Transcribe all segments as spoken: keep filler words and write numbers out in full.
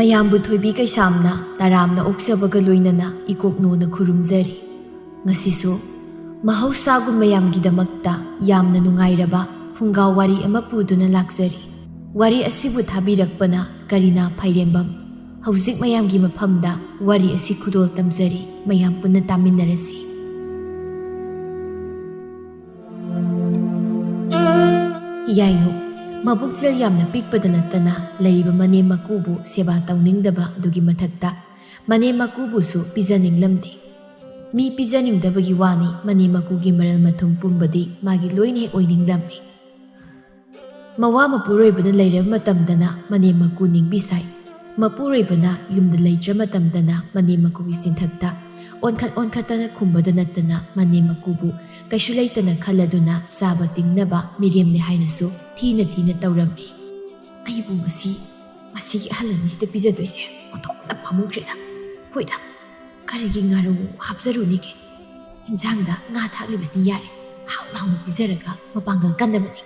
ꯑꯌꯥꯝꯕ ꯊꯣꯏꯕꯤ ꯀꯩꯁꯥꯝꯅ ꯇꯔꯥꯝꯅ ꯑꯣꯛꯆꯕꯒ ꯂꯣꯏꯅꯅ ꯏꯀꯣꯛꯅꯣꯅ ꯈꯨꯔꯨꯝꯖꯔꯤ꯫ ꯉꯁꯤꯁꯨ ꯃꯍꯧꯁꯥꯒꯨꯝ ꯃꯌꯥꯝꯒꯤꯗꯃꯛꯇ ꯌꯥꯝꯅ ꯅꯨꯡꯉꯥꯏꯔꯕ ꯐꯨꯡꯒꯥ ꯋꯥꯔꯤ ꯑꯃ ꯄꯨꯗꯨꯅ ꯂꯥꯛꯆꯔꯤ꯫ ꯋꯥꯔꯤ ꯑꯁꯤꯕꯨ ꯊꯥꯕꯤꯔꯛꯄꯅ ꯀꯔꯤꯅꯥ ꯐꯥꯏꯔꯦꯝꯕꯝ꯫ ꯍꯧꯖꯤꯛ ꯃꯌꯥꯝꯒꯤ ꯃꯐꯝꯗ ꯋꯥꯔꯤ ꯑꯁꯤ ꯈꯨꯗꯣꯜ ꯇꯝꯖꯔꯤ, ꯃꯌꯥꯝ ꯄꯨꯟꯅ ꯇꯥꯃꯤꯟꯅꯔꯁꯤ꯫ ꯌꯥꯏꯅꯨ, ꯃꯕꯨꯛꯆꯦꯜ ꯌꯥꯝꯅ ꯄꯤꯛꯄꯗ ꯅꯠꯇꯅ ꯂꯩꯔꯤꯕ ꯃꯅꯦꯝ ꯃꯀꯨꯕꯨ ꯁꯦꯕꯥ ꯇꯧꯅꯤꯡꯗꯕ ꯑꯗꯨꯒꯤ ꯃꯊꯛꯇ ꯃꯅꯦꯝ ꯃꯀꯨꯕꯨꯁꯨ ꯄꯤꯖꯅꯤꯡꯂꯝꯗꯦ꯫ ꯃꯤ ꯄꯤꯖꯅꯤꯡꯗꯕꯒꯤ ꯋꯥꯅꯤ, ꯃꯅꯦꯝ ꯃꯀꯨꯒꯤ ꯃꯔꯜ ꯃꯊꯨꯝ ꯄꯨꯝꯕꯗꯤ ꯃꯥꯒꯤ ꯂꯣꯏꯅ ꯍꯦꯛ ꯑꯣꯏꯅꯤꯡꯂꯝꯃꯤ꯫ ꯃꯋꯥ ꯃꯄꯨꯔꯣꯏꯕꯅ ꯂꯩꯔꯕ ꯃꯇꯝꯗꯅ ꯃꯅꯦꯝ ꯃꯀꯨ ꯅꯤꯡꯕꯤ ꯁꯥꯏ꯫ ꯃꯄꯨꯔꯣꯏꯕꯅ ꯌꯨꯝꯗ ꯂꯩꯇ꯭ꯔ ꯃꯇꯝꯗꯅ ꯃꯅꯦꯝ ꯃꯀꯨꯒꯤ ꯆꯤꯟꯊꯛꯇ ꯑꯣꯟꯈꯠ ꯑꯣꯟꯈꯠꯇꯅ ꯈꯨꯝꯕꯗ ꯅꯠꯇꯅ ꯃꯅꯦꯝ ꯃꯀꯨꯕꯨ ꯀꯩꯁꯨ ꯂꯩꯇꯅ ꯈꯜꯂꯗꯨꯅ ꯆꯥꯕ ꯇꯤꯡꯅꯕ ꯃꯤꯔꯦꯝꯅꯦ ꯍꯥꯏꯅꯁꯨ ꯊꯤꯅ ꯊꯤꯅ ꯇꯧꯔꯝꯃꯤ꯫ ꯑꯩꯕꯨ ꯉꯁꯤ ꯃꯁꯤꯒꯤ ꯑꯍꯜ ꯑꯅꯤꯁꯤꯗ ꯄꯤꯖꯗꯣꯏꯁꯦ ꯑꯣꯟꯊꯣꯛꯅ ꯄꯥꯝꯃꯨꯈ꯭ꯔꯦꯗ꯫ ꯍꯣꯏꯗ, ꯀꯔꯤꯒꯤ ꯉꯥꯔꯧ ꯍꯥꯞꯆꯔꯨꯅꯤꯒꯦ? ꯏꯟꯁꯥꯡꯗ ꯉꯥ ꯊꯥꯛꯂꯤꯕꯁꯤꯅ ꯌꯥꯔꯦ, ꯍꯥꯎꯅ ꯍꯥꯎꯅ ꯄꯤꯖꯔꯒ ꯃꯄꯥꯡꯒꯜ ꯀꯟꯅꯕꯅꯤ꯫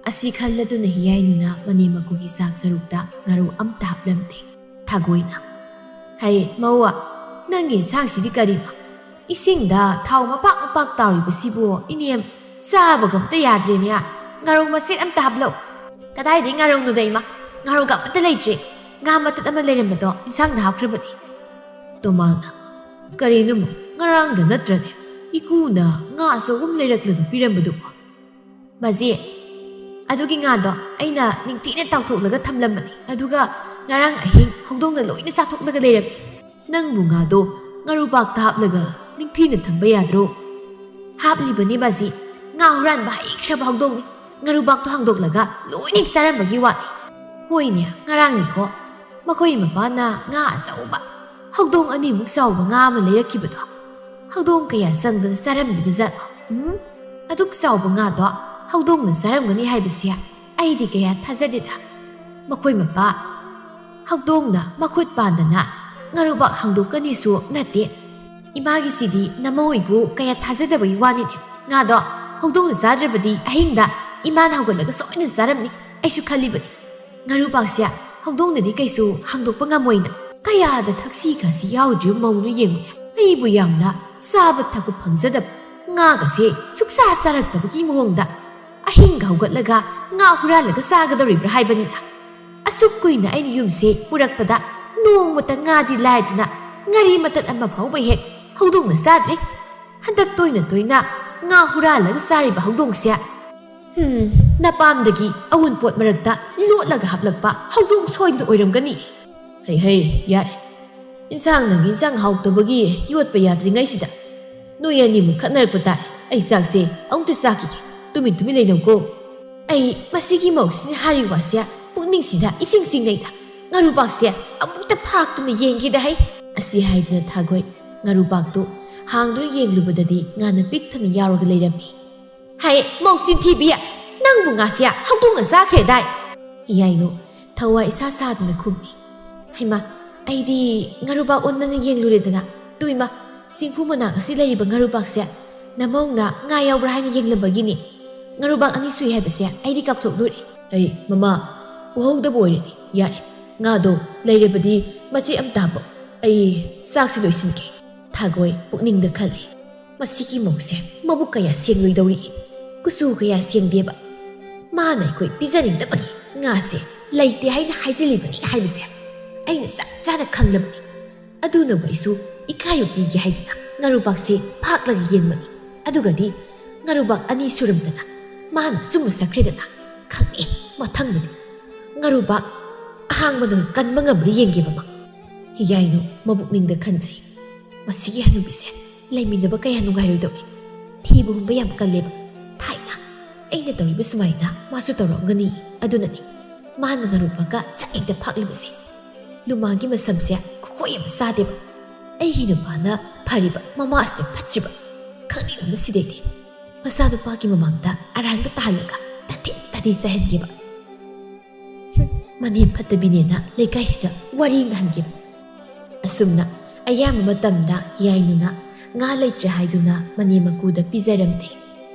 ꯑꯁꯤ ꯈꯜꯂꯗꯨꯅ ꯍꯤꯌꯥꯏꯅꯨꯅ ꯃꯅꯦꯝ ꯃꯀꯨꯒꯤ ꯆꯥꯛ ꯁꯔꯨꯛꯇ ꯉꯥꯔꯧ ꯑꯝꯇ ꯍꯥꯞꯂꯝꯗꯦ꯫ ꯊꯥꯒꯣꯏꯅ, "ꯍꯩ ꯃꯧꯋꯥ, ꯅꯪꯒꯤ ꯏꯟꯁꯥꯡꯁꯤꯗꯤ ꯀꯔꯤꯅꯣ? ꯏꯁꯤꯡꯗ ꯊꯥꯎ ꯃꯄꯥꯛ ꯃꯄꯥꯛ ꯇꯥꯎꯔꯤꯕꯁꯤꯕꯨ ꯏꯅꯦꯝ, ꯆꯥꯕꯒ ꯑꯝꯇ ꯌꯥꯗ꯭ꯔꯦꯅꯦ꯫ ꯉꯥꯔꯧ ꯃꯆꯦꯠ ꯑꯝꯇ ꯍꯥꯞꯂꯛꯎ꯫" "ꯀꯗꯥꯏꯗꯒꯤ ꯉꯥꯔꯧꯅꯣꯗ ꯏꯃꯥ? ꯉꯥꯔꯧꯒ ꯑꯃꯠꯇ ꯂꯩꯇ꯭ꯔꯦ꯫ ꯉꯥ ꯃꯇꯠ ꯑꯃ ꯂꯩꯔꯝꯕꯗꯣ ꯏꯟꯁꯥꯡꯗ ꯍꯥꯞꯈ꯭ꯔꯕꯅꯤ꯫" ꯇꯣꯃꯥꯜꯅ, "ꯀꯔꯤꯅꯣ ꯃꯧ, ꯉꯔꯥꯡꯗ ꯅꯠꯇ꯭ꯔꯅꯦ ꯏꯀꯨꯅ ꯉꯥ ꯑꯆꯧꯕ ꯑꯃ ꯂꯩꯔꯛꯂꯒ ꯄꯤꯔꯝꯕꯗꯨꯕꯣ?" "ꯕꯥꯖꯤ, ꯑꯗꯨꯒꯤ ꯉꯥꯗꯣ ꯑꯩꯅ ꯅꯤꯡꯊꯤꯅ ꯇꯥꯎꯊꯣꯛꯂꯒ ꯊꯝꯂꯝꯕꯅꯤ, ꯑꯗꯨꯒ ꯉꯔꯥꯡ ꯑꯍꯤꯡ ꯍꯧꯗꯣꯡꯅ ꯂꯣꯏꯅ ꯆꯥꯊꯣꯛꯂꯒ ꯂꯩꯔꯝꯃꯤ꯫" "ꯅꯪꯕꯨ ꯉꯥꯗꯣ ꯉꯥꯔꯧꯕꯥꯛꯇ ꯍꯥꯞꯂꯒ ꯅꯤꯡꯊꯤꯅ ꯊꯝꯕ ꯌꯥꯗ꯭ꯔꯣ?" "ꯍꯥꯞꯂꯤꯕꯅꯤ ꯕꯥꯖꯤ, ꯉꯥ ꯍꯨꯔꯥꯟꯕ ꯍꯩꯈ꯭ꯔꯕ ꯍꯧꯗꯣꯡꯅꯤ, ꯉꯥꯔꯧꯕꯥꯛꯇꯣ ꯍꯥꯡꯗꯣꯛꯂꯒ ꯂꯣꯏꯅ ꯆꯥꯔꯝꯕꯒꯤ ꯋꯥꯅꯤ꯫" "ꯍꯣꯏꯅꯦ, ꯉꯔꯥꯡꯅꯤꯀꯣ ꯃꯈꯣꯏ ꯃꯄꯥꯅ ꯉꯥ ꯑꯆꯧꯕ, ꯍꯧꯗꯣꯡ ꯑꯅꯤꯃꯨꯛ ꯆꯥꯎꯕ ꯉꯥ ꯑꯃ ꯂꯩꯔꯛꯈꯤꯕꯗꯣ꯫ ꯍꯧꯗꯣꯡ ꯀꯌꯥ ꯆꯪꯗꯅ ꯆꯥꯔꯝꯂꯤꯕ ꯖꯥꯠꯅꯣ? ꯎꯝ? ꯑꯗꯨꯛ ꯆꯥꯎꯕ ꯉꯥꯗꯣ ꯍꯧꯗꯣꯡꯅ ꯆꯥꯔꯝꯒꯅꯤ ꯍꯥꯏꯕꯁꯦ ꯑꯩꯗꯤ ꯀꯌꯥ ꯊꯥꯖꯗꯦꯗ꯫ ꯃꯈꯣꯏ ꯃꯄꯥ ꯍꯧꯗꯣꯡꯅ ꯃꯈꯨꯠ ꯄꯥꯟꯗꯅ ꯉꯥꯔꯧꯕꯥꯛ ꯍꯥꯡꯗꯣꯛꯀꯅꯤꯁꯨ ꯅꯠꯇꯦ꯫ ꯏꯃꯥꯒꯤꯁꯤꯗꯤ ꯅꯃꯧ ꯑꯣꯏꯕꯨ ꯀꯌꯥ ꯊꯥꯖꯗꯕꯒꯤ ꯋꯥꯅꯤꯅꯦ꯫ ꯉꯥꯗꯣ ꯍꯧꯗꯣꯡꯅ ꯆꯥꯗ꯭ꯔꯕꯗꯤ ꯑꯍꯤꯡꯗ ꯏꯃꯥꯅ ꯍꯧꯒꯠꯂꯒ ꯁꯣꯏꯗꯅ ꯆꯥꯔꯝꯅꯤ꯫ ꯑꯩꯁꯨ ꯈꯜꯂꯤꯕꯅꯤ꯫ ꯉꯥꯔꯧꯕꯥꯛꯁꯦ ꯍꯧꯗꯣꯡꯅꯗꯤ ꯀꯩꯁꯨ ꯍꯥꯡꯗꯣꯛꯄ ꯉꯝꯃꯣꯏꯅ꯫ ꯀꯌꯥꯗ ꯊꯛꯁꯤ ꯈꯥꯁꯤ ꯌꯥꯎꯗ꯭ꯔꯤꯕ ꯃꯧꯅꯣ ꯌꯦꯡꯉꯨ꯫ ꯑꯩꯕꯨ ꯌꯥꯝꯅ ꯆꯥꯕ ꯊꯛꯄ ꯐꯪꯖꯗꯕ, ꯉꯥꯒꯁꯦ ꯁꯨꯛꯆꯥ ꯆꯥꯔꯛꯇꯕꯒꯤ ꯃꯑꯣꯡꯗ ꯑꯍꯤꯡꯒ ꯍꯧꯒꯠꯂꯒ ꯉꯥ ꯍꯨꯔꯥꯜꯂꯒ ꯆꯥꯒꯗꯧꯔꯤꯕ꯭ꯔꯥ ꯍꯥꯏꯕꯅꯤꯗ꯫ ꯑꯁꯨꯛ ꯀꯨꯏꯅ ꯑꯩꯅ ꯌꯨꯝꯁꯦ ꯄꯨꯔꯛꯄꯗ ꯅꯣꯡꯃꯇ ꯉꯥꯗꯤ ꯂꯥꯏꯗꯅ ꯉꯥꯔꯤ ꯃꯇꯠ ꯑꯃ ꯐꯥꯎꯕ ꯍꯦꯛ ꯍꯧꯗꯣꯡꯅ ꯆꯥꯗ꯭ꯔꯤ꯫ ꯍꯟꯗꯛ ꯇꯣꯏꯅ ꯇꯣꯏꯅ ꯉꯥ ꯍꯨꯔꯥꯜꯂꯒ ꯆꯥꯔꯤꯕ ꯍꯧꯗꯣꯡꯁꯦ, ꯍꯝ, ꯅꯄꯥꯝꯗꯒꯤ ꯑꯋꯨꯟꯄꯣꯠ ꯃꯔꯛꯇ ꯂꯣꯠꯂꯒ ꯍꯥꯞꯂꯛꯄ ꯍꯧꯗꯣꯡ ꯁꯣꯏꯗꯅ ꯑꯣꯏꯔꯝꯒꯅꯤ꯫ ꯍꯩ ꯍꯩ, ꯌꯥꯔꯦ꯫ ꯏꯟꯁꯥꯡ ꯅꯪꯒꯤ ꯏꯟꯁꯥꯡ ꯍꯥꯎꯇꯕꯒꯤ ꯌꯣꯠꯄ ꯌꯥꯗ꯭ꯔꯤꯉꯩꯁꯤꯗ ꯅꯣꯏ ꯑꯅꯤꯃꯨꯛ ꯈꯠꯅꯔꯛꯄ ꯇꯥꯔꯦ꯫ ꯑꯩ ꯆꯥꯛꯁꯦ ꯑꯃꯨꯛꯇ ꯆꯥꯈꯤꯒꯦ꯫ ꯇꯨꯃꯤꯟ ꯇꯨꯃꯤꯟ ꯂꯩꯅꯧꯀꯣ꯫ ꯑꯩ ꯃꯁꯤꯒꯤ ꯃꯧꯁꯤꯅ ꯍꯥꯏꯔꯤ ꯋꯥꯁꯦ ꯄꯨꯛꯅꯤꯡꯁꯤꯗ ꯏꯁꯤꯡ ꯆꯤꯡꯅꯩꯗ꯫ ꯉꯥꯔꯨꯕꯥꯛꯁꯦ ꯑꯃꯨꯛꯇ ꯐꯥꯛꯇꯨꯅ ꯌꯦꯡꯒꯦꯗ ꯍꯩ꯫ ꯑꯁꯤ ꯍꯥꯏꯗꯨꯅ ꯊꯥꯒꯣꯏ ꯉꯥꯔꯨꯕꯥꯛꯇꯨ ꯍꯥꯡꯗꯨꯅ ꯌꯦꯡꯂꯨꯕꯗꯗꯤ ꯉꯥꯅ ꯄꯤꯛ ꯊꯟꯅ ꯌꯥꯎꯔꯒ ꯂꯩꯔꯝꯃꯤ꯫ ꯍꯩ, ꯃꯧ ꯆꯤꯟꯊꯤꯕꯤ! ꯅꯪꯕꯨ ꯉꯥꯁꯦ ꯍꯧꯗꯣꯡꯅ ꯆꯥꯈ꯭ꯔꯦꯗꯥꯏ? ꯌꯥꯏꯅꯨ ꯊꯋꯥꯏ ꯏꯁꯥ ꯁꯥꯗꯅ ꯈꯨꯝꯃꯤ꯫ ꯍꯩꯃꯥ, ꯑꯩꯗꯤ ꯉꯥꯔꯨꯕꯥꯛ ꯑꯣꯟꯅꯅ ꯌꯦꯡꯂꯨꯔꯦꯗꯅ꯫ ꯇꯨ ꯏꯃꯥ, ꯆꯤꯡꯐꯨ ꯃꯅꯥꯛ ꯑꯁꯤ ꯂꯩꯔꯤꯕ ꯉꯥꯔꯨꯕꯥꯛꯁꯦ ꯅꯃꯧꯅ ꯉꯥ ꯌꯥꯎꯕ꯭ꯔꯥ ꯍꯥꯏꯅ ꯌꯦꯡꯂꯝꯕꯒꯤꯅꯤ꯫ ꯉꯥꯔꯨꯕꯥꯛ ꯑꯅꯤ ꯁꯨꯏ ꯍꯥꯏꯕꯁꯦ ꯑꯩꯗꯤ ꯀꯥꯎꯊꯣꯛꯂꯨꯔꯦ꯫ ꯑꯩ, ꯃꯃꯥ, ꯎꯍꯧꯗꯕ ꯑꯣꯏꯔꯦ꯫ ꯌꯥꯔꯦ, ꯉꯥꯗꯣ ꯂꯩꯔꯕꯗꯤ ꯃꯆꯦꯠ ꯑꯃ ꯇꯥꯕꯣ꯫ ꯑꯩ ꯆꯥꯛꯁꯤ ꯂꯣꯏꯁꯤꯟꯒꯦ꯫ ꯊꯥꯒꯣꯏ ꯄꯨꯛꯅꯤꯡꯗ ꯈꯜꯂꯤ꯫ ꯃꯁꯤꯒꯤ ꯃꯧꯁꯦ ꯃꯕꯨꯛ ꯀꯌꯥ ꯁꯦꯡꯂꯣꯏꯗꯧꯔꯤ, ꯀꯨꯆꯨ ꯀꯌꯥ ꯁꯦꯡꯗꯦꯕ꯫ ꯃꯥꯅ ꯑꯩꯈꯣꯏ ꯄꯤꯖꯅꯤꯡꯗꯕꯒꯤ ꯉꯥꯁꯦ ꯂꯩꯇꯦ ꯍꯥꯏꯅ ꯍꯥꯏꯖꯤꯜꯂꯤꯕꯅꯤ ꯍꯥꯏꯕꯁꯦ ꯑꯩꯅ ꯆꯞ ꯆꯥꯅ ꯈꯪꯂꯕꯅꯤ꯫ ꯑꯗꯨꯅꯕꯨ ꯑꯩꯁꯨ ꯏꯀꯥꯏꯕ ꯄꯤꯒꯦ ꯍꯥꯏꯗꯨꯅ ꯉꯥꯔꯨꯕꯥꯛꯁꯦ ꯐꯥꯛꯂꯒ ꯌꯦꯡꯕꯅꯤ꯫ ꯑꯗꯨꯒꯗꯤ ꯉꯥꯔꯨꯕꯥꯛ ꯑꯅꯤ ꯁꯨꯔꯝꯗꯅ ꯃꯥꯅ ꯑꯆꯨꯝꯕ ꯁꯛꯈ꯭ꯔꯦꯗꯅ꯫ ꯈꯪꯉꯦ, ꯃꯊꯪꯗꯗꯤ ꯉꯥꯔꯨꯕꯥꯛ ꯑꯍꯥꯡꯕꯅ ꯀꯟꯕ ꯉꯝꯕ꯭ꯔꯥ ꯌꯦꯡꯒꯦꯕ ꯃꯥ꯫ ꯌꯥꯏꯅꯨ ꯃꯕꯨꯛꯅꯤꯡꯗ ꯈꯟꯖꯩ꯫ ꯃꯁꯤꯒꯤ ꯍꯅꯨꯕꯤꯁꯦ ꯂꯩꯃꯤꯟꯅꯕ ꯀꯌꯥ ꯅꯨꯡꯉꯥꯏꯔꯣꯏꯗꯧꯔꯤ꯫ ꯊꯤꯕ ꯍꯨꯝꯕ ꯌꯥꯝ ꯀꯜꯂꯦꯕ꯫ ꯊꯥꯏꯅ ꯑꯩꯅ ꯇꯧꯔꯤꯕ ꯁꯨꯃꯥꯏꯅ ꯃꯥꯁꯨ ꯇꯧꯔꯝꯒꯅꯤ꯫ ꯑꯗꯨꯅꯅꯤ ꯃꯥꯅ ꯉꯥꯔꯨꯕꯥꯛꯀ ꯁꯛ ꯍꯦꯛꯇ ꯐꯥꯛꯂꯤꯕꯁꯦ꯫ ꯂꯨꯃꯥꯡꯒꯤ ꯃꯁꯝꯁꯦ ꯈꯨꯈꯣꯏ ꯑꯃ ꯆꯥꯗꯦꯕ꯫ ꯑꯩꯒꯤ ꯅꯨꯄꯥꯅ ꯐꯔꯤꯕ, ꯃꯃꯥꯁꯤꯅ ꯐꯠꯇ꯭ꯔꯤꯕ꯫ ꯈꯪꯅꯤꯡꯕꯅ ꯁꯤꯗꯩꯗꯤ꯫ ꯃꯆꯥꯅꯨꯄꯥꯒꯤ ꯃꯃꯥꯡꯗ ꯑꯔꯥꯟꯕ ꯇꯥꯍꯜꯂꯒ ꯇꯥꯊꯤ ꯇꯥꯊꯤ ꯆꯥꯏꯍꯟꯒꯦꯕ꯫ ꯍꯨꯝ, ꯃꯅꯦꯝ ꯐꯠꯇꯕꯤꯅꯦꯅ ꯂꯩꯀꯥꯏꯁꯤꯗ ꯋꯥꯔꯤ ꯉꯥꯡꯒꯦꯕ꯫ ꯑꯁꯨꯝꯅ ꯑꯌꯥꯝꯕ ꯃꯇꯝꯗ ꯌꯥꯏꯅꯨꯅ ꯉꯥ ꯂꯩꯇ꯭ꯔꯦ ꯍꯥꯏꯗꯨꯅ ꯃꯅꯦꯝ ꯃꯀꯨꯗ ꯄꯤꯖꯔꯝꯗꯦ꯫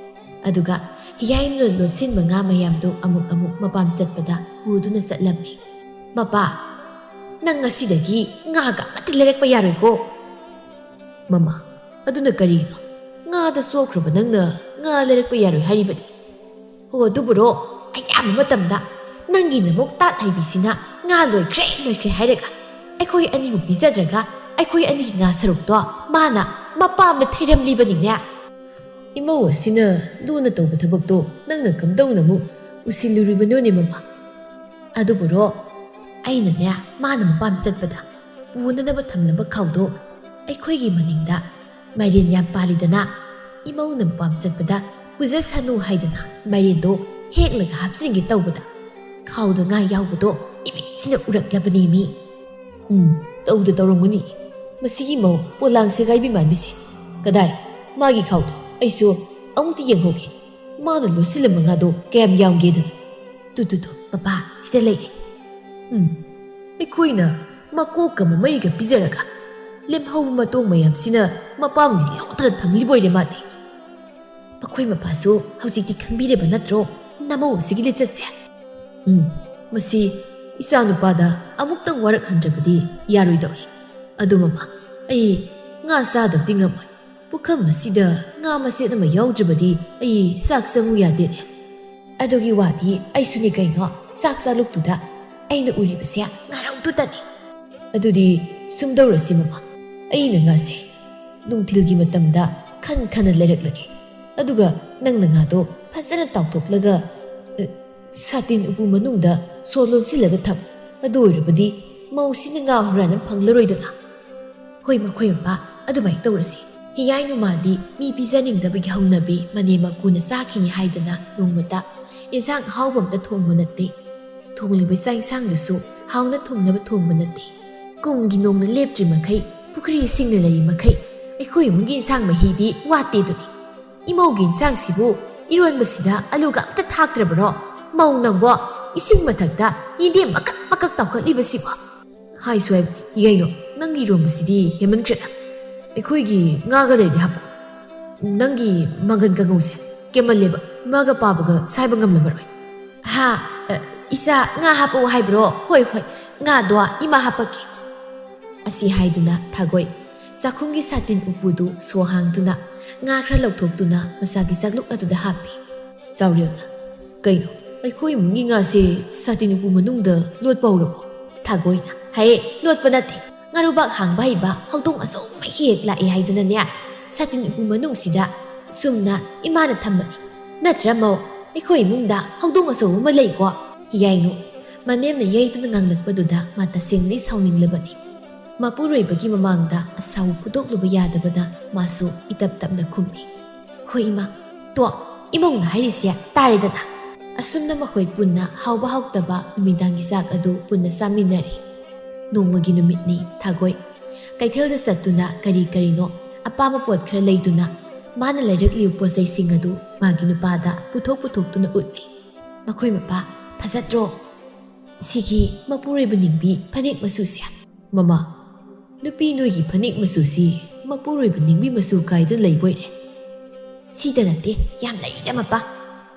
ꯑꯗꯨꯒ ꯌꯥꯏꯅꯨꯅ ꯂꯣꯠꯁꯤꯟꯕ ꯉꯥ ꯃꯌꯥꯝꯗꯨ ꯑꯃꯨꯛ ꯑꯃꯨꯛ ꯃꯄꯥꯝ ꯆꯠꯄꯗ ꯄꯨꯗꯨꯅ ꯆꯠꯂꯝꯃꯤ꯫ "ꯃꯄꯥ, ꯅꯪ ꯉꯁꯤꯗꯒꯤ ꯉꯥꯒ ꯑꯃꯠꯇ ꯂꯩꯔꯛꯄ ꯌꯥꯔꯣꯏꯀꯣ꯫" "ꯃꯃꯥ, ꯑꯗꯨꯅ ꯀꯔꯤꯅꯣ? ꯉꯥꯗ ꯆꯣꯞꯈ꯭ꯔꯕ ꯅꯪꯅ ꯉꯥ ꯂꯩꯔꯛꯄ ꯌꯥꯔꯣꯏ ꯍꯥꯏꯔꯤꯕꯗꯤ?" "ꯑꯣ, ꯑꯗꯨꯕꯨꯔꯣ, ꯑꯌꯥꯝꯕ ꯃꯇꯝꯗ ꯅꯪꯒꯤ ꯅꯃꯧ ꯇꯥꯠ ꯍꯩꯕꯤꯁꯤꯅ ꯉꯥ ꯂꯣꯏꯈ꯭ꯔꯦ, ꯂꯣꯏꯈ꯭ꯔꯦ ꯍꯥꯏꯔꯒ ꯑꯩꯈꯣꯏ ꯑꯅꯤꯕꯨ ꯄꯤꯖꯗ꯭ꯔꯒ ꯑꯩꯈꯣꯏ ꯑꯅꯤꯒꯤ ꯉꯥ ꯁꯔꯨꯛꯇꯣ ꯃꯥꯅ ꯃꯄꯥꯝꯗ ꯊꯩꯔꯝꯂꯤꯕꯅꯤꯅꯦ꯫" "ꯏꯃꯧ ꯑꯁꯤꯅ ꯂꯨꯅ ꯇꯧꯕ ꯊꯕꯛꯇꯣ ꯅꯪꯅ ꯀꯝꯗꯧꯅ ꯑꯃꯨꯛ ꯎꯁꯤꯜꯂꯨꯔꯤꯕꯅꯣꯅꯦ, ꯃꯃꯥ?" "ꯑꯗꯨꯕꯨꯔꯣ, ꯑꯩꯅꯅꯦ, ꯃꯥꯅ ꯃꯄꯥꯝ ꯆꯠꯄꯗ ꯄꯨꯅꯅꯕ ꯊꯝꯂꯝꯕ ꯈꯥꯎꯗꯣ ꯑꯩꯈꯣꯏꯒꯤ ꯃꯅꯤꯡꯗ ꯃꯥꯏꯔꯦꯟ ꯌꯥꯝ ꯄꯥꯜꯂꯤꯗꯅ, ꯏꯃꯧꯅ ꯃꯄꯥꯝ ꯆꯠꯄꯗ ꯄꯨꯖꯁꯅꯨ ꯍꯥꯏꯗꯅ ꯃꯥꯏꯔꯦꯟꯗꯣ ꯍꯦꯛꯂꯒ ꯍꯥꯞꯆꯤꯟꯒꯦ ꯇꯧꯕꯗ, ꯈꯥꯎꯗ ꯉꯥ ꯌꯥꯎꯕꯗꯣ ꯏꯃꯤꯠꯁꯤꯅ ꯎꯔꯛꯂꯕꯅꯦꯃꯤ꯫" "ꯎꯝ, ꯇꯧꯗ ꯇꯧꯔꯝꯒꯅꯤ꯫ ꯃꯁꯤꯒꯤ ꯃꯧ ꯄꯣꯂꯥꯡ ꯁꯦꯒꯥꯏꯕꯤ ꯃꯥꯟꯕꯤꯁꯦ꯫ ꯀꯗꯥꯏ, ꯃꯥꯒꯤ ꯈꯥꯎꯗꯣ ꯑꯩꯁꯨ ꯑꯃꯨꯛꯇ ꯌꯦꯡꯍꯧꯒꯦ꯫ ꯃꯥꯅ ꯂꯣꯠꯁꯤꯜꯂꯝꯕ ꯉꯥꯗꯣ ꯀꯌꯥꯝ ꯌꯥꯝꯒꯦꯗꯅ꯫ ꯇꯨ, ꯇꯨ, ꯇꯨ, ꯃꯄꯥ, ꯁꯤꯗ ꯂꯩꯔꯦ꯫ ꯎꯝ, ꯑꯩꯈꯣꯏꯅ ꯃꯀꯣꯛꯀ ꯃꯃꯩꯒ ꯄꯤꯖꯔꯒ ꯂꯦꯝꯍꯧꯕ ꯃꯇꯣꯡ ꯃꯌꯥꯝꯁꯤꯅ ꯃꯄꯥꯝꯒꯤ ꯂꯧꯗꯅ ꯊꯝꯂꯤꯕ ꯑꯣꯏꯔꯦ ꯃꯥꯗꯤ꯫ ꯃꯈꯣꯏ ꯃꯄꯥꯁꯨ ꯍꯧꯖꯤꯛꯇꯤ ꯈꯪꯕꯤꯔꯕ ꯅꯠꯇ꯭ꯔꯣ, ꯅꯃꯧ ꯑꯁꯤꯒꯤ ꯂꯤꯆꯠꯁꯦ?" "ꯎꯝ, ꯃꯁꯤ ꯏꯆꯥꯅꯨꯄꯥꯗ ꯑꯃꯨꯛꯇꯪ ꯋꯥꯔꯛꯍꯟꯗ꯭ꯔꯕꯗꯤ ꯌꯥꯔꯣꯏꯗꯧꯔꯤ꯫ ꯑꯗꯨ ꯃꯃꯥ, ꯑꯩ ꯉꯥ ꯆꯥꯗꯕꯗꯤ ꯉꯝꯃꯣꯏ꯫ ꯄꯨꯈꯝ ꯑꯁꯤꯗ ꯉꯥ ꯃꯆꯦꯠ ꯑꯃ ꯌꯥꯎꯗ꯭ꯔꯕꯗꯤ ꯑꯩ ꯆꯥꯛ ꯆꯪꯉꯨ ꯌꯥꯗꯦꯅꯦ꯫" "ꯑꯗꯨꯒꯤ ꯋꯥꯗꯤ ꯑꯩꯁꯨꯅꯤ ꯀꯩꯅꯣ, ꯆꯥꯛ ꯆꯥꯂꯨꯛꯇꯨꯗ ꯑꯩꯅ ꯎꯔꯤꯕꯁꯦ ꯉꯥꯔꯧꯗꯨꯇꯅꯤ꯫" "ꯑꯗꯨꯗꯤ ꯁꯨꯝꯗꯧꯔꯁꯤ ꯃꯃꯥ, ꯑꯩꯅ ꯉꯥꯁꯦ ꯅꯨꯡꯊꯤꯜꯒꯤ ꯃꯇꯝꯗ ꯈꯟ ꯈꯟꯅ ꯂꯩꯔꯛꯂꯒꯦ꯫ ꯑꯗꯨꯒ ꯅꯪꯅ ꯉꯥꯗꯣ ꯐꯖꯅ ꯇꯥꯎꯊꯣꯛꯂꯒ, ꯑ, ꯁꯥꯇꯤꯟ ꯎꯄꯨ ꯃꯅꯨꯡꯗ ꯁꯣ ꯂꯣꯟꯁꯤꯜꯂꯒ ꯊꯝ꯫ ꯑꯗꯨ ꯑꯣꯏꯔꯕꯗꯤ ꯃꯧꯁꯤꯅ ꯉꯥ ꯍꯨꯔꯥꯟꯅ ꯐꯪꯂꯔꯣꯏꯗꯅ꯫" "ꯍꯣꯏ, ꯃꯈꯣꯏ ꯃꯄꯥ, ꯑꯗꯨꯃꯥꯏꯅ ꯇꯧꯔꯁꯤ꯫" ꯍꯤꯌꯥꯏ ꯅꯨꯃꯥꯗꯤ ꯃꯤ ꯄꯤꯖꯅꯤꯡꯗꯕꯒꯤ ꯍꯧꯅꯕꯤ ꯃꯅꯦꯝ ꯃꯀꯨꯅ ꯆꯥꯈꯤꯅꯤ ꯍꯥꯏꯗꯅ ꯅꯣꯡꯃꯇ ꯏꯟꯁꯥꯡ ꯑꯍꯥꯎꯕ ꯑꯝꯇ ꯊꯣꯡꯕ ꯅꯠꯇꯦ꯫ ꯊꯣꯡꯂꯤꯕ ꯆꯥꯛ ꯏꯟꯁꯥꯡꯗꯨꯁꯨ ꯍꯥꯎꯅ ꯊꯨꯝꯅꯕ ꯊꯣꯡꯕ ꯅꯠꯇꯦ꯫ ꯀꯨꯝꯒꯤ ꯅꯣꯡꯅ ꯂꯦꯞꯇ꯭ꯔꯤ ꯃꯈꯩ, ꯄꯨꯈ꯭ꯔꯤ ꯏꯁꯤꯡꯅ ꯂꯩꯔꯤ ꯃꯈꯩ, ꯑꯩꯈꯣꯏ ꯏꯃꯨꯡꯒꯤ ꯏꯟꯁꯥꯡ ꯃꯍꯤꯗꯤ ꯋꯥꯠꯇꯦꯗꯨꯅꯤ꯫ ꯏꯃꯧꯒꯤ ꯏꯟꯁꯥꯡꯁꯤꯕꯨ ꯏꯔꯣꯟꯕꯁꯤꯗ ꯑꯂꯨꯒ ꯑꯝꯇ ꯊꯥꯛꯇ꯭ꯔꯕꯔꯣ? ꯃꯧ ꯅꯪꯕꯣ, ꯏꯁꯤꯡ ꯃꯊꯛꯇ ꯌꯦꯟꯗꯦꯝ ꯃꯀꯛ ꯃꯀꯛ ꯇꯥꯎꯈꯠꯂꯤꯕꯁꯤꯕꯣ? ꯍꯥꯏꯁꯨ ꯍꯥꯏꯕꯅꯤ, ꯌꯥꯏꯅꯣ, ꯅꯪꯒꯤ ꯏꯔꯣꯝꯕꯁꯤꯗꯤ ꯍꯦꯟꯃꯟꯈ꯭ꯔꯦꯗ꯫ ꯑꯩꯈꯣꯏꯒꯤ ꯉꯥꯒ ꯂꯩꯔꯗꯤ ꯍꯥꯞꯄꯣ꯫ ꯅꯪꯒꯤ ꯃꯪꯒꯟ ꯀꯥꯡꯉꯧꯁꯦ ꯀꯦꯝꯃꯜꯂꯦꯕ, ꯏꯃꯥꯒ ꯄꯥꯕꯒ ꯁꯥꯏꯕ ꯉꯝꯂꯝꯃꯔꯣꯏ꯫ ꯍꯥ, ꯑ, "ꯏꯆꯥ, ꯉꯥ ꯍꯥꯞꯄꯛꯑꯣ ꯍꯥꯏꯕ꯭ꯔꯣ? ꯍꯣꯏ, ꯍꯣꯏ, ꯉꯥꯗꯣ ꯏꯃꯥ ꯍꯥꯞꯄꯛꯀꯦ꯫" ꯑꯁꯤ ꯍꯥꯏꯗꯨꯅ ꯊꯥꯒꯣꯏ ꯆꯥꯛꯈꯨꯝꯒꯤ ꯁꯥꯇꯤꯟ ꯎꯄꯨꯗꯨ ꯁꯣ ꯍꯥꯡꯗꯨꯅ ꯉꯥ ꯈꯔ ꯂꯧꯊꯣꯛꯇꯨꯅ ꯃꯁꯥꯒꯤ ꯆꯥꯛꯂꯨꯛ ꯑꯗꯨꯗ ꯍꯥꯞꯄꯤ꯫ ꯆꯥꯎꯔꯦꯜꯅ, "ꯀꯩꯅꯣ, ꯑꯩꯈꯣꯏ ꯏꯃꯨꯡꯒꯤ ꯉꯥꯁꯦ ꯁꯥꯇꯤꯟ ꯎꯄꯨ ꯃꯅꯨꯡꯗ ꯂꯣꯠꯄ ꯍꯧꯔꯕꯣ?" ꯊꯥꯒꯣꯏꯅ, "ꯍꯦ, ꯂꯣꯠꯄ ꯅꯠꯇꯦ, ꯉꯥꯔꯨꯕꯥꯛ ꯍꯥꯡꯕ ꯍꯩꯕ ꯍꯧꯗꯣꯡ ꯑꯆꯧꯕ ꯑꯃ ꯍꯦꯛ ꯂꯥꯛꯑꯦ ꯍꯥꯏꯗꯅꯅꯦ, ꯁꯥꯇꯤꯟ ꯎꯄꯨ ꯃꯅꯨꯡꯁꯤꯗ ꯁꯨꯝꯅ ꯏꯃꯥꯅ ꯊꯝꯕꯅꯤ꯫ ꯅꯠꯇ꯭ꯔ ꯃꯧ, ꯑꯩꯈꯣꯏ ꯏꯃꯨꯡꯗ ꯍꯧꯗꯣꯡ ꯑꯆꯧꯕ ꯑꯃ ꯂꯩꯀꯣ?" ꯌꯥꯏꯅꯨ ꯃꯅꯦꯝꯅ ꯌꯩꯗꯨꯅ ꯉꯥꯡꯂꯛꯄꯗꯨꯗ ꯃꯥ ꯇꯁꯦꯡꯅꯗꯤ ꯁꯥꯎꯅꯤꯡꯂꯕꯅꯤ꯫ ꯃꯄꯨꯔꯣꯏꯕꯒꯤ ꯃꯃꯥꯡꯗ ꯑꯁꯥꯎ ꯐꯨꯗꯣꯛꯂꯨꯕ ꯌꯥꯗꯕꯅ ꯃꯥꯁꯨ ꯏꯇꯞ ꯇꯞꯅ ꯈꯨꯝꯃꯤ, "ꯍꯣꯏ ꯏꯃꯥ, ꯇꯣ, ꯏꯃꯧꯅ ꯍꯥꯏꯔꯤꯁꯦ ꯇꯥꯔꯦꯗꯅ꯫" ꯑꯁꯨꯝꯅ ꯃꯈꯣꯏ ꯄꯨꯟꯅ ꯍꯥꯎꯕ ꯍꯥꯎꯇꯕ ꯅꯨꯃꯤꯗꯥꯡꯒꯤ ꯆꯥꯛ ꯑꯗꯨ ꯄꯨꯟꯅ ꯆꯥꯃꯤꯟꯅꯔꯤ꯫ ꯅꯣꯡꯃꯒꯤ ꯅꯨꯃꯤꯠꯅꯤ꯫ ꯊꯥꯒꯣꯏ ꯀꯩꯊꯦꯜꯗ ꯆꯠꯇꯨꯅ ꯀꯔꯤ ꯀꯔꯤꯅꯣ ꯑꯄꯥꯝꯕ ꯄꯣꯠ ꯈꯔ ꯂꯩꯗꯨꯅ ꯃꯥꯅ ꯂꯩꯔꯛꯂꯤꯕ ꯄꯣꯠ ꯆꯩꯁꯤꯡ ꯑꯗꯨ ꯃꯥꯒꯤ ꯅꯨꯄꯥꯗ ꯄꯨꯊꯣꯛ ꯄꯨꯊꯣꯛꯇꯨꯅ ꯎꯠꯂꯤ꯫ "ꯃꯈꯣꯏ ꯃꯄꯥ, ꯐꯖꯗ꯭ꯔꯣ? ꯁꯤꯒꯤ ꯃꯄꯨꯔꯣꯏꯕ ꯅꯤꯡꯕꯤ ꯐꯅꯦꯛ ꯃꯆꯨꯁꯦ꯫" "ꯃꯃꯥ, ꯅꯨꯄꯤ ꯅꯣꯏꯒꯤ ꯐꯅꯦꯛ ꯃꯆꯨꯁꯤ ꯃꯄꯨꯔꯣꯏꯕ ꯅꯤꯡꯕꯤ ꯃꯆꯨ ꯀꯥꯏꯗꯨꯅ ꯂꯩꯕꯣꯏꯔꯦ꯫ ꯁꯤꯗ ꯅꯠꯇꯦ, ꯌꯥꯝ ꯂꯩꯔꯤꯗ ꯃꯄꯥ꯫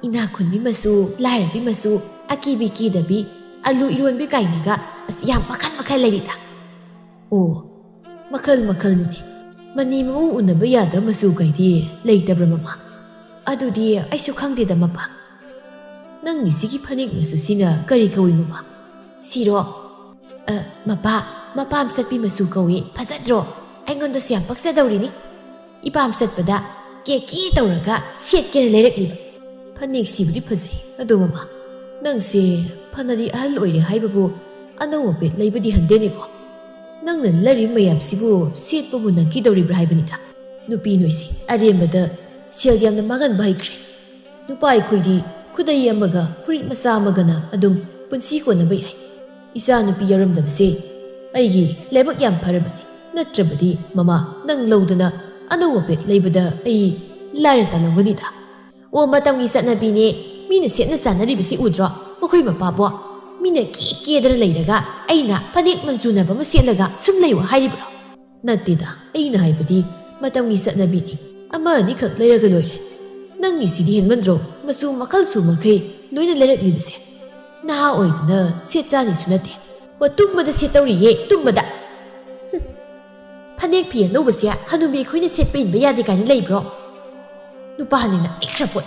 ꯏꯅꯥꯛ ꯈꯨꯟꯕꯤ ꯃꯆꯨ, ꯂꯥꯏꯔꯕꯤ ꯃꯆꯨ, ꯑꯀꯤꯕꯤ ꯀꯤꯗꯕꯤ, ꯑꯂꯨ ꯏꯔꯣꯟꯕꯤ ꯀꯥꯏꯅꯒ ꯑꯁ ꯌꯥꯝ ꯃꯈꯜ ꯃꯈꯜ ꯂꯩꯔꯤꯗ꯫" "ꯑꯣ, ꯃꯈꯜ ꯃꯈꯜꯅꯤꯅꯦ꯫ ꯃꯅꯤ ꯃꯃꯨ ꯎꯅꯕ ꯌꯥꯗꯕ ꯃꯆꯨ ꯀꯩꯗꯤ ꯂꯩꯇꯕ꯭ꯔꯥ ꯃꯃꯥ? ꯑꯗꯨꯗꯤ ꯑꯩꯁꯨ ꯈꯪꯗꯦꯗ ꯃꯄꯥ꯫ ꯅꯪꯒꯤꯁꯤꯒꯤ ꯐꯅꯦꯛ ꯃꯆꯨꯁꯤꯅ ꯀꯔꯤ ꯀꯧꯏ ꯃꯃꯥ?" "ꯁꯤꯔꯣ? ꯑ, ꯃꯄꯥ, ꯃꯄꯥꯝ ꯆꯠꯄꯤ ꯃꯆꯨ ꯀꯧꯏ꯫ ꯐꯖꯗ꯭ꯔꯣ? ꯑꯩꯉꯣꯟꯗꯁꯨ ꯌꯥꯝ ꯄꯛꯆꯗꯧꯔꯤꯅꯤ꯫ ꯏꯄꯥꯝ ꯆꯠꯄꯗ ꯀꯦꯀꯦ ꯇꯧꯔꯒ ꯁꯦꯠꯀꯦꯅ ꯂꯩꯔꯛꯂꯤꯕ꯫" "ꯐꯅꯦꯛꯁꯤꯕꯨꯗꯤ ꯐꯖꯩ꯫ ꯑꯗꯣ ꯃꯃꯥ, ꯅꯪꯁꯦ ꯐꯅꯗꯤ ꯑꯍꯜ ꯑꯣꯏꯔꯦ ꯍꯥꯏꯕꯕꯨ ꯑꯅꯧꯕ ꯄꯦꯠ ꯂꯩꯕꯗꯤ ꯍꯟꯗꯦꯅꯦꯀꯣ꯫ ꯅꯪꯅ ꯂꯩꯔꯤꯕ ꯃꯌꯥꯝꯁꯤꯕꯨ ꯁꯦꯠꯄꯕꯨ ꯅꯪꯈꯤꯗꯧꯔꯤꯕ꯭ꯔꯥ ꯍꯥꯏꯕꯅꯤꯗ꯫ ꯅꯨꯄꯤ ꯅꯣꯏꯁꯦ ꯑꯔꯦꯝꯕꯗ ꯁꯦꯜ ꯌꯥꯝꯅ ꯃꯥꯡꯍꯟꯕ ꯍꯩꯈ꯭ꯔꯦ꯫ ꯅꯨꯄꯥ ꯑꯩꯈꯣꯏꯗꯤ ꯈꯨꯗꯩ ꯑꯃꯒ ꯐꯨꯔꯤꯠ ꯃꯆꯥ ꯑꯃꯒꯅ ꯑꯗꯨꯝ ꯄꯨꯟꯁꯤ ꯀꯣꯟꯅꯕ ꯌꯥꯏ꯫ ꯏꯆꯥ ꯅꯨꯄꯤ ꯌꯥꯎꯔꯝꯗꯕꯁꯦ ꯑꯩꯒꯤ ꯂꯥꯏꯕꯛ ꯌꯥꯝ ꯐꯔꯕꯅꯤ꯫ ꯅꯠꯇ꯭ꯔꯕꯗꯤ ꯃꯃꯥ, ꯅꯪ ꯂꯧꯗꯅ ꯑꯅꯧꯕ ꯄꯦꯠ ꯂꯩꯕꯗ ꯑꯩ ꯂꯥꯏꯔ ꯇꯥꯜꯂꯝꯒꯅꯤꯗ꯫" "ꯑꯣ, ꯃꯇꯝꯒꯤ ꯆꯠꯅꯕꯤꯅꯦ꯫ ꯃꯤꯅ ꯁꯦꯠꯅ ꯆꯥꯅꯔꯤꯕꯁꯤ ꯎꯗ꯭ꯔꯣ? ꯃꯈꯣꯏ ꯃꯄꯥꯕꯣ, ꯃꯤꯅ ꯀꯦ ꯀꯦꯗꯅ ꯂꯩꯔꯒ ꯑꯩꯅ ꯐꯅꯦꯛ ꯃꯆꯨꯅꯕ ꯑꯃ ꯁꯦꯠꯂꯒ ꯁꯨꯝ ꯂꯩꯌꯨ ꯍꯥꯏꯔꯤꯕ꯭ꯔꯣ?" "ꯅꯠꯇꯦꯗ, ꯑꯩꯅ ꯍꯥꯏꯕꯗꯤ ꯃꯇꯝꯒꯤ ꯆꯠꯅꯕꯤꯅꯤ꯫ ꯑꯃ ꯑꯅꯤꯈꯛ ꯂꯩꯔꯒ ꯂꯣꯏꯔꯦ꯫ ꯅꯪꯒꯤꯁꯤꯗꯤ ꯍꯦꯟꯃꯟꯗ꯭ꯔꯣ? ꯃꯆꯨ ꯃꯈꯜ ꯁꯨ ꯃꯈꯩ ꯂꯣꯏꯅ ꯂꯩꯔꯛꯂꯤꯕꯁꯦ꯫" ꯅꯍꯥ ꯑꯣꯏꯗꯨꯅ ꯁꯦꯠ ꯆꯥꯅꯤꯁꯨ ꯅꯠꯇꯦ꯫ ꯑꯣ, ꯇꯨꯝꯕꯗ ꯁꯦꯠꯇꯧꯔꯤꯌꯦ, ꯇꯨꯝꯕꯗ꯫ ꯍꯨꯝ꯫ ꯐꯅꯦꯛ ꯐꯤ ꯑꯅꯧꯕꯁꯦ ꯍꯅꯨꯕꯤ ꯑꯩꯈꯣꯏꯅ ꯁꯦꯠꯄ ꯏꯟꯕ ꯌꯥꯗꯦ ꯀꯥꯏꯅ ꯂꯩꯕ꯭ꯔꯣ? ꯅꯨꯄꯥꯅꯤꯅ ꯏꯈ꯭ꯔ ꯄꯣꯠ꯫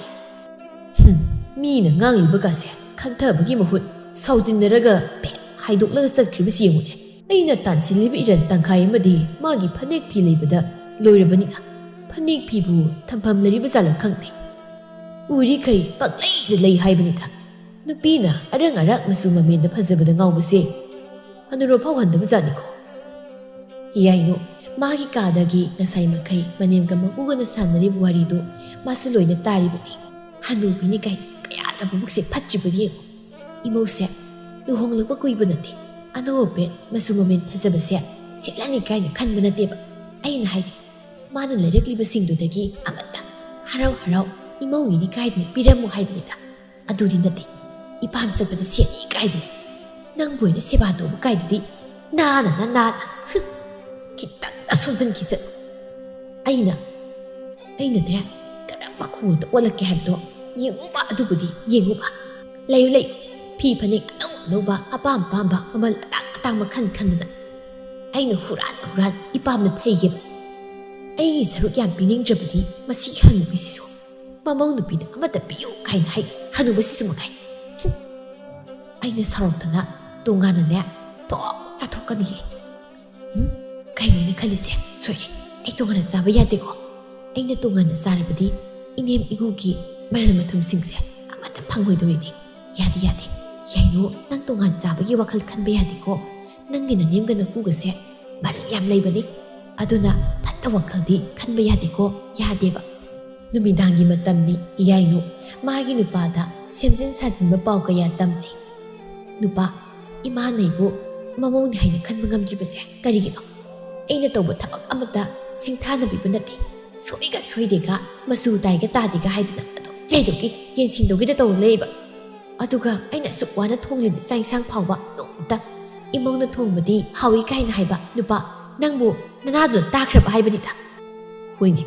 ꯍꯨꯝ, ꯃꯤꯅ ꯉꯥꯡꯂꯤꯕꯒꯁꯦ ꯈꯟꯊꯕꯒꯤ ꯃꯍꯨꯠ ꯁꯥꯎꯖꯤꯟꯅꯔꯒ ꯐꯦꯠ ꯍꯥꯏꯗꯣꯛꯂꯒ ꯆꯠꯈ꯭ꯔꯤꯕꯁꯤ ꯌꯦꯡꯉꯨꯅꯦ꯫ ꯑꯩꯅ ꯇꯥꯟꯁꯤꯜꯂꯤꯕ ꯏꯔꯟ ꯇꯪꯈꯥꯏ ꯑꯃꯗꯤ ꯃꯥꯒꯤ ꯐꯅꯦꯛ ꯐꯤ ꯂꯩꯕꯗ ꯂꯣꯏꯔꯕꯅꯤꯅ, ꯐꯅꯦꯛ ꯐꯤꯕꯨ ꯊꯝꯐꯝ ꯂꯩꯔꯤꯕ ꯖꯥꯠꯂ ꯈꯪꯗꯦ꯫ ꯎꯔꯤꯈꯩ ꯄꯪꯂꯩꯗ ꯂꯩ ꯍꯥꯏꯕꯅꯤꯗ꯫ ꯅꯨꯄꯤꯅ ꯑꯔꯪ ꯑꯔꯥꯛ ꯃꯆꯨ ꯃꯃꯦꯟꯗ ꯐꯖꯕꯗ ꯉꯥꯎꯕꯁꯦ ꯍꯅꯨꯔ ꯐꯥꯎ ꯍꯟꯗꯕ ꯖꯥꯠꯅꯤꯀꯣ꯫ ꯌꯥꯏꯅꯨ, ꯃꯥꯒꯤ ꯀꯥꯗꯒꯤ ꯉꯁꯥꯏ ꯃꯈꯩ ꯃꯅꯦꯝꯒ ꯃꯀꯨꯒꯅ ꯁꯥꯟꯅꯔꯤꯕ ꯋꯥꯔꯤꯗꯨ ꯃꯥꯁꯨ ꯂꯣꯏꯅ ꯇꯥꯔꯤꯕꯅꯤ꯫ ꯍꯅꯨꯕꯤꯅꯤ ꯀꯥꯏ ꯀꯌꯥꯗ ꯃꯕꯨꯛꯁꯦ ꯐꯠꯇ꯭ꯔꯤꯕꯅꯤ ꯌꯦꯡꯉꯨ꯫ ꯏꯃꯧꯁꯦ ꯂꯨꯍꯣꯡꯂꯛꯄ ꯀꯨꯏꯕ ꯅꯠꯇꯦ, ꯑꯅꯧꯕ ꯄꯦꯠ ꯃꯆꯨ ꯃꯃꯦꯟ ꯐꯖꯕꯁꯦ ꯁꯦꯠꯂꯅꯤ ꯀꯥꯏꯅ ꯈꯟꯕ ꯅꯠꯇꯦꯕ꯫ ꯑꯩꯅ ꯍꯥꯏꯗꯤ, ꯃꯥꯅ ꯂꯩꯔꯛꯂꯤꯕꯁꯤꯡꯗꯨꯗꯒꯤ ꯑꯃꯠꯇ ꯍꯔꯥꯎ ꯍꯔꯥꯎ ꯏꯃꯧꯒꯤꯅꯤ ꯀꯥꯏꯗꯅ ꯄꯤꯔꯝꯃꯨ ꯍꯥꯏꯕꯅꯤꯗ꯫ ꯑꯗꯨꯗꯤ ꯅꯠꯇꯦ, ꯏꯄꯥꯝ ꯆꯠꯄꯗ ꯁꯦꯠꯅꯤ ꯀꯥꯏꯗꯅ꯫ ꯅꯪꯕꯨ ꯑꯣꯏꯅ ꯁꯦꯕꯥ ꯇꯧꯕ ꯀꯥꯏꯗꯨꯗꯤ ꯅꯥꯅ ꯅꯥꯅ, ꯍꯨꯝ, ꯈꯤꯇꯪꯗ ꯁꯣꯟꯖꯟꯈꯤ ꯆꯠꯂꯨ꯫ ꯑꯩꯅ, ꯑꯩꯅꯅꯦ, ꯀꯔꯝꯕ ꯈꯨꯉꯨꯗ ꯑꯣꯜꯂꯛꯀꯦ ꯍꯥꯏꯕꯗꯣ ꯌꯦꯡꯉꯨꯕ, ꯑꯗꯨꯕꯨꯗꯤ ꯌꯦꯡꯉꯨꯕ꯫ ꯂꯩꯌꯨ, ꯂꯩꯌꯨ, ꯐꯤ ꯐꯅꯦꯛ ꯑꯅꯧ ꯑꯅꯧꯕ, ꯑꯄꯥꯝ ꯑꯄꯥꯝꯕ, ꯃꯃꯜ ꯑꯇꯥꯡ ꯑꯇꯥꯡꯕ ꯈꯟ ꯈꯟꯗꯅ ꯑꯩꯅ ꯍꯨꯔꯥꯟ ꯍꯨꯔꯥꯟ ꯏꯄꯥꯝꯅ ꯊꯩꯒꯦꯕ꯫ ꯑꯩꯒꯤ ꯁꯔꯨꯛ ꯌꯥꯝ ꯄꯤꯅꯤꯡꯗ꯭ꯔꯕꯗꯤ ꯃꯁꯤꯒꯤ ꯍꯅꯨꯕꯤꯁꯤꯁꯨ ꯃꯃꯧ ꯅꯨꯄꯤꯗ ꯑꯃꯠꯇ ꯄꯤꯌꯨ ꯀꯥꯏꯅ ꯍꯥꯏ, ꯍꯅꯨꯕꯁꯤꯁꯨ ꯃꯉꯥꯏ꯫ ꯍꯨꯝ꯫ ꯑꯩꯅ ꯁꯥꯎꯔꯛꯇꯅ ꯇꯣꯉꯥꯟꯅꯅꯦ ꯊꯣꯛ ꯆꯥꯊꯣꯛꯀꯅꯤꯌꯦ꯫ ꯎꯝ? ꯀꯩꯅꯣ ꯑꯩꯅ ꯈꯜꯂꯤꯁꯦ? ꯁꯣꯏꯔꯦ꯫ ꯑꯩ ꯇꯣꯉꯥꯟꯅ ꯆꯥꯕ ꯌꯥꯗꯦꯀꯣ꯫ ꯑꯩꯅ ꯇꯣꯉꯥꯟꯅ ꯆꯥꯔꯕꯗꯤ ꯏꯅꯦꯝ ꯏꯀꯨꯒꯤ ꯃꯔꯜ ꯃꯊꯨꯝꯁꯤꯡꯁꯦ ꯑꯃꯠꯇ ꯐꯪꯉꯣꯏꯗꯧꯔꯤꯅꯦ꯫ ꯌꯥꯗꯦ, ꯌꯥꯗꯦ꯫ ꯌꯥꯏꯅꯨ, ꯅꯪ ꯇꯣꯉꯥꯟ ꯆꯥꯕꯒꯤ ꯋꯥꯈꯜ ꯈꯟꯕ ꯌꯥꯗꯦꯀꯣ꯫ ꯅꯪꯒꯤ ꯅꯅꯦꯝꯒ ꯅꯀꯨꯒꯁꯦ ꯃꯔꯜ ꯌꯥꯝ ꯂꯩꯕꯅꯤ꯫ ꯑꯗꯨꯅ ꯐꯠꯇ ꯋꯥꯈꯜꯗꯤ ꯈꯟꯕ ꯌꯥꯗꯦꯀꯣ꯫ ꯌꯥꯗꯦꯕ꯫ ꯅꯨꯃꯤꯗꯥꯡꯒꯤ ꯃꯇꯝꯅꯤ꯫ ꯌꯥꯏꯅꯨ ꯃꯥꯒꯤ ꯅꯨꯄꯥꯗ ꯁꯦꯝꯖꯤꯟ ꯁꯥꯖꯤꯟꯕ ꯄꯥꯎ ꯀꯌꯥ ꯇꯝꯂꯤ꯫ ꯅꯨꯄꯥ, ꯏꯃꯥꯅ ꯑꯩꯕꯨ ꯃꯃꯧꯅꯤ ꯍꯥꯏꯅ ꯈꯟꯕ ꯉꯝꯗ꯭ꯔꯤꯕꯁꯦ ꯀꯔꯤꯒꯤꯅꯣ? ꯑꯩꯅ ꯇꯧꯕ ꯊꯕꯛ ꯑꯃꯠꯇ ꯁꯤꯡꯊꯥꯅꯕꯤꯕ ꯅꯠꯇꯦ꯫ ꯁꯣꯏꯒ ꯁꯣꯏꯗꯦꯒ, ꯃꯆꯨ ꯇꯥꯏꯒ ꯇꯥꯗꯦꯒ ꯍꯥꯏꯗꯅ ꯑꯗꯨꯝ ꯆꯩꯗꯧꯒꯤ, ꯌꯦꯡꯁꯤꯟꯗꯧꯒꯤꯗ ꯇꯧꯔ ꯂꯩꯕ꯫ ꯑꯗꯨꯒ ꯑꯩꯅ ꯑꯁꯨꯛ ꯋꯥꯅ ꯊꯣꯡꯂꯤꯕ ꯆꯥꯛ ꯏꯟꯁꯥꯡ ꯐꯥꯎꯕ ꯅꯣꯡꯃꯇ ꯏꯃꯧꯅ ꯊꯣꯡꯕꯗꯤ ꯍꯥꯎꯏ ꯀꯥꯏꯅ ꯍꯥꯏꯕ ꯅꯨꯄꯥ ꯅꯪꯕꯨ ꯅꯅꯥꯗꯨꯅ ꯇꯥꯈ꯭ꯔꯕ ꯍꯥꯏꯕꯅꯤꯗ꯫ ꯍꯣꯏꯅꯦ,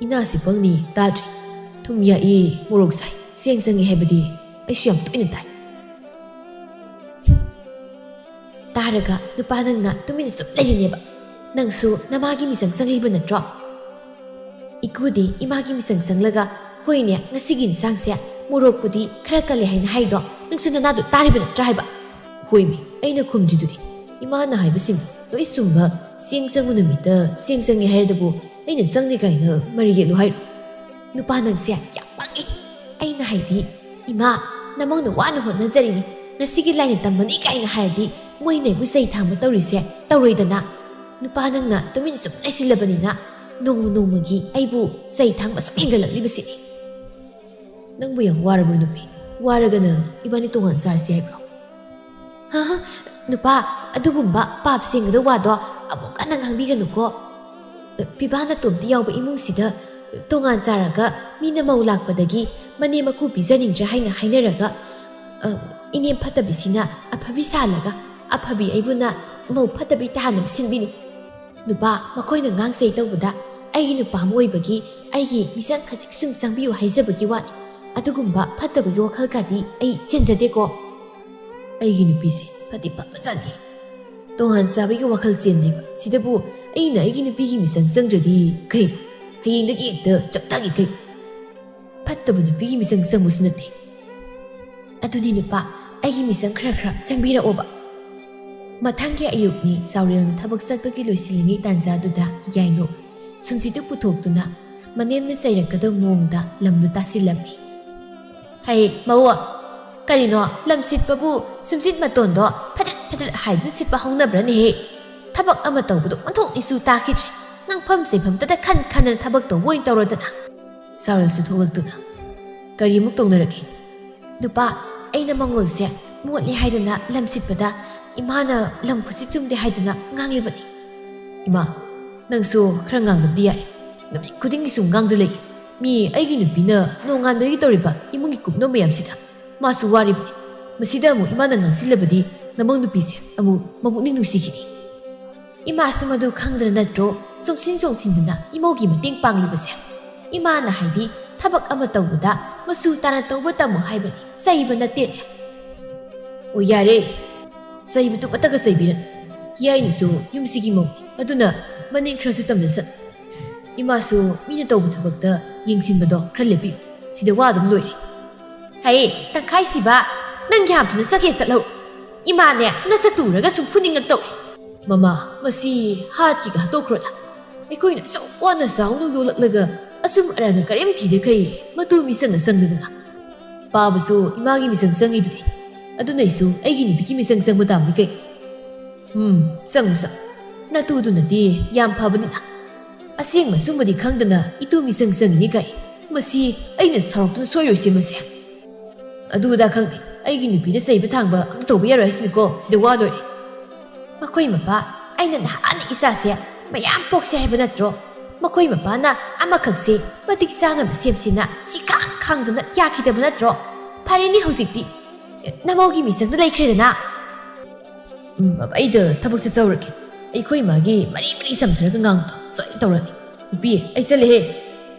ꯏꯅꯥꯁꯤ ꯄꯪꯅꯤ, ꯇꯥꯗ꯭ꯔꯤ꯫ ꯊꯨꯝ ꯌꯥꯛꯏ, ꯃꯣꯔꯣꯛ ꯁꯥꯏ, ꯆꯦꯡ ꯆꯪꯉꯤ ꯍꯥꯏꯕꯗꯤ ꯑꯩꯁꯨ ꯌꯥꯝ ꯇꯣꯏꯅ ꯇꯥꯏ꯫ ꯇꯥꯔꯒ ꯅꯨꯄꯥ ꯅꯪꯅ ꯇꯨꯃꯤꯟꯅ ꯁꯨꯝ ꯂꯩꯔꯤꯅꯦꯕ꯫ ꯅꯪꯁꯨ ꯅꯃꯥꯒꯤ ꯃꯤꯆꯪ ꯆꯪꯂꯤꯕ ꯅꯠꯇ꯭ꯔꯣ? ꯏꯀꯨꯗꯤ ꯏꯃꯥꯒꯤ ꯃꯤꯆꯪ ꯆꯪꯂꯒ, "ꯍꯣꯏꯅꯦ, ꯉꯁꯤꯒꯤ ꯏꯟꯁꯥꯡꯁꯦ ꯃꯣꯔꯣꯛꯄꯨꯗꯤ ꯈꯔ ꯀꯜꯂꯦ" ꯍꯥꯏꯅ ꯍꯥꯏꯗꯣ ꯅꯪꯁꯨ ꯅꯅꯥꯗꯣ ꯇꯥꯔꯤꯕ ꯅꯠꯇ꯭ꯔꯥ ꯍꯥꯏꯕ? ꯍꯣꯏꯃꯤ, ꯑꯩꯅ ꯈꯨꯝꯗ꯭ꯔꯤꯗꯨꯗꯤ꯫ ꯏꯃꯥꯅ ꯍꯥꯏꯕꯁꯤꯡ ꯂꯣꯏ ꯆꯨꯝꯕ, ꯆꯦꯡ ꯆꯪꯕ ꯅꯨꯃꯤꯠꯇ ꯆꯦꯡ ꯆꯪꯉꯦ ꯍꯥꯏꯔꯗꯕꯨ ꯑꯩꯅ ꯆꯪꯗꯦ ꯀꯥꯏꯅ ꯃꯔꯩ ꯌꯦꯠꯂꯨ ꯍꯥꯏꯔꯣ? ꯅꯨꯄꯥ ꯅꯪꯁꯦ ꯌꯥꯝ ꯄꯪꯉꯤ꯫ ꯑꯩꯅ ꯍꯥꯏꯗꯤ, "ꯏꯃꯥ, ꯅꯃꯧꯅ ꯋꯥꯅ ꯍꯣꯠꯅꯖꯔꯤꯅꯤ, ꯉꯁꯤꯒꯤ ꯂꯥꯏꯅ ꯇꯝꯕꯅꯤ" ꯀꯥꯏꯅ ꯍꯥꯏꯔꯗꯤ ꯃꯣꯏꯅ ꯑꯩꯕꯨ ꯆꯩ ꯊꯥꯡꯕ ꯇꯧꯔꯤꯁꯦ ꯇꯧꯔꯣꯏꯗꯅ꯫ ꯅꯨꯄꯥ ꯅꯪꯅ ꯇꯨꯃꯤꯟꯅ ꯁꯨꯝ ꯂꯩꯁꯤꯜꯂꯕꯅꯤꯅ ꯅꯣꯡꯃ ꯅꯣꯡꯃꯒꯤ ꯑꯩꯕꯨ ꯆꯩ ꯊꯥꯡꯕ ꯁꯨꯝ ꯍꯦꯟꯒꯠꯂꯛꯂꯤꯕꯁꯤꯅꯤ꯫ ꯅꯪꯕꯨ ꯌꯥꯝ ꯋꯥꯔꯕ꯭ꯔꯣ ꯅꯨꯄꯤ? ꯋꯥꯔꯒꯅ ꯏꯕꯥꯅꯤ ꯇꯣꯉꯥꯟ ꯆꯥꯔꯁꯤ ꯍꯥꯏꯕ꯭ꯔꯣ? ꯍꯥ? ꯅꯨꯄꯥ, ꯑꯗꯨꯒꯨꯝꯕ ꯄꯥꯞ ꯆꯦꯟꯒꯗꯧꯕ ꯋꯥꯗꯣ ꯑꯃꯨꯛ ꯍꯟꯅ ꯉꯥꯡꯕꯤꯒꯅꯨꯀꯣ꯫ ꯄꯤꯕꯥ ꯅꯇꯣꯝꯇ ꯌꯥꯎꯕ ꯏꯃꯨꯡꯁꯤꯗ ꯇꯣꯉꯥꯟ ꯆꯥꯔꯒ ꯃꯤꯅ ꯃꯧ ꯂꯥꯛꯄꯗꯒꯤ ꯃꯅꯦꯝ ꯃꯀꯨ ꯄꯤꯖꯅꯤꯡꯗ꯭ꯔꯦ ꯍꯥꯏꯅ ꯍꯥꯏꯅꯔꯒ, ꯑ, ꯏꯅꯦꯝ ꯐꯠꯇꯕꯤꯁꯤꯅ ꯑꯐꯕꯤ ꯁꯥꯜꯂꯒ ꯑꯐꯕꯤ ꯑꯩꯕꯨꯅ ꯃꯧ ꯐꯠꯇꯕꯤ ꯇꯥꯍꯟꯅꯕ ꯁꯤꯟꯕꯤꯅꯤ꯫ ꯅꯨꯄꯥ, ꯃꯈꯣꯏꯅ ꯉꯥꯡꯆꯩ ꯇꯧꯕꯗ ꯑꯩꯒꯤ ꯅꯨꯄꯥ ꯑꯃ ꯑꯣꯏꯕꯒꯤ ꯑꯩꯒꯤ ꯃꯤꯆꯪ ꯈꯖꯤꯛ ꯁꯨꯝ ꯆꯪꯕꯤꯌꯨ ꯍꯥꯏꯖꯕꯒꯤ ꯋꯥꯅꯤ꯫ ꯑꯗꯨꯒꯨꯝꯕ ꯐꯠꯇꯕꯒꯤ ꯋꯥꯈꯜꯒꯗꯤ ꯑꯩ ꯆꯦꯟꯖꯗꯦꯀꯣ꯫ ꯑꯩꯒꯤ ꯅꯨꯄꯤꯁꯦ ꯐꯗꯤ ꯐꯕꯖꯥꯠꯅꯤ꯫ ꯇꯣꯉꯥꯟ ꯆꯥꯕꯒꯤ ꯋꯥꯈꯜ ꯆꯦꯟꯗꯦꯕ꯫ ꯁꯤꯗꯕꯨ ꯑꯩꯅ ꯑꯩꯒꯤ ꯅꯨꯄꯤꯒꯤ ꯃꯤꯆꯪ ꯆꯪꯗ꯭ꯔꯗꯤ ꯀꯩ? ꯍꯌꯦꯡꯗꯒꯤ ꯍꯦꯛꯇ ꯆꯞ ꯇꯥꯒꯦ ꯀꯩ? ꯐꯠꯇꯕ ꯅꯨꯄꯤꯒꯤ ꯃꯤꯆꯪ ꯆꯪꯕꯁꯨ ꯅꯠꯇꯦ꯫ ꯑꯗꯨꯅꯤ ꯅꯨꯄꯥ, ꯑꯩꯒꯤ ꯃꯤꯆꯪ ꯈꯔ ꯈꯔ ꯆꯪꯕꯤꯔꯛꯑꯣꯕ꯫ ꯃꯊꯪꯒꯤ ꯑꯌꯨꯛꯅꯤ꯫ ꯆꯥꯎꯔꯦꯜꯅ ꯊꯕꯛ ꯆꯠꯄꯒꯤ ꯂꯣꯏꯁꯤꯜꯂꯤꯉꯩ ꯇꯥꯟꯖꯥꯗꯨꯗ ꯌꯥꯏꯅꯨ ꯁꯨꯝꯁꯤꯠꯇꯨ ꯄꯨꯊꯣꯛꯇꯨꯅ ꯃꯅꯦꯝꯅ ꯆꯩꯔꯛꯀꯗꯕ ꯃꯑꯣꯡꯗ ꯂꯝꯗꯨ ꯇꯥꯁꯤꯜꯂꯝꯃꯤ꯫ "ꯍꯩ, ꯃꯧ, ꯀꯔꯤꯅꯣ ꯂꯝ ꯁꯤꯠꯄꯕꯨ ꯁꯨꯝꯁꯤꯠ ꯃꯇꯣꯟꯗꯣ ꯐꯗ꯭ꯔꯠ ꯐꯗ꯭ꯔꯠ ꯍꯥꯏꯗꯨꯅ ꯁꯤꯠꯄ ꯍꯧꯅꯕ꯭ꯔꯅꯦꯍꯦ? ꯊꯕꯛ ꯑꯃ ꯇꯧꯕꯗꯣ ꯑꯣꯟꯊꯣꯛ ꯏꯁꯨ ꯇꯥꯈꯤꯗ꯭ꯔꯦ꯫ ꯉꯥꯡꯐꯝ ꯆꯩꯐꯝꯇꯗ ꯈꯟ ꯈꯟꯗꯅ ꯊꯕꯛ ꯇꯧꯕ ꯑꯣꯏꯅ ꯇꯧꯔꯣꯗꯅ꯫" ꯆꯥꯎꯔꯦꯜꯁꯨ ꯊꯣꯛꯂꯛꯇꯨꯅ, "ꯀꯔꯤꯃꯨꯛ ꯇꯧꯅꯔꯒꯦ?" "ꯅꯨꯄꯥ, ꯑꯩꯅ ꯃꯉꯣꯜꯁꯦ ꯃꯣꯠꯂꯦ ꯍꯥꯏꯗꯅ ꯂꯝ ꯁꯤꯠꯄꯗ ꯏꯃꯥꯅ ꯂꯝ ꯈꯨꯠꯁꯤꯠ ꯆꯨꯝꯗꯦ ꯍꯥꯏꯗꯨꯅ ꯉꯥꯡꯂꯤꯕꯅꯤ꯫" "ꯏꯃꯥ, ꯅꯪꯁꯨ ꯈꯔ ꯉꯥꯡꯗꯕꯗꯤ ꯌꯥꯔꯦ꯫ ꯅꯨꯃꯤꯠ ꯈꯨꯗꯤꯡꯒꯤ ꯁꯨꯝ ꯉꯥꯡꯗ ꯂꯩ꯫ ꯃꯤ ꯑꯩꯒꯤ ꯅꯨꯄꯤꯅ ꯅꯣꯡꯉꯥꯟꯕꯗꯒꯤ ꯇꯧꯔꯤꯕ ꯏꯃꯨꯡꯒꯤ ꯀꯨꯞꯅꯣ ꯃꯌꯥꯝꯁꯤꯗ ꯃꯥꯁꯨ ꯋꯥꯔꯤꯕꯅꯤ꯫ ꯃꯁꯤꯗ ꯑꯃꯨꯛ ꯏꯃꯥꯅ ꯉꯥꯡꯁꯤꯜꯂꯕꯗꯤ ꯅꯃꯧ ꯅꯨꯄꯤꯁꯦ ꯑꯃꯨꯛ ꯃꯕꯨꯛꯅꯤꯡ ꯅꯨꯡꯁꯤꯈꯤꯅꯤ꯫" ꯏꯃꯥꯁꯨ ꯃꯗꯨ ꯈꯪꯗꯅ ꯅꯠꯇ꯭ꯔꯣ ꯆꯣꯡꯁꯤꯟ ꯆꯣꯡꯁꯤꯟꯗꯨꯅ ꯏꯃꯧꯒꯤ ꯃꯇꯦꯡ ꯄꯥꯡꯂꯤꯕꯁꯦ? ꯏꯃꯥꯅ ꯍꯥꯏꯗꯤ ꯊꯕꯛ ꯑꯃ ꯇꯧꯕꯗ ꯃꯆꯨ ꯇꯥꯅ ꯇꯧꯕ ꯇꯝꯃꯨ ꯍꯥꯏꯕꯅꯤ, ꯆꯩꯕ ꯅꯠꯇꯦꯅꯦ꯫ "ꯑꯣ, ꯌꯥꯔꯦ꯫ ꯆꯩꯕꯗꯨ ꯑꯃꯠꯇꯒ ꯆꯩꯕꯤꯔꯅꯨ꯫ ꯍꯤꯌꯥꯏꯅꯨꯁꯨ ꯌꯨꯝꯁꯤꯒꯤ ꯃꯧꯅꯤ, ꯑꯗꯨꯅ ꯃꯅꯦꯝ ꯈꯔꯁꯨ ꯇꯝꯖꯁꯅꯨ꯫ ꯏꯃꯥꯁꯨ ꯃꯤꯅ ꯇꯧꯕ ꯊꯕꯛꯇ ꯌꯦꯡꯁꯤꯟꯕꯗꯣ ꯈꯔ ꯂꯦꯞꯄꯤꯌꯨ꯫ ꯁꯤꯗ ꯋꯥ ꯑꯗꯨꯝ ꯂꯣꯏꯔꯦ꯫ ꯍꯩ, ꯇꯪꯈꯥꯏ ꯁꯤꯕ, ꯅꯪꯒꯤ ꯍꯥꯞꯇꯨꯅ ꯆꯠꯀꯦ ꯆꯠꯍꯧ꯫ ꯏꯃꯥꯅꯦ, ꯅꯁꯛꯇꯨ ꯎꯔꯒ ꯁꯨꯝ ꯐꯨꯅꯤꯡꯉꯛꯇꯧꯔꯦ꯫ ꯃꯃꯥ, ꯃꯁꯤ ꯍꯥꯠꯀꯤꯒ ꯍꯥꯠꯇꯣꯛꯈ꯭ꯔꯣꯗ꯫ ꯑꯩꯈꯣꯏꯅ ꯑꯁꯨꯛ ꯋꯥꯅ ꯆꯥꯎꯅ ꯌꯣꯛꯂꯛꯂꯒ ꯑꯆꯨꯝ ꯑꯔꯥꯟꯒ ꯀꯔꯤꯝ ꯊꯤꯗꯈꯩ ꯃꯇꯨ ꯃꯤꯆꯪꯅ ꯆꯪꯗꯗꯅ꯫ ꯄꯥꯕꯁꯨ ꯏꯃꯥꯒꯤ ꯃꯤꯆꯪ ꯆꯪꯉꯤꯗꯨꯗꯤ꯫ ꯑꯗꯨꯅ ꯑꯩꯁꯨ ꯑꯩꯒꯤ ꯅꯨꯄꯤꯒꯤ ꯃꯤꯆꯪ ꯆꯪꯕ ꯇꯥꯕꯅꯤ ꯀꯩ꯫ ꯎꯝ, ꯆꯪꯉꯨ ꯆꯪꯉꯨ꯫ ꯅꯇꯨꯗꯨꯅꯗꯤ ꯌꯥꯝ ꯐꯕꯅꯤꯅ꯫ ꯑꯁꯦꯡꯕ ꯑꯆꯨꯝꯕꯗꯤ ꯈꯪꯗꯅ ꯏꯇꯨ ꯃꯤꯆꯪ ꯆꯪꯉꯤꯅꯤ ꯀꯥꯏ꯫ ꯃꯁꯤ ꯑꯩꯅ ꯁꯥꯎꯔꯛꯇꯨꯅ ꯁꯣꯏꯔꯣꯏꯁꯦ ꯃꯁꯦ꯫ ꯑꯗꯨ ꯑꯗꯥ ꯈꯪꯗꯦ, ꯑꯩꯒꯤ ꯅꯨꯄꯤꯗ ꯆꯩꯕ ꯊꯥꯡꯕ ꯑꯝꯇ ꯇꯧꯕ ꯌꯥꯔꯣꯏ ꯍꯥꯏꯁꯤꯅꯤꯀꯣ, ꯁꯤꯗ ꯋꯥ ꯂꯣꯏꯔꯦ꯫ ꯃꯈꯣꯏ ꯃꯄꯥ, ꯑꯩꯅ ꯅꯍꯥꯟꯅ ꯏꯆꯥꯁꯦ ꯃꯌꯥꯝ ꯄꯣꯛꯁꯦ ꯍꯥꯏꯕ ꯅꯠꯇ꯭ꯔꯣ? ꯃꯈꯣꯏ ꯃꯄꯥꯅ ꯑꯃꯈꯛꯁꯦ ꯃꯇꯤꯛ ꯆꯥꯅꯕ ꯁꯦꯝꯁꯤꯅ ꯁꯤꯈꯥꯡ ꯈꯥꯡꯗꯨꯅ ꯌꯥꯈꯤꯗꯕ ꯅꯠꯇ꯭ꯔꯣ? ꯐꯔꯦꯅꯦ ꯍꯧꯖꯤꯛꯇꯤ, ꯅꯃꯧꯒꯤ ꯃꯤꯆꯪꯗ ꯂꯩꯈ꯭ꯔꯦꯗꯅ꯫ ꯎꯝ, ꯑꯩꯗ ꯊꯕꯛ ꯆꯠꯆꯧꯔꯒꯦ꯫ ꯑꯩꯈꯣꯏ ꯏꯃꯥꯒꯤ ꯃꯔꯤ ꯃꯔꯤ ꯁꯝꯊꯔꯒ ꯉꯥꯡꯕ ꯁꯣꯏꯗꯅ ꯇꯧꯔꯅꯤ꯫ ꯅꯨꯄꯤ, ꯑꯩ ꯆꯠꯂꯦꯍꯦ꯫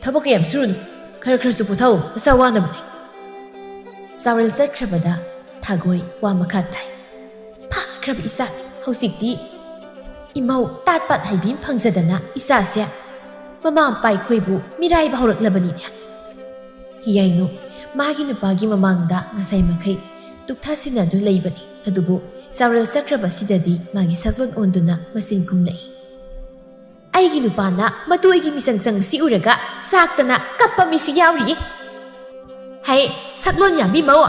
ꯊꯕꯛ ꯀꯌꯥꯝ ꯁꯨꯔꯨꯅꯨ꯫ ꯈꯔ ꯈꯔꯁꯨ ꯄꯣꯊꯥꯎ, ꯅꯁꯥ ꯋꯥꯅꯕꯅꯦ꯫ ꯆꯥꯎꯔꯦꯜ ꯆꯠꯈ꯭ꯔꯕꯗ ꯊꯥꯒꯣꯏ ꯋꯥ ꯃꯈꯥ ꯇꯥꯏ꯫ ꯐꯈ꯭ꯔꯕ ꯏꯆꯥ, ꯍꯧꯖꯤꯛꯇꯤ ꯏꯃꯧ ꯇꯥꯠ ꯄꯥꯠ ꯍꯩꯕꯤ ꯑꯃ ꯐꯪꯖꯗꯅ ꯏꯆꯥꯁꯦ ꯃꯃꯥ ꯃꯄꯥ ꯑꯩꯈꯣꯏꯕꯨ ꯃꯤꯔꯥꯏꯕ ꯍꯧꯔꯛꯂꯕꯅꯤꯅꯦ꯫ ꯍꯤꯌꯥꯏꯅꯨ ꯃꯥꯒꯤ ꯅꯨꯄꯥꯒꯤ ꯃꯃꯥꯡꯗ ꯉꯁꯥꯏ ꯃꯈꯩ ꯇꯨꯛꯊꯥꯁꯤꯟꯅꯗꯨꯅ ꯂꯩꯕꯅꯤ꯫ ꯑꯗꯨꯕꯨ ꯆꯥꯎꯔꯦꯜ ꯆꯠꯈ꯭ꯔꯕꯁꯤꯗꯗꯤ ꯃꯥꯒꯤ ꯁꯛꯂꯣꯟ ꯑꯣꯟꯗꯨꯅ ꯃꯆꯤꯟ ꯈꯨꯝꯂꯛꯏ꯫ ꯑꯩꯒꯤ ꯅꯨꯄꯥꯅ ꯃꯇꯨ ꯑꯩꯒꯤ ꯃꯤꯆꯪ ꯆꯪꯕꯁꯤ ꯎꯔꯒ ꯆꯥꯛꯇꯅ ꯀꯞꯄ ꯃꯤꯁꯨ ꯌꯥꯎꯔꯤꯌꯦ꯫ ꯍꯩ, ꯁꯛꯂꯣꯟ ꯌꯥꯝꯕꯤ ꯃꯧ,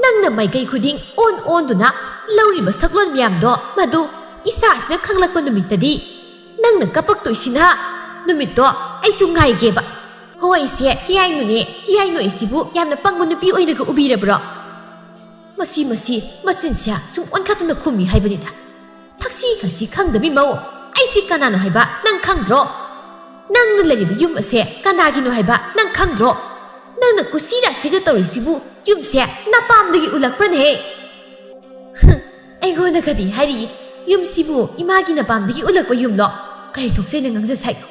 ꯅꯪꯅ ꯃꯥꯏꯀꯩ ꯈꯨꯗꯤꯡ ꯑꯣꯟ ꯑꯣꯟꯗꯨꯅ ꯂꯧꯔꯤꯕ ꯁꯛꯂꯣꯟ ꯃꯌꯥꯝꯗꯣ ꯃꯗꯨ ꯏꯆꯥꯁꯤꯅ ꯈꯪꯂꯛꯄ ꯅꯨꯃꯤꯠꯇꯗꯤ ꯅꯪꯅ ꯀꯞꯄꯛꯇꯣꯏꯁꯤꯅ ꯅꯨꯃꯤꯠꯇꯣ ꯑꯩꯁꯨ ꯉꯥꯏꯒꯦꯕ꯫ ꯍꯣꯏ ꯏꯆꯦ, ꯍꯤꯌꯥꯏꯅꯨꯅꯦ, ꯍꯤꯌꯥꯏꯅꯨ ꯑꯩꯁꯤꯕꯨ ꯌꯥꯝꯅ ꯄꯪꯕ ꯅꯨꯄꯤ ꯑꯣꯏꯅꯒ ꯎꯕꯤꯔꯕ꯭ꯔꯣ? ꯃꯁꯤ, ꯃꯁꯤ, ꯃꯆꯤꯟꯁꯦ ꯁꯨꯝ ꯑꯣꯟꯈꯠꯇꯅ ꯈꯨꯝꯃꯤ ꯍꯥꯏꯕꯅꯤꯗ꯫ ꯊꯛꯁꯤ ꯈꯥꯁꯤ ꯈꯪꯗꯕꯤ ꯃꯧ, ꯑꯩꯁꯤ ꯀꯅꯥꯅꯣ ꯍꯥꯏꯕ ꯅꯪ ꯈꯪꯗ꯭ꯔꯣ? ꯅꯪꯅ ꯂꯩꯔꯤꯕ ꯌꯨꯝ ꯑꯁꯦ ꯀꯅꯥꯒꯤꯅꯣ ꯍꯥꯏꯕ ꯅꯪ ꯈꯪꯗ꯭ꯔꯣ? ꯅꯪꯅ ꯀꯨꯁꯤ ꯔꯥꯁꯤꯒ ꯇꯧꯔꯤꯁꯤꯕꯨ ꯌꯨꯝꯁꯦ ꯅꯄꯥꯝꯗꯒꯤ ꯎꯂꯛꯄ꯭ꯔꯅꯦꯍꯦ? ꯍ, ꯑꯩꯉꯣꯟꯗ ꯀꯔꯤ ꯍꯥꯏꯔꯤ? ꯌꯨꯝꯁꯤꯕꯨ ꯏꯃꯥꯒꯤ ꯅꯄꯥꯝꯗꯒꯤ ꯎꯂꯛꯄ ꯌꯨꯝꯂꯣ? ꯀꯔꯤ ꯊꯣꯛꯆꯩꯅ ꯉꯥꯡꯖ ꯁꯥꯏꯅꯣ?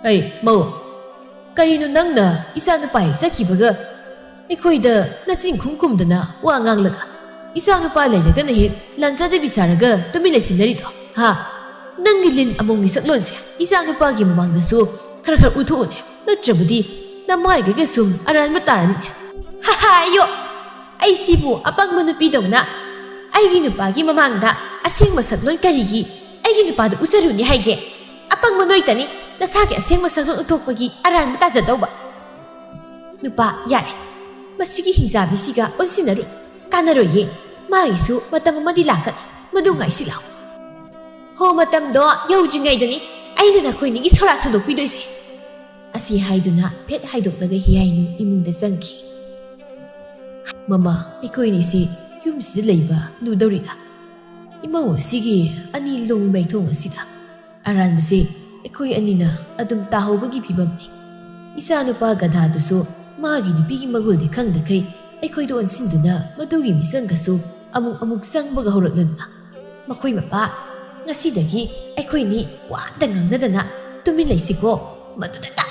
ꯑꯩ, ꯃꯧ, ꯀꯔꯤꯅꯣ ꯅꯪꯅ ꯏꯆꯥ ꯅꯨꯄꯥ ꯍꯦꯛ ꯆꯠꯈꯤꯕꯒ ꯑꯩꯈꯣꯏꯗ ꯅꯆꯤꯟ ꯈꯨꯝ ꯈꯨꯝꯗꯅ ꯋꯥ ꯉꯥꯡꯂꯒ? ꯏꯆꯥ ꯅꯨꯄꯥ ꯂꯩꯔꯒꯅ ꯍꯦꯛ ꯂꯥꯟꯖꯗꯕꯤ ꯁꯥꯔꯒ ꯇꯨꯃꯤꯟ ꯂꯩꯁꯤꯟꯅꯔꯤꯗꯣ, ꯍꯥ? ꯅꯪꯒꯤ ꯂꯤꯟ ꯑꯃꯣꯝꯒꯤ ꯁꯛꯂꯣꯟꯁꯦ ꯏꯆꯥ ꯅꯨꯄꯥꯒꯤ ꯃꯃꯥꯡꯗꯁꯨ ꯈꯔ ꯈꯔ ꯎꯠꯊꯣꯛꯎꯅꯦ, ꯅꯠꯇ꯭ꯔꯕꯗꯤ ꯅꯃꯥꯏꯒꯩꯒ ꯁꯨꯝ ꯑꯔꯥꯟꯕ ꯇꯥꯔꯅꯤꯅꯦ꯫ ꯍꯥ ꯍꯥ, ꯑꯌꯣ! ꯑꯩꯁꯤꯕꯨ ꯑꯄꯪꯕ ꯅꯨꯄꯤꯗꯧꯅ ꯑꯩꯒꯤ ꯅꯨꯄꯥꯒꯤ ꯃꯃꯥꯡꯗ ꯑꯁꯦꯡꯕ ꯁꯛꯂꯣꯟ ꯀꯔꯤꯒꯤ ꯑꯩꯒꯤ ꯅꯨꯄꯥꯗ ꯎꯠꯆꯔꯨꯅꯤ ꯍꯥꯏꯒꯦ? ꯑꯄꯪꯕ ꯅꯣꯏꯇꯅꯤ ꯅꯁꯥꯒꯤ ꯑꯁꯦꯡꯕ ꯁꯛꯂꯣꯟ ꯎꯠꯊꯣꯛꯄꯒꯤ ꯑꯔꯥꯟꯕ ꯇꯥꯖꯗꯧꯕ꯫ ꯅꯨꯄꯥ, ꯌꯥꯔꯦ꯫ ꯃꯁꯤꯒꯤ ꯍꯤꯡꯆꯥꯕꯤꯁꯤꯒ ꯑꯣꯟꯁꯤꯟꯅꯔꯨ꯫ ꯀꯥꯟꯅꯔꯣꯏꯌꯦ꯫ ꯃꯥꯒꯤꯁꯨ ꯃꯇꯝ ꯑꯃꯗꯤ ꯂꯥꯛꯀꯅꯤ꯫ ꯃꯗꯨ ꯉꯥꯏꯁꯤꯜꯂꯣ꯫ ꯍꯣ, ꯃꯇꯝꯗꯣ ꯌꯧꯗ꯭ꯔꯤꯉꯩꯗꯅꯤ ꯑꯩꯅ ꯅꯈꯣꯏꯅꯤꯒꯤ ꯁꯣꯔꯥ ꯁꯟꯗꯣꯛꯄꯤꯗꯣꯏꯁꯦ꯫ ꯑꯁꯤ ꯍꯥꯏꯗꯨꯅ ꯐꯦꯠ ꯍꯥꯏꯗꯣꯛꯂꯒ ꯍꯤꯌꯥꯏꯅꯨ ꯏꯃꯨꯡꯗ ꯆꯪꯈꯤ꯫ ꯃꯃꯥ, ꯑꯩꯈꯣꯏꯅꯤꯁꯤ ꯌꯨꯝꯁꯤꯗ ꯂꯩꯕ ꯂꯨꯗꯧꯔꯤꯗ꯫ ꯏꯃꯧ ꯑꯁꯤꯒꯤ ꯑꯅꯤ ꯂꯣꯡ ꯃꯩꯊꯣꯡ ꯑꯁꯤꯗ꯫ ꯑꯔꯥꯟꯕꯁꯦ ꯑꯩꯈꯣꯏ ꯑꯅꯤꯅ ꯑꯗꯨꯝ ꯇꯥꯍꯧꯕꯒꯤ ꯐꯤꯕꯝꯅꯤ꯫ ꯏꯆꯥꯅꯨꯄꯥ ꯒꯙꯥꯗꯨꯁꯨ ꯃꯥꯒꯤ ꯅꯨꯄꯤꯒꯤ ꯃꯒꯨꯜꯗꯤ ꯈꯪꯗꯈꯩ ꯑꯩꯈꯣꯏꯗ ꯑꯣꯟꯁꯤꯟꯗꯨꯅ ꯃꯗꯨꯒꯤ ꯃꯤꯆꯪꯒꯁꯨ ꯑꯃꯨꯛ ꯑꯃꯨꯛ ꯆꯪꯕꯒ ꯍꯧꯔꯛꯂꯗꯅ꯫ ꯃꯈꯣꯏ ꯃꯄꯥ, ꯉꯁꯤꯗꯒꯤ ꯑꯩꯈꯣꯏꯅꯤ ꯋꯥ ꯑꯝꯇ ꯉꯥꯡꯅꯗꯅ ꯇꯨꯃꯤꯟ ꯂꯩꯁꯤꯀꯣ꯫ ꯃꯗꯨꯗꯇ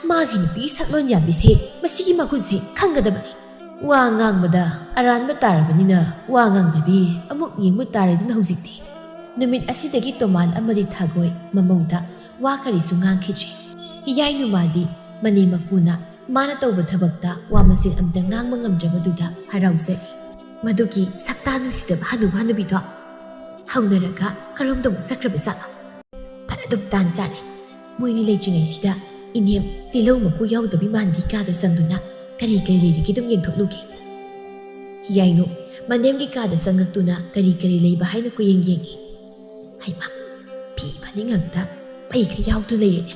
ꯃꯥꯒꯤ ꯅꯨꯄꯤꯒꯤ ꯁꯛꯂꯣꯟ ꯌꯥꯝꯕꯤꯁꯦ ꯃꯁꯤꯒꯤ ꯃꯒꯨꯟꯁꯦ ꯈꯪꯒꯗꯕꯅꯤ꯫ ꯋꯥ ꯉꯥꯡꯕꯗ ꯑꯔꯥꯟꯕ ꯇꯥꯔꯕꯅꯤꯅ ꯋꯥ ꯉꯥꯡꯗꯕꯤ ꯑꯃꯨꯛ ꯌꯦꯡꯕ ꯇꯥꯔꯦꯗꯅ ꯍꯧꯖꯤꯛꯇꯤ꯫ ꯅꯨꯃꯤꯠ ꯑꯁꯤꯗꯒꯤ ꯇꯣꯃꯥꯟ ꯑꯃꯗꯤ ꯊꯥꯒꯣꯏ ꯃꯃꯧꯗ ꯋꯥ ꯀꯔꯤꯁꯨ ꯉꯥꯡꯈꯤꯗ꯭ꯔꯦ꯫ ꯍꯤꯌꯥꯏ ꯅꯨꯃꯥꯗꯤ ꯃꯅꯦꯝ ꯃꯀꯨꯅ ꯃꯥꯅ ꯇꯧꯕ ꯊꯕꯛꯇ ꯋꯥ ꯃꯆꯦꯠ ꯑꯝꯇ ꯉꯥꯡꯕ ꯉꯝꯗ꯭ꯔꯕꯗꯨꯗ ꯍꯔꯥꯎꯖꯔꯤ꯫ ꯃꯗꯨꯒꯤ ꯁꯛꯇꯥ ꯅꯨꯡꯁꯤꯗꯕ ꯍꯅꯨꯕ ꯍꯅꯨꯕꯤꯗꯣ ꯍꯧꯅꯔꯒ ꯀꯔꯣꯝꯗ ꯑꯃꯨꯛ ꯆꯠꯈ꯭ꯔꯕꯖꯥꯠꯅꯣ? ꯐꯔꯦ, ꯑꯗꯨꯝ ꯇꯥꯟ ꯆꯥꯔꯦ꯫ ꯃꯣꯏꯅꯤ ꯂꯩꯇ꯭ꯔꯤꯉꯩꯁꯤꯗ ꯏꯅꯦꯝ ꯇꯤꯜꯍꯧ ꯃꯀꯨ ꯌꯥꯎꯗꯕꯤ ꯃꯥꯟꯕꯤ ꯀꯥꯗ ꯆꯪꯗꯨꯅ ꯀꯔꯤ ꯀꯔꯤ ꯂꯩꯔꯤꯒꯦ ꯑꯗꯨꯝ ꯌꯦꯡꯊꯣꯛꯂꯨꯒꯦ꯫ ꯍꯤꯌꯥꯏꯅꯨ ꯃꯅꯦꯝꯒꯤ ꯀꯥꯗ ꯆꯪꯉꯛꯇꯨꯅ ꯀꯔꯤ ꯀꯔꯤ ꯂꯩꯕ ꯍꯥꯏꯅ ꯀꯣꯏꯌꯦꯡ ꯌꯦꯡꯉꯤ꯫ ꯍꯩꯃꯥ, ꯐꯤ ꯐꯅꯦꯛ ꯉꯥꯛꯇ ꯄꯩꯈꯩ ꯌꯥꯎꯗꯨꯅ ꯂꯩꯔꯦꯅꯦ꯫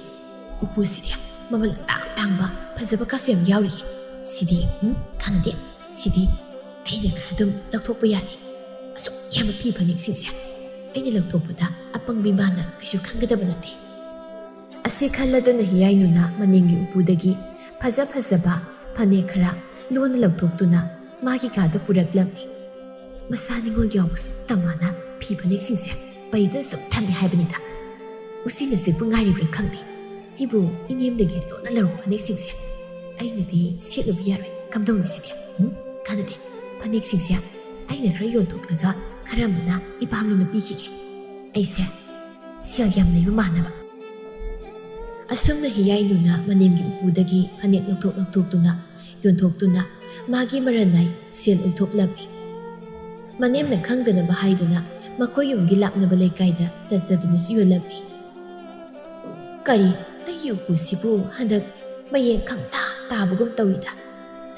ꯎꯄꯨꯁꯤꯗꯤ ꯃꯃꯜ ꯑꯇꯥꯡ ꯑꯇꯥꯡꯕ ꯐꯖꯕ ꯀꯥꯁꯨ ꯌꯥꯝ ꯌꯥꯎꯔꯤꯌꯦ꯫ ꯁꯤꯗꯤ, ꯎꯝ, ꯀꯥꯟꯅꯗꯦ꯫ ꯁꯤꯗꯤ ꯑꯩꯅ ꯈꯔ ꯑꯗꯨꯝ ꯂꯧꯊꯣꯛꯄ ꯌꯥꯅꯤ꯫ ꯑꯁꯨꯛ ꯌꯥꯝꯕ ꯐꯤ ꯐꯅꯦꯛꯁꯤꯡꯁꯦ ꯑꯩꯅ ꯂꯧꯊꯣꯛꯄꯗ ꯑꯄꯪꯕꯤ ꯃꯥꯅ ꯀꯩꯁꯨ ꯈꯪꯒꯗꯕ ꯅꯠꯇꯦ꯫ ꯑꯁꯤ ꯈꯜꯂꯗꯨꯅ ꯍꯤꯌꯥꯏꯅꯨꯅ ꯃꯅꯤꯡꯒꯤ ꯎꯄꯨꯗꯒꯤ ꯐꯖ ꯐꯖꯕ ꯐꯅꯦꯛ ꯈꯔ ꯂꯣꯟꯅ ꯂꯧꯊꯣꯛꯇꯨꯅ ꯃꯥꯒꯤ ꯀꯥꯗ ꯄꯨꯔꯛꯂꯝꯃꯤ꯫ ꯃꯁꯥ ꯅꯤꯉꯣꯜ ꯌꯥꯎꯕ ꯁꯨꯝ ꯇꯝꯃꯥꯅ ꯐꯤ ꯐꯅꯦꯛꯁꯤꯡꯁꯦ ꯄꯩꯗꯨꯅ ꯁꯨꯝ ꯊꯝꯃꯦ ꯍꯥꯏꯕꯅꯤꯗ꯫ ꯎꯆꯤꯅ ꯆꯤꯛꯄ ꯉꯥꯏꯔꯤꯕ꯭ꯔꯥ ꯈꯪꯗꯦ꯫ ꯑꯩꯕꯨ ꯏꯅꯦꯝꯗꯒꯤ ꯂꯣꯟꯅ ꯂꯧꯔꯛꯄ ꯐꯅꯦꯛꯁꯤꯡꯁꯦ ꯑꯩꯅꯗꯤ ꯁꯦꯠꯂꯨꯕ ꯌꯥꯔꯣꯏ꯫ ꯀꯝꯗꯧꯅꯤ ꯁꯤꯗꯤ? ꯎꯝ? ꯀꯥꯟꯅꯗꯦ꯫ ꯐꯅꯦꯛꯁꯤꯡꯁꯦ ꯑꯩꯅ ꯈꯔ ꯌꯣꯟꯊꯣꯛꯂꯒ ꯈꯔ ꯑꯃꯅ ꯏꯄꯥꯝꯂꯨꯅ ꯄꯤꯈꯤꯒꯦ꯫ ꯑꯩꯁꯦ ꯁꯦꯜ ꯌꯥꯝ ꯂꯩꯕ ꯃꯥꯟꯅꯕ꯫ ꯑꯁꯨꯝꯅ ꯍꯤꯌꯥꯏꯅꯨꯅ ꯃꯅꯦꯝꯒꯤ ꯎꯄꯨꯗꯒꯤ ꯐꯅꯦꯛ ꯂꯧꯊꯣꯛ ꯂꯧꯊꯣꯛꯇꯨꯅ ꯌꯣꯟꯊꯣꯛꯇꯨꯅ ꯃꯥꯒꯤ ꯃꯔꯟꯅꯥꯏ ꯁꯦꯜ ꯑꯣꯏꯊꯣꯛꯂꯝꯃꯤ꯫ ꯃꯅꯦꯝꯅ ꯈꯪꯗꯅꯕ ꯍꯥꯏꯗꯨꯅ ꯃꯈꯣꯏ ꯌꯨꯝꯒꯤ ꯂꯥꯞꯅꯕ ꯂꯩꯀꯥꯏꯗ ꯆꯠꯆꯗꯨꯅꯁꯨ ꯌꯣꯜꯂꯝꯃꯤ꯫ ꯀꯔꯤ, ꯑꯩꯒꯤ ꯎꯄꯨꯁꯤꯕꯨ ꯍꯟꯗꯛ ꯃꯌꯦꯡ ꯈꯪꯇꯥ ꯇꯥꯕꯒꯨꯝ ꯇꯧꯏꯗ꯫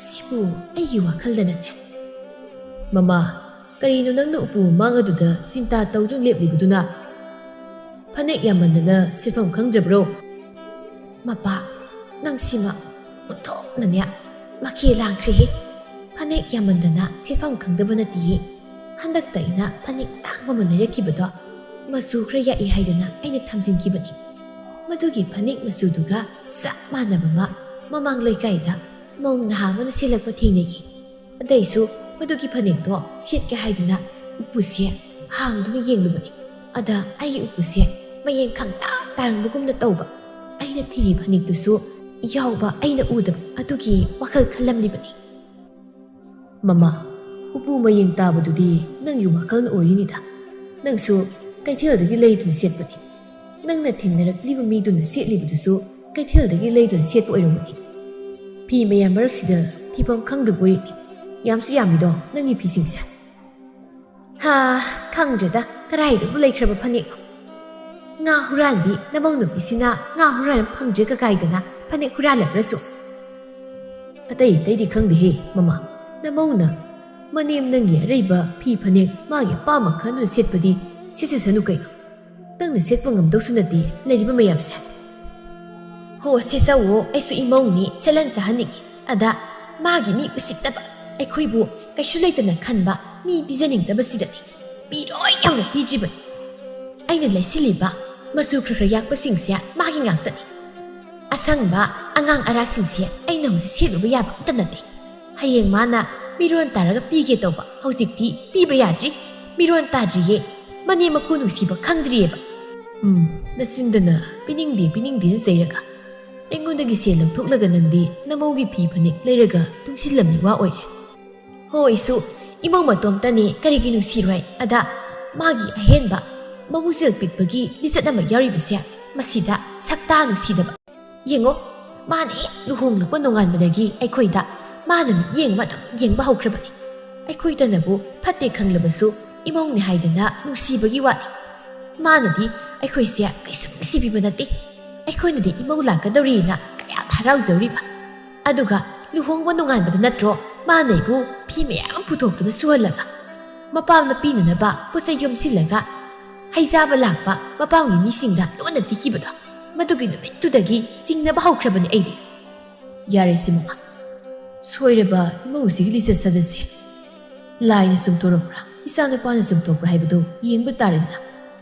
ꯁꯤꯕꯨ ꯑꯩꯒꯤ ꯋꯥꯈꯜꯗꯅꯅꯦ꯫ ꯃꯃꯥ, ꯀꯔꯤꯅꯣ ꯅꯪꯅ ꯎꯄꯨ ꯃꯃꯥꯡ ꯑꯗꯨꯗ ꯆꯤꯟꯇꯥ ꯇꯧꯗꯨꯅ ꯂꯦꯞꯂꯤꯕꯗꯨꯅ? ꯐꯅꯦꯛ ꯌꯥꯝꯃꯟꯗꯅ ꯁꯦꯠꯐꯝ ꯈꯪꯗ꯭ꯔꯕ꯭ꯔꯣ? ꯃꯄꯥ, ꯅꯪꯁꯤꯃ ꯑꯣꯟꯊꯣꯛꯅꯅꯦ ꯃꯈꯦ ꯂꯥꯡꯈ꯭ꯔꯦꯍꯦ꯫ ꯐꯅꯦꯛ ꯌꯥꯝꯃꯟꯗꯅ ꯁꯦꯠꯐꯝ ꯈꯪꯗꯕ ꯅꯠꯇꯤꯌꯦ꯫ ꯍꯟꯗꯛꯇ ꯑꯩꯅ ꯐꯅꯦꯛ ꯑꯇꯥꯡꯕ ꯑꯃ ꯂꯩꯔꯛꯈꯤꯕꯗꯣ ꯃꯆꯨ ꯈꯔ ꯌꯥꯛꯏ ꯍꯥꯏꯗꯅ ꯑꯩꯅ ꯊꯝꯖꯤꯟꯈꯤꯕꯅꯤ꯫ ꯃꯗꯨꯒꯤ ꯐꯅꯦꯛ ꯃꯆꯨꯗꯨꯒ ꯆꯞ ꯃꯥꯟꯅꯕ ꯑꯃ ꯃꯃꯥꯡ ꯂꯩꯀꯥꯏꯗ ꯃꯧ ꯅꯍꯥ ꯑꯃꯅ ꯁꯦꯠꯂꯛꯄ ꯊꯦꯡꯅꯩꯌꯦ꯫ ꯑꯗꯩꯁꯨ ꯃꯗꯨꯒꯤ ꯐꯅꯦꯛꯇꯣ ꯁꯦꯠꯀꯦ ꯍꯥꯏꯗꯅ ꯎꯄꯨꯁꯦ ꯍꯥꯡꯗꯨꯅ ꯌꯦꯡꯂꯨꯕꯅꯤ꯫ ꯑꯗ ꯑꯩꯒꯤ ꯎꯄꯨꯁꯦ ꯃꯌꯦꯡ ꯈꯪꯇꯥ ꯇꯥꯔꯝꯕꯒꯨꯝꯅ ꯇꯧꯕ꯫ ꯑꯩꯅ ꯐꯤꯒꯤ ꯐꯅꯦꯛꯇꯨꯁꯨ ꯌꯥꯎꯕ ꯑꯩꯅ ꯎꯗꯕ ꯑꯗꯨꯒꯤ ꯋꯥꯈꯜ ꯈꯜꯂꯝꯂꯤꯕꯅꯤ꯫ ꯃꯃꯥ, ꯎꯄꯨ ꯃꯌꯦꯡ ꯇꯥꯕꯗꯨꯗꯤ ꯅꯪꯒꯤ ꯋꯥꯈꯜꯅ ꯑꯣꯏꯔꯤꯅꯤꯗ꯫ ꯅꯪꯁꯨ ꯀꯩꯊꯦꯜꯗꯒꯤ ꯂꯩꯗꯨꯅ ꯁꯦꯠꯄꯅꯤ꯫ ꯅꯪꯅ ꯊꯦꯡꯅꯔꯛꯂꯤꯕ ꯃꯤꯗꯨꯅ ꯁꯦꯠꯂꯤꯕꯗꯨꯁꯨ ꯀꯩꯊꯦꯜꯗꯒꯤ ꯂꯩꯗꯨꯅ ꯁꯦꯠꯄ ꯑꯣꯏꯔꯝꯒꯅꯤ꯫ ꯐꯤ ꯃꯌꯥꯝ ꯃꯔꯛꯁꯤꯗ ꯊꯤꯐꯝ ꯈꯪꯗꯕ ꯑꯣꯏꯔꯤꯅꯤ꯫ ꯌꯥꯝꯁꯨ ꯌꯥꯝꯃꯤꯗꯣ ꯅꯪꯒꯤ ꯐꯤꯁꯤꯡꯁꯦ꯫ ꯍꯥ, ꯈꯪꯗ꯭ꯔꯦꯗ ꯀꯗꯥꯏꯗꯕꯨ ꯂꯩꯈ꯭ꯔꯕ ꯐꯅꯦꯛꯅꯣ꯫ ꯉꯥ ꯍꯨꯔꯥꯟꯕꯤ ꯅꯃꯧ ꯅꯨꯄꯤꯁꯤꯅ ꯉꯥ ꯍꯨꯔꯥꯟꯕ ꯐꯪꯗ꯭ꯔꯦ ꯀꯀꯥꯏꯗꯅ ꯐꯅꯦꯛ ꯍꯨꯔꯥꯜꯂꯕ꯭ꯔꯁꯨ꯫ ꯑꯇꯩ ꯑꯇꯩꯗꯤ ꯈꯪꯗꯦꯍꯦ ꯃꯃꯥ, ꯅꯃꯧꯅ ꯃꯅꯦꯝ ꯅꯪꯒꯤ ꯑꯔꯩꯕ ꯐꯤ ꯐꯅꯦꯛ ꯃꯥꯒꯤ ꯑꯄꯥꯝꯕ ꯈꯟꯗꯨꯅ ꯁꯦꯠꯄꯗꯤ ꯁꯦꯠꯆꯁꯅꯨ ꯀꯩꯅꯣ꯫ ꯅꯪꯅ ꯁꯦꯠꯄ ꯉꯝꯗꯧꯁꯨ ꯅꯠꯇꯦ ꯂꯩꯔꯤꯕ ꯃꯌꯥꯝꯁꯦ꯫ ꯍꯣ, ꯁꯦꯠꯆꯧꯋꯣ, ꯑꯩꯁꯨ ꯏꯃꯧꯅꯤ, ꯁꯦꯠꯍꯟ ꯆꯥꯍꯟꯅꯤꯡꯉꯤ꯫ ꯑꯗ ꯃꯥꯒꯤ ꯃꯤ ꯎꯁꯤꯠꯇꯕ, ꯑꯩꯈꯣꯏꯕꯨ ꯀꯩꯁꯨ ꯂꯩꯇꯅ ꯈꯟꯕ ꯃꯤ ꯄꯤꯖꯅꯤꯡꯗꯕꯁꯤꯗꯅꯤ ꯄꯤꯔꯣꯏ ꯌꯥꯎꯅ ꯄꯤꯗ꯭ꯔꯤꯕꯅꯤ꯫ ꯑꯩꯅ ꯂꯩꯁꯤꯜꯂꯤꯕ ꯃꯆꯨ ꯈꯔ ꯈꯔ ꯌꯥꯛꯄꯁꯤꯡꯁꯦ ꯃꯥꯒꯤ ꯉꯥꯛꯇꯅꯤ꯫ ꯑꯁꯪꯕ ꯑꯉꯥꯡ ꯑꯔꯥꯛꯁꯤꯡꯁꯦ ꯑꯩꯅ ꯍꯧꯖꯤꯛ ꯁꯦꯠꯂꯨꯕ ꯌꯥꯕ ꯑꯝꯇ ꯅꯠꯇꯦ꯫ ꯍꯌꯦꯡ ꯃꯥꯅ ꯃꯤꯔꯣꯟ ꯇꯥꯔꯒ ꯄꯤꯒꯦ ꯇꯧꯕ, ꯍꯧꯖꯤꯛꯇꯤ ꯄꯤꯕ ꯌꯥꯗ꯭ꯔꯤ꯫ ꯃꯤꯔꯣꯟ ꯇꯥꯗ꯭ꯔꯤꯌꯦ꯫ ꯃꯅꯦꯝ ꯃꯀꯨ ꯅꯨꯡꯁꯤꯕ ꯈꯪꯗ꯭ꯔꯤꯌꯦꯕ꯫ ꯎꯝ, ꯅꯆꯤꯟꯗꯅ ꯄꯤꯅꯤꯡꯗꯦ ꯄꯤꯅꯤꯡꯗꯦꯅ ꯆꯩꯔꯒ ꯑꯩꯉꯣꯟꯗꯒꯤ ꯁꯦꯜ ꯂꯧꯊꯣꯛꯂꯒ ꯅꯪꯗꯤ ꯅꯃꯧꯒꯤ ꯐꯤ ꯐꯅꯦꯛ ꯂꯩꯔꯒ ꯇꯨꯡꯁꯤꯜꯂꯝꯃꯤ ꯋꯥ ꯑꯣꯏꯔꯦ꯫ ꯍꯣ, ꯑꯩꯁꯨ ꯏꯃꯧ ꯃꯇꯣꯝꯇꯅꯦ ꯀꯔꯤꯒꯤ ꯅꯨꯡꯁꯤꯔꯣꯏ? ꯑꯗ ꯃꯥꯒꯤ ꯑꯍꯦꯟꯕ ꯃꯕꯨꯛꯆꯦꯜ ꯄꯤꯛꯄꯒꯤ ꯂꯤꯆꯠ ꯑꯃ ꯌꯥꯎꯔꯤꯕꯁꯦ, ꯃꯁꯤꯗ ꯁꯛꯇꯥ ꯅꯨꯡꯁꯤꯗꯕ꯫ ꯌꯦꯡꯉꯣ, ꯃꯥꯅ ꯍꯦꯛ ꯂꯨꯍꯣꯡꯂꯛꯄ ꯅꯣꯡꯉꯥꯟꯕꯗꯒꯤ ꯑꯩꯈꯣꯏꯗ ꯃꯥꯅ ꯃꯤꯠꯌꯦꯡ ꯑꯃ ꯑꯗꯨꯝ ꯌꯦꯡꯕ ꯍꯧꯈ꯭ꯔꯕꯅꯤ꯫ ꯑꯩꯈꯣꯏꯗꯅꯕꯨ ꯐꯠꯇꯦ ꯈꯪꯂꯕꯁꯨ ꯏꯃꯧꯅꯦ ꯍꯥꯏꯗꯅ ꯅꯨꯡꯁꯤꯕꯒꯤ ꯋꯥꯅꯤ꯫ ꯃꯥꯅꯗꯤ ꯑꯩꯈꯣꯏꯁꯦ ꯀꯩꯁꯨ ꯅꯨꯡꯁꯤꯕꯤꯕ ꯅꯠꯇꯦ꯫ ꯑꯩꯈꯣꯏꯅꯗꯤ ꯏꯃꯧ ꯂꯥꯛꯀꯗꯧꯔꯤꯅ ꯀꯌꯥꯝ ꯍꯔꯥꯎꯖꯔꯤꯕ꯫ ꯑꯗꯨꯒ ꯂꯨꯍꯣꯡꯕ ꯅꯣꯡꯉꯥꯟꯕꯗ ꯅꯠꯇ꯭ꯔꯣ ꯃꯥꯅ ꯑꯩꯕꯨ ꯐꯤ ꯃꯌꯥꯝ ꯑꯃ ꯄꯨꯊꯣꯛꯇꯨꯅ ꯁꯨꯍꯜꯂꯒ, ꯃꯄꯥꯝꯅ ꯄꯤꯅꯅꯕ ꯄꯣꯠ ꯆꯩ ꯌꯣꯝꯁꯤꯜꯂꯒ, ꯍꯩꯖꯥꯕ ꯂꯥꯛꯄ ꯃꯄꯥꯝꯒꯤ ꯃꯤꯁꯤꯡꯗ ꯂꯣꯟꯅ ꯄꯤꯈꯤꯕꯗꯣ, ꯃꯗꯨꯒꯤ ꯅꯨꯃꯤꯠꯇꯨꯗꯒꯤ ꯆꯤꯡꯅꯕ ꯍꯧꯈ꯭ꯔꯕꯅꯤ ꯑꯩꯗꯤ꯫ ꯌꯥꯔꯦ ꯁꯤꯃ, ꯁꯣꯏꯔꯕ ꯏꯃꯧꯁꯤꯒꯤ ꯂꯤꯆꯠ ꯁꯥꯖꯠꯁꯦ ꯂꯥꯏꯅ ꯆꯨꯝꯊꯣꯔꯛꯄ꯭ꯔꯥ, ꯏꯆꯥꯅꯨꯄꯥꯅ ꯆꯨꯝꯊꯣꯛꯄ꯭ꯔꯥ ꯍꯥꯏꯕꯗꯨ ꯌꯦꯡꯕ ꯇꯥꯔꯦꯗꯅ꯫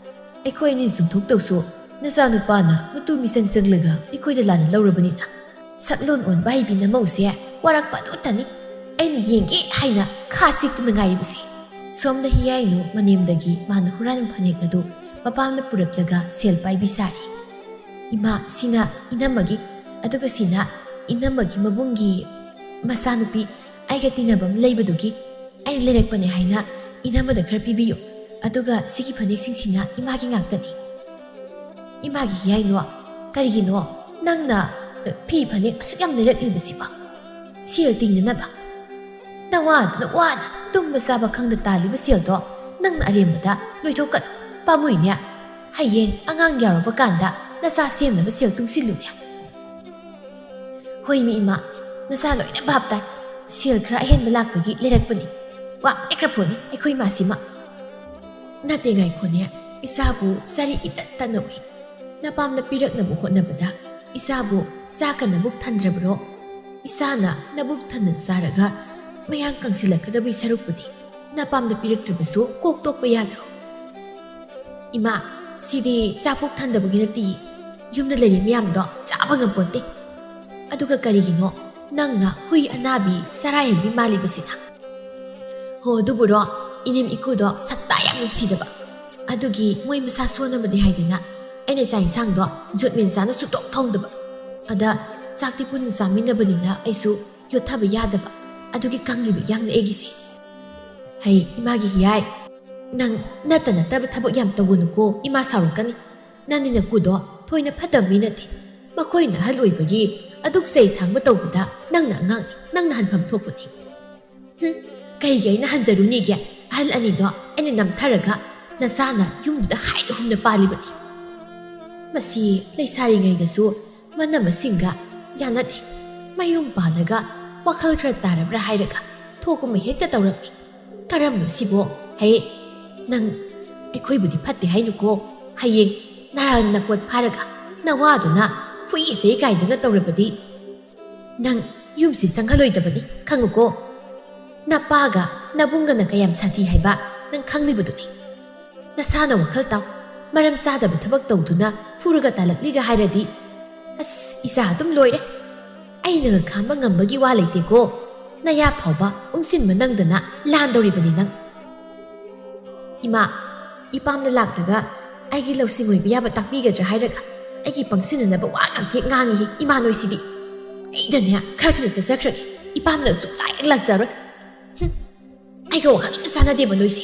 ꯑꯩꯈꯣꯏ ꯑꯅꯤ ꯆꯨꯝꯊꯣꯛꯇꯧꯁꯨ ꯅꯆꯥꯅꯨꯄꯥꯅ ꯃꯇꯨ ꯃꯤꯆꯪ ꯆꯪꯂꯒ ꯑꯩꯈꯣꯏꯗ ꯂꯥꯟꯅ ꯂꯧꯔꯕꯅꯤꯅ꯫ ꯁꯛꯂꯣꯟ ꯑꯣꯟꯕ ꯍꯩꯕꯤ ꯅꯃꯧꯁꯦ ꯋꯥꯔꯛꯄ ꯑꯗꯨꯇꯅꯤ ꯑꯩꯅ ꯌꯦꯡꯒꯦ ꯍꯥꯏꯅ ꯈꯥ ꯁꯤꯛꯇꯨꯅ ꯉꯥꯏꯔꯤꯕꯁꯦ꯫ ꯁꯣꯝꯗ ꯍꯤꯌꯥꯏꯅꯨ ꯃꯅꯦꯝꯗꯒꯤ ꯃꯥꯅ ꯍꯨꯔꯥꯟꯕ ꯐꯅꯦꯛ ꯑꯗꯨ ꯃꯄꯥꯝꯅ ꯄꯨꯔꯛꯂꯒ ꯁꯦꯜ ꯄꯥꯏꯕꯤ ꯁꯥꯔꯤ꯫ ꯏꯃꯥ, ꯁꯤꯅ ꯏꯅꯝꯃꯒꯤ, ꯑꯗꯨꯒ ꯁꯤꯅ ꯏꯅꯝꯃꯒꯤ ꯃꯕꯨꯡꯒꯤ ꯃꯆꯥꯅꯨꯄꯤ, ꯑꯩꯒ ꯇꯤꯟꯅꯕ ꯑꯃ ꯂꯩꯕꯗꯨꯒꯤ ꯑꯩꯅ ꯂꯩꯔꯛꯄꯅꯦ ꯍꯥꯏꯅ ꯏꯅꯝꯃꯗ ꯈꯔ ꯄꯤꯕꯤꯌꯨ꯫ ꯑꯗꯨꯒ ꯁꯤꯒꯤ ꯐꯅꯦꯛꯁꯤꯡꯁꯤꯅ ꯏꯃꯥꯒꯤ ꯉꯥꯛꯇꯅꯤ꯫ ꯏꯃꯥꯒꯤ ꯍꯤꯌꯥꯏꯅꯣ, ꯀꯔꯤꯒꯤꯅꯣ ꯅꯪꯅ ꯐꯤ ꯐꯅꯦꯛ ꯑꯁꯨꯛ ꯌꯥꯝ ꯂꯩꯔꯛꯂꯤꯕꯁꯤꯕꯣ? ꯁꯦꯜ ꯇꯤꯡꯅꯅꯕ? ꯅꯋꯥꯗꯨꯅ ꯋꯥꯅ ꯇꯨꯝꯕ ꯆꯥꯕ ꯈꯪꯗ ꯇꯥꯜꯂꯤꯕ ꯁꯦꯜꯗꯣ ꯅꯪꯅ ꯑꯔꯦꯝꯕꯗ ꯂꯣꯏꯊꯣꯛꯀꯅꯨ꯫ ꯄꯥꯝꯃꯨꯏꯅꯦ꯫ ꯍꯌꯦꯡ ꯑꯉꯥꯡ ꯌꯥꯎꯔꯛꯄ ꯀꯥꯟꯗ ꯅꯆꯥ ꯁꯦꯝꯅꯕ ꯁꯦꯜ ꯇꯨꯡꯁꯤꯜꯂꯨꯅꯦ꯫ ꯍꯣꯏꯅꯦ ꯏꯃꯥ, ꯅꯆꯥ ꯂꯣꯏꯅ ꯚꯥꯞ ꯇꯥꯏ꯫ ꯁꯦꯜ ꯈꯔ ꯑꯍꯦꯟꯕ ꯂꯥꯛꯄꯒꯤ ꯂꯩꯔꯛꯄꯅꯤ꯫ ꯋꯥ ꯄꯦꯛꯈ꯭ꯔ ꯄꯣꯠꯅꯤ ꯑꯩꯈꯣꯏ ꯏꯃꯥꯁꯤꯃ꯫ ꯅꯠꯇꯦ, ꯉꯥꯏꯈꯣꯅꯦ, ꯏꯆꯥꯕꯨ ꯆꯥꯔꯤ ꯏꯇꯠ ꯇꯠꯅ ꯎꯏ꯫ ꯅꯄꯥꯝꯅ ꯄꯤꯔꯛꯅꯕ ꯍꯣꯠꯅꯕꯗ ꯏꯆꯥꯕꯨ ꯆꯥꯛꯀ ꯅꯕꯨꯛ ꯊꯟꯗ꯭ꯔꯕꯔꯣ? ꯏꯆꯥꯅ ꯅꯕꯨꯛ ꯊꯟꯅ ꯆꯥꯔꯒ ꯃꯌꯥꯡ ꯀꯪꯁꯤꯜꯂꯛꯀꯗꯕꯩ ꯁꯔꯨꯛꯄꯨꯗꯤ ꯅꯄꯥꯝꯅ ꯄꯤꯔꯛꯇ꯭ꯔꯕꯁꯨ ꯀꯣꯛ ꯇꯣꯛꯄ ꯌꯥꯗ꯭ꯔꯣ? ꯏꯃꯥ, ꯁꯤꯗꯤ ꯆꯥꯛ ꯄꯨꯛ ꯊꯟꯗꯕꯒꯤ ꯅꯠꯇꯦ, ꯌꯨꯝꯗ ꯂꯩꯔꯤ ꯃꯌꯥꯝꯗꯣ ꯆꯥꯕ ꯉꯝꯄꯣꯟꯇꯦ꯫ ꯑꯗꯨꯒ ꯀꯔꯤꯒꯤꯅꯣ ꯅꯪꯅ ꯍꯨꯏ ꯑꯅꯥꯕꯤ ꯆꯔꯥ ꯍꯦꯟꯕꯤ ꯃꯥꯜꯂꯤꯕꯁꯤꯅ? ꯍꯣ, ꯑꯗꯨꯕꯨꯔꯣ, ꯏꯅꯦꯝ ꯏꯀꯨꯗꯣ ꯁꯛꯇꯥ ꯌꯥꯝ ꯅꯨꯡꯁꯤꯗꯕ꯫ ꯑꯗꯨꯒꯤ ꯃꯣꯏ ꯃꯁꯥ ꯁꯣꯟꯅꯕꯅꯤ ꯍꯥꯏꯗꯅ ꯑꯩꯅ ꯆꯥꯛ ꯏꯟꯁꯥꯡꯗꯣ ꯖꯨꯠ ꯃꯦꯟ ꯆꯥꯅ ꯁꯨꯛꯊꯣꯡ ꯊꯣꯡꯗꯕ꯫ ꯑꯗ ꯆꯥꯛꯇꯤ ꯄꯨꯟꯅ ꯆꯥꯃꯤꯟꯅꯕꯅꯤꯅ ꯑꯩꯁꯨ ꯌꯣꯠꯊꯕ ꯌꯥꯗꯕ꯫ ꯑꯗꯨꯒꯤ ꯀꯪꯂꯤꯕ ꯏꯌꯥꯡꯅ ꯑꯩꯒꯤꯁꯦ꯫ "ꯍꯩ, ꯏꯃꯥꯒꯤ ꯍꯤꯌꯥꯏ, ꯅꯪ ꯅꯠꯇ ꯅꯠꯇꯕ ꯊꯕꯛ ꯌꯥꯝ ꯇꯧꯒꯅꯨꯀꯣ, ꯏꯃꯥ ꯁꯥꯎꯔꯛꯀꯅꯤ꯫ ꯅꯪꯅꯤ ꯅꯀꯨꯗꯣ ꯊꯣꯏꯅ ꯐꯠꯇꯕ ꯃꯤ ꯅꯠꯇꯦ꯫ ꯃꯈꯣꯏꯅ ꯑꯍꯜ ꯑꯣꯏꯕꯒꯤ ꯑꯗꯨꯛ ꯆꯩ ꯊꯥꯡꯕ ꯇꯧꯕꯗ ꯅꯪꯅ ꯑꯉꯥꯡꯅꯤ, ꯅꯪꯅ ꯍꯟꯐꯝ ꯊꯣꯛꯄꯅꯤ꯫" "ꯍꯨꯝ, ꯀꯩꯒꯤ ꯑꯩꯅ ꯍꯟꯖꯔꯨꯅꯤꯒꯦ? ꯑꯍꯜ ꯑꯅꯤꯗꯣ ꯑꯩꯅ ꯅꯝꯊꯔꯒ ꯅꯆꯥꯅ ꯌꯨꯝꯗꯨꯗ ꯍꯥꯏꯅ ꯍꯨꯝꯅ ꯄꯥꯜꯂꯤꯕꯅꯤ꯫" ꯃꯁꯤ ꯂꯩꯁꯥꯔꯤꯉꯩꯗꯁꯨ ꯃꯅꯝ ꯃꯁꯤꯡꯒ ꯌꯥꯅꯗꯦ꯫ ꯃꯌꯨꯝ ꯄꯥꯜꯂꯒ ꯋꯥꯈꯜ ꯈꯔ ꯇꯥꯔꯕ꯭ꯔꯥ ꯍꯥꯏꯔꯒ ꯊꯣꯛꯄ ꯑꯃ ꯍꯦꯛꯇ ꯇꯧꯔꯝꯃꯤ꯫ "ꯀꯔꯝꯕ ꯁꯤꯕꯣ? ꯍꯦ, ꯅꯪ ꯑꯩꯈꯣꯏꯕꯨꯗꯤ ꯐꯠꯇꯦ ꯍꯥꯏꯅꯨꯀꯣ꯫ ꯍꯌꯦꯡ ꯅꯔꯥꯜ ꯅꯀꯣꯠ ꯐꯥꯔꯒ ꯅꯋꯥꯗꯨꯅ ꯍꯨꯏ ꯆꯩ ꯀꯥꯏꯗꯒ ꯇꯧꯔꯕꯗꯤ ꯅꯪ ꯌꯨꯝꯁꯤ ꯆꯪꯍꯜꯂꯣꯏꯗꯕꯅꯤ, ꯈꯪꯉꯨꯀꯣ꯫ ꯅꯄꯥꯒ ꯅꯕꯨꯡꯒꯅ ꯀꯌꯥꯝ ꯁꯥꯊꯤ ꯍꯥꯏꯕ ꯅꯪ ꯈꯪꯂꯤꯕꯗꯨꯅꯤ꯫ ꯅꯁꯥꯅ ꯋꯥꯈꯜ ꯇꯥꯎ꯫ ꯃꯔꯝ ꯆꯥꯗꯕ ꯊꯕꯛ ꯇꯧꯗꯨꯅ ꯐꯨꯔꯒ ꯇꯥꯜꯂꯛꯂꯤꯒ ꯍꯥꯏꯔꯗꯤ, ꯑꯁ, ꯏꯆꯥ ꯑꯗꯨꯝ ꯂꯣꯏꯔꯦ꯫ ꯑꯩꯅꯒ ꯈꯥꯝꯕ ꯉꯝꯕꯒꯤ ꯋꯥ ꯂꯩꯇꯦꯀꯣ꯫ ꯅꯌꯥ ꯐꯥꯎꯕ ꯎꯝꯁꯤꯟꯕ ꯅꯪꯗꯅ ꯂꯥꯟꯗꯧꯔꯤꯕꯅꯤ ꯅꯪ꯫" ꯏꯃꯥ, ꯏꯄꯥꯝꯗ ꯂꯥꯛꯂꯒ ꯑꯩꯒꯤ ꯂꯧꯁꯤꯡ ꯑꯣꯏꯕ ꯌꯥꯕ ꯇꯥꯛꯄꯤꯒꯗ꯭ꯔꯥ ꯍꯥꯏꯔꯒ ꯑꯩꯒꯤ ꯄꯪꯁꯤꯟꯅꯅꯕ ꯋꯥ ꯉꯥꯛꯇ ꯉꯥꯡꯉꯤ ꯏꯃꯥ ꯅꯣꯏꯁꯤꯗꯤ꯫ ꯑꯩꯗꯅꯦ ꯈꯔ ꯊꯨꯅ ꯆꯠꯆꯈ꯭ꯔꯒꯦ꯫ ꯏꯄꯥꯝꯅ ꯁꯨꯛꯂꯥꯛ ꯍꯦꯛ ꯂꯥꯛꯆꯔꯣꯏ꯫ ꯍꯨꯝ, ꯑꯩꯒ ꯋꯥꯈꯜ ꯑꯝꯇ ꯆꯥꯟꯅꯗꯦꯕ ꯅꯣꯏꯁꯦ꯫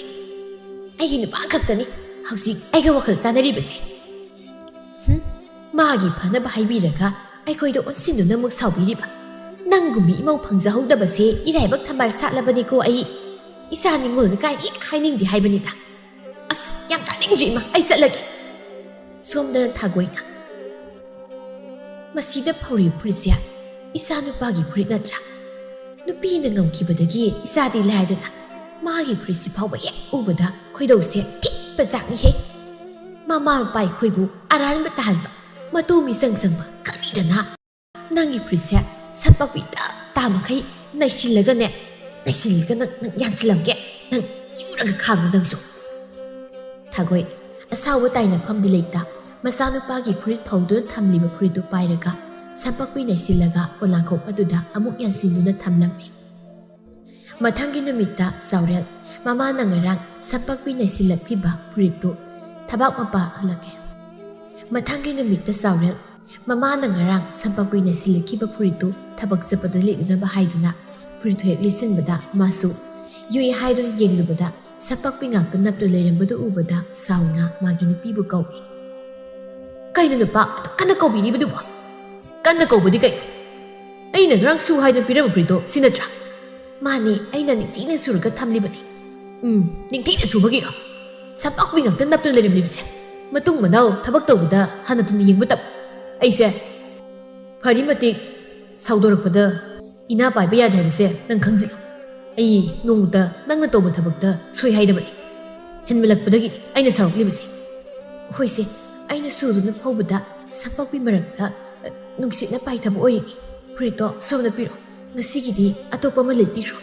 ꯑꯩꯒꯤ ꯅꯨꯄꯥ ꯈꯛꯇꯅꯤ ꯍꯧꯖꯤꯛ ꯑꯩꯒ ꯋꯥꯈꯜ ꯆꯥꯟꯅꯔꯤꯕꯁꯦ꯫ ꯍꯨꯝ, ꯃꯥꯒꯤ ꯐꯅꯕ ꯍꯥꯏꯕꯤꯔꯒ ꯑꯩꯈꯣꯏꯗ ꯑꯣꯟꯁꯤꯟꯗꯨꯅ ꯑꯃꯨꯛ ꯁꯥꯎꯕꯤꯔꯤꯕ꯫ ꯅꯪꯒꯨꯝꯕꯤ ꯏꯃꯧ ꯐꯪꯖꯍꯧꯗꯕꯁꯦ ꯏꯔꯥꯏꯕꯛ ꯊꯝꯕꯥꯜ ꯁꯥꯠꯂꯕꯅꯤꯀꯣ ꯑꯩ꯫ ꯏꯆꯥ ꯅꯤꯉꯣꯜꯅ ꯀꯥꯏꯗꯤ ꯍꯥꯏꯅꯤꯡꯗꯦ ꯍꯥꯏꯕꯅꯤꯗ꯫ ꯑꯁ, ꯌꯥꯝ ꯇꯥꯅꯤꯡꯗ꯭ꯔꯦ ꯏꯃꯥ, ꯑꯩ ꯆꯠꯂꯒꯦ꯫ ꯁꯣꯝꯗꯅ ꯊꯥꯒꯣꯏꯅ, "ꯃꯁꯤꯗ ꯐꯧꯔꯤꯕ ꯐꯨꯔꯤꯠꯁꯦ ꯏꯆꯥ ꯅꯨꯄꯥꯒꯤ ꯐꯨꯔꯤꯠ ꯅꯠꯇ꯭ꯔꯥ? ꯅꯨꯄꯤꯅ ꯉꯝꯈꯤꯕꯗꯒꯤ ꯏꯆꯥꯗꯤ ꯂꯥꯏꯗꯅ ꯃꯥꯒꯤ ꯐꯨꯔꯤꯠꯁꯤ ꯐꯥꯎꯕ ꯍꯦꯛ ꯎꯕꯗ ꯈꯣꯏꯗꯧꯁꯦ ꯊꯤꯠꯄ ꯖꯥꯠꯅꯤꯍꯦ꯫ ꯃꯃꯥ ꯃꯄꯥ ꯑꯩꯈꯣꯏꯕꯨ ꯑꯔꯥꯟꯕ ꯇꯥꯍꯟꯕ, ꯃꯇꯨ ꯃꯤꯆꯪ ꯆꯪꯕ ꯈꯪꯂꯤꯗꯅ꯫ ꯅꯪꯒꯤ ꯐꯨꯔꯤꯠꯁꯦ ꯁꯝꯄꯛꯄꯤ ꯇꯞ ꯇꯥ ꯃꯈꯩ ꯅꯩꯁꯤꯜꯂꯒꯅꯦ, ꯅꯩꯁꯤꯜꯂꯒ ꯅꯪ, ꯅꯪ ꯌꯥꯟꯁꯤꯜꯂꯝꯒꯦ꯫ ꯅꯪ ꯌꯨꯔꯒ ꯈꯥꯡꯉꯨ ꯅꯪꯁꯨ꯫" ꯊꯥꯒꯣꯏ, ꯑꯁꯥꯎꯕ ꯇꯥꯏꯅꯐꯝꯗꯤ ꯂꯩꯇ, ꯃꯆꯥꯅꯨꯄꯥꯒꯤ ꯐꯨꯔꯤꯠ ꯐꯧꯗꯨꯅ ꯊꯝꯂꯤꯕ ꯐꯨꯔꯤꯠꯇꯨ ꯄꯥꯏꯔꯒ ꯁꯝꯄꯛꯄꯤ ꯅꯩꯁꯤꯜꯂꯒ ꯄꯣꯂꯥꯡꯈꯣꯛ ꯑꯗꯨꯗ ꯑꯃꯨꯛ ꯌꯥꯟꯁꯤꯟꯗꯨꯅ ꯊꯝꯂꯝꯃꯤ꯫ ꯃꯊꯪꯒꯤ ꯅꯨꯃꯤꯠꯇ ꯆꯥꯎꯔꯦꯜ ꯃꯃꯥꯅ ꯉꯔꯥꯡ ꯁꯝꯄꯛꯄꯤ ꯅꯩꯁꯤꯜꯂꯛꯈꯤꯕ ꯐꯨꯔꯤꯠꯇꯨ ꯊꯕꯥꯛ ꯃꯄꯥ ꯍꯜꯂꯛꯀꯦ꯫ ꯃꯊꯪꯒꯤ ꯅꯨꯃꯤꯠꯇ ꯆꯥꯎꯔꯦꯜ ꯃꯃꯥꯅ ꯉꯔꯥꯡ ꯁꯝꯄꯛꯄꯤ ꯅꯩꯁꯤꯜꯂꯛꯈꯤꯕ ꯐꯨꯔꯤꯠꯇꯨ ꯊꯕꯛ ꯆꯠꯄꯗ ꯂꯤꯠꯅꯅꯕ ꯍꯥꯏꯗꯨꯅ ꯐꯨꯔꯤꯠꯇꯨ ꯍꯦꯛ ꯂꯤꯠꯁꯤꯟꯕꯗ ꯃꯥꯁꯨ ꯌꯨꯏ ꯍꯥꯏꯗꯨꯅ ꯌꯦꯡꯂꯨꯕꯗ ꯁꯝꯄꯥꯛꯄꯤ ꯉꯥꯛꯇ ꯅꯞꯇꯨꯅ ꯂꯩꯔꯝꯕꯗꯨ ꯎꯕꯗ ꯁꯥꯎꯅ ꯃꯥꯒꯤ ꯅꯨꯄꯤꯕꯨ ꯀꯧꯏ꯫ "ꯀꯩꯅꯣ ꯅꯨꯄꯥ ꯑꯗꯨꯛ ꯀꯟꯅ ꯀꯧꯕꯤꯔꯤꯕꯗꯨꯕꯣ? ꯀꯟꯅ ꯀꯧꯕꯗꯤ ꯀꯩꯅꯣ? ꯑꯩꯅ ꯉꯔꯥꯡ ꯁꯨ ꯍꯥꯏꯗꯨꯅ ꯄꯤꯔꯝꯕ ꯐꯨꯔꯤꯠꯇꯣ ꯁꯤ ꯅꯠꯇ꯭ꯔꯥ?" "ꯃꯥꯅꯦ, ꯑꯩꯅ ꯅꯤꯡꯊꯤꯅ ꯁꯨꯔꯒ ꯊꯝꯂꯤꯕꯅꯤ꯫" "ꯎꯝ, ꯅꯤꯡꯊꯤꯅ ꯁꯨꯕꯒꯤꯔꯣ ꯁꯝꯄꯥꯛꯄꯤ ꯉꯥꯛꯇ ꯅꯞꯇꯨꯅ ꯂꯩꯔꯝꯂꯤꯕꯁꯦ? ꯃꯇꯨꯡ ꯃꯅꯥꯎ ꯊꯕꯛ ꯇꯧꯕꯗ ꯍꯟꯅ ꯊꯨꯅ ꯌꯦꯡꯕ ꯇꯝꯃꯨ꯫ ꯑꯩꯁꯦ ꯐꯔꯤ ꯃꯇꯤꯛ ꯁꯥꯎꯗꯣꯔꯛꯄꯗ ꯏꯅꯥ ꯄꯥꯏꯕ ꯌꯥꯗꯦ ꯍꯥꯏꯕꯁꯦ ꯅꯪ ꯈꯪꯖꯤꯜꯂꯨ꯫ ꯑꯩ ꯅꯣꯡꯃꯇ ꯅꯪꯅ ꯇꯧꯕ ꯊꯕꯛꯇ ꯁꯣꯏ ꯍꯥꯏꯗꯕꯅꯤ꯫ ꯍꯦꯟꯃꯜꯂꯛꯄꯗꯒꯤ ꯑꯩꯅ ꯁꯥꯎꯔꯛꯂꯤꯕꯁꯦ꯫ ꯍꯣꯏꯁꯦ, ꯑꯩꯅ ꯁꯨꯗꯨꯅ ꯐꯧꯕꯗ ꯁꯝꯄꯥꯛꯄꯤ ꯃꯔꯛꯇ, ꯑ, ꯅꯨꯡꯁꯤꯠꯅ ꯄꯥꯏꯊꯕ ꯑꯣꯏꯔꯤꯅꯤ꯫ ꯐꯨꯔꯤꯠꯇꯣ ꯁꯣꯝꯗ ꯄꯤꯔꯣ꯫ ꯉꯁꯤꯒꯤꯗꯤ ꯑꯇꯣꯞꯄ ꯑꯃ ꯂꯤꯠꯄꯤꯔꯣ꯫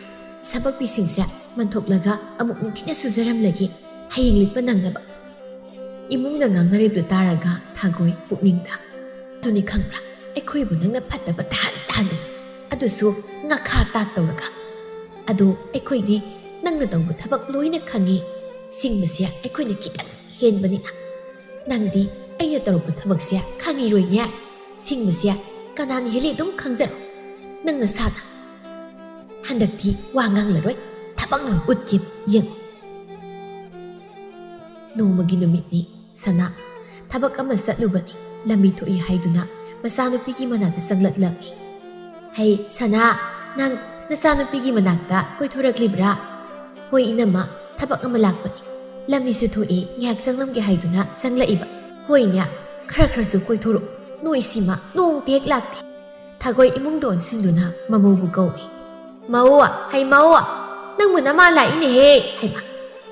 ꯁꯝꯄꯥꯛꯄꯤꯁꯤꯡꯁꯦ ꯃꯟꯊꯣꯛꯂꯒ ꯑꯃꯨꯛ ꯅꯤꯡꯊꯤꯅ ꯁꯨꯖꯔꯝꯂꯒꯦ, ꯍꯌꯦꯡ ꯂꯤꯠꯄ ꯅꯪꯅꯕ꯫" ꯏꯃꯨꯡꯅ ꯉꯥꯡꯅꯔꯤꯕꯗꯨ ꯇꯥꯔꯒ ꯊꯥꯒꯣꯏ ꯄꯨꯛꯅꯤꯡꯗ, "ꯑꯗꯨꯅꯤ ꯈꯪꯕ꯭ꯔꯥ, ꯑꯩꯈꯣꯏꯕꯨ ꯅꯪꯅ ꯐꯠꯇꯕ ꯇꯥꯍꯟ ꯇꯥꯍꯟꯕꯅꯤ, ꯑꯗꯨꯁꯨ ꯉꯥꯈꯥ ꯇꯥꯠ ꯇꯧꯔꯒ꯫ ꯑꯗꯣ ꯑꯩꯈꯣꯏꯗꯤ ꯅꯪꯅ ꯇꯧꯕ ꯊꯕꯛ ꯂꯣꯏꯅ ꯈꯪꯉꯤ꯫ ꯁꯤꯡꯕꯁꯦ ꯑꯩꯈꯣꯏꯅ ꯈꯤꯇꯪ ꯍꯦꯟꯕꯅꯤꯅ꯫ ꯅꯪꯗꯤ ꯑꯩꯅ ꯇꯧꯔꯛꯄ ꯊꯕꯛꯁꯦ ꯈꯪꯉꯤꯔꯣꯏꯅꯦ꯫ ꯁꯤꯡꯕꯁꯦ ꯀꯅꯥꯅ ꯍꯦꯜꯂꯤ ꯑꯗꯨꯝ ꯈꯪꯖꯔꯣ꯫ ꯅꯪ ꯅꯁꯥꯅ꯫ ꯍꯟꯗꯛꯇꯤ ꯋꯥ ꯉꯥꯡꯂꯔꯣꯏ, ꯊꯕꯛꯅ ꯎꯠꯀꯦ ꯌꯦꯡꯉꯨ꯫" ꯅꯣꯡꯃꯒꯤ ꯅꯨꯃꯤꯠꯅꯤ꯫ ꯁꯅꯥ ꯊꯕꯛ ꯑꯃ ꯆꯠꯂꯨꯕꯅꯤ꯫ ꯂꯝꯕꯤ ꯊꯣꯛꯏ ꯍꯥꯏꯗꯨꯅ ꯃꯆꯥꯅꯨꯄꯤꯒꯤ ꯃꯅꯥꯛꯇ ꯆꯪꯂꯛꯂꯝꯃꯤ꯫ "ꯍꯩ ꯁꯅꯥ, ꯅꯪ ꯅꯆꯥꯅꯨꯄꯤꯒꯤ ꯃꯅꯥꯛꯇ ꯀꯣꯏꯊꯣꯔꯛꯂꯤꯕ꯭ꯔꯥ?" "ꯍꯣꯏ ꯏꯅꯝꯃ, ꯊꯕꯛ ꯑꯃ ꯂꯥꯛꯄꯅꯤ꯫ ꯂꯝꯕꯤꯁꯨ ꯊꯣꯛꯏ, ꯉꯥꯏꯍꯥꯛ ꯆꯪꯂꯝꯒꯦ ꯍꯥꯏꯗꯨꯅ ꯆꯪꯂꯛꯏꯕ꯫" "ꯍꯣꯏꯅꯦ, ꯈꯔ ꯈꯔꯁꯨ ꯀꯣꯏꯊꯣꯔꯛꯎ꯫ ꯅꯣꯏꯁꯤꯃ ꯅꯣꯡꯇ ꯍꯦꯛ ꯂꯥꯛꯇꯦ꯫" ꯊꯥꯒꯣꯏ ꯏꯃꯨꯡꯗ ꯑꯣꯟꯁꯤꯟꯗꯨꯅ ꯃꯃꯧꯕꯨ ꯀꯧꯏ꯫ "ꯃꯧ, ꯍꯩ ꯃꯧ, ꯅꯪꯕꯨ ꯅꯃꯥ ꯂꯥꯛꯏꯅꯦꯍꯦ꯫" "ꯍꯩꯃꯥ,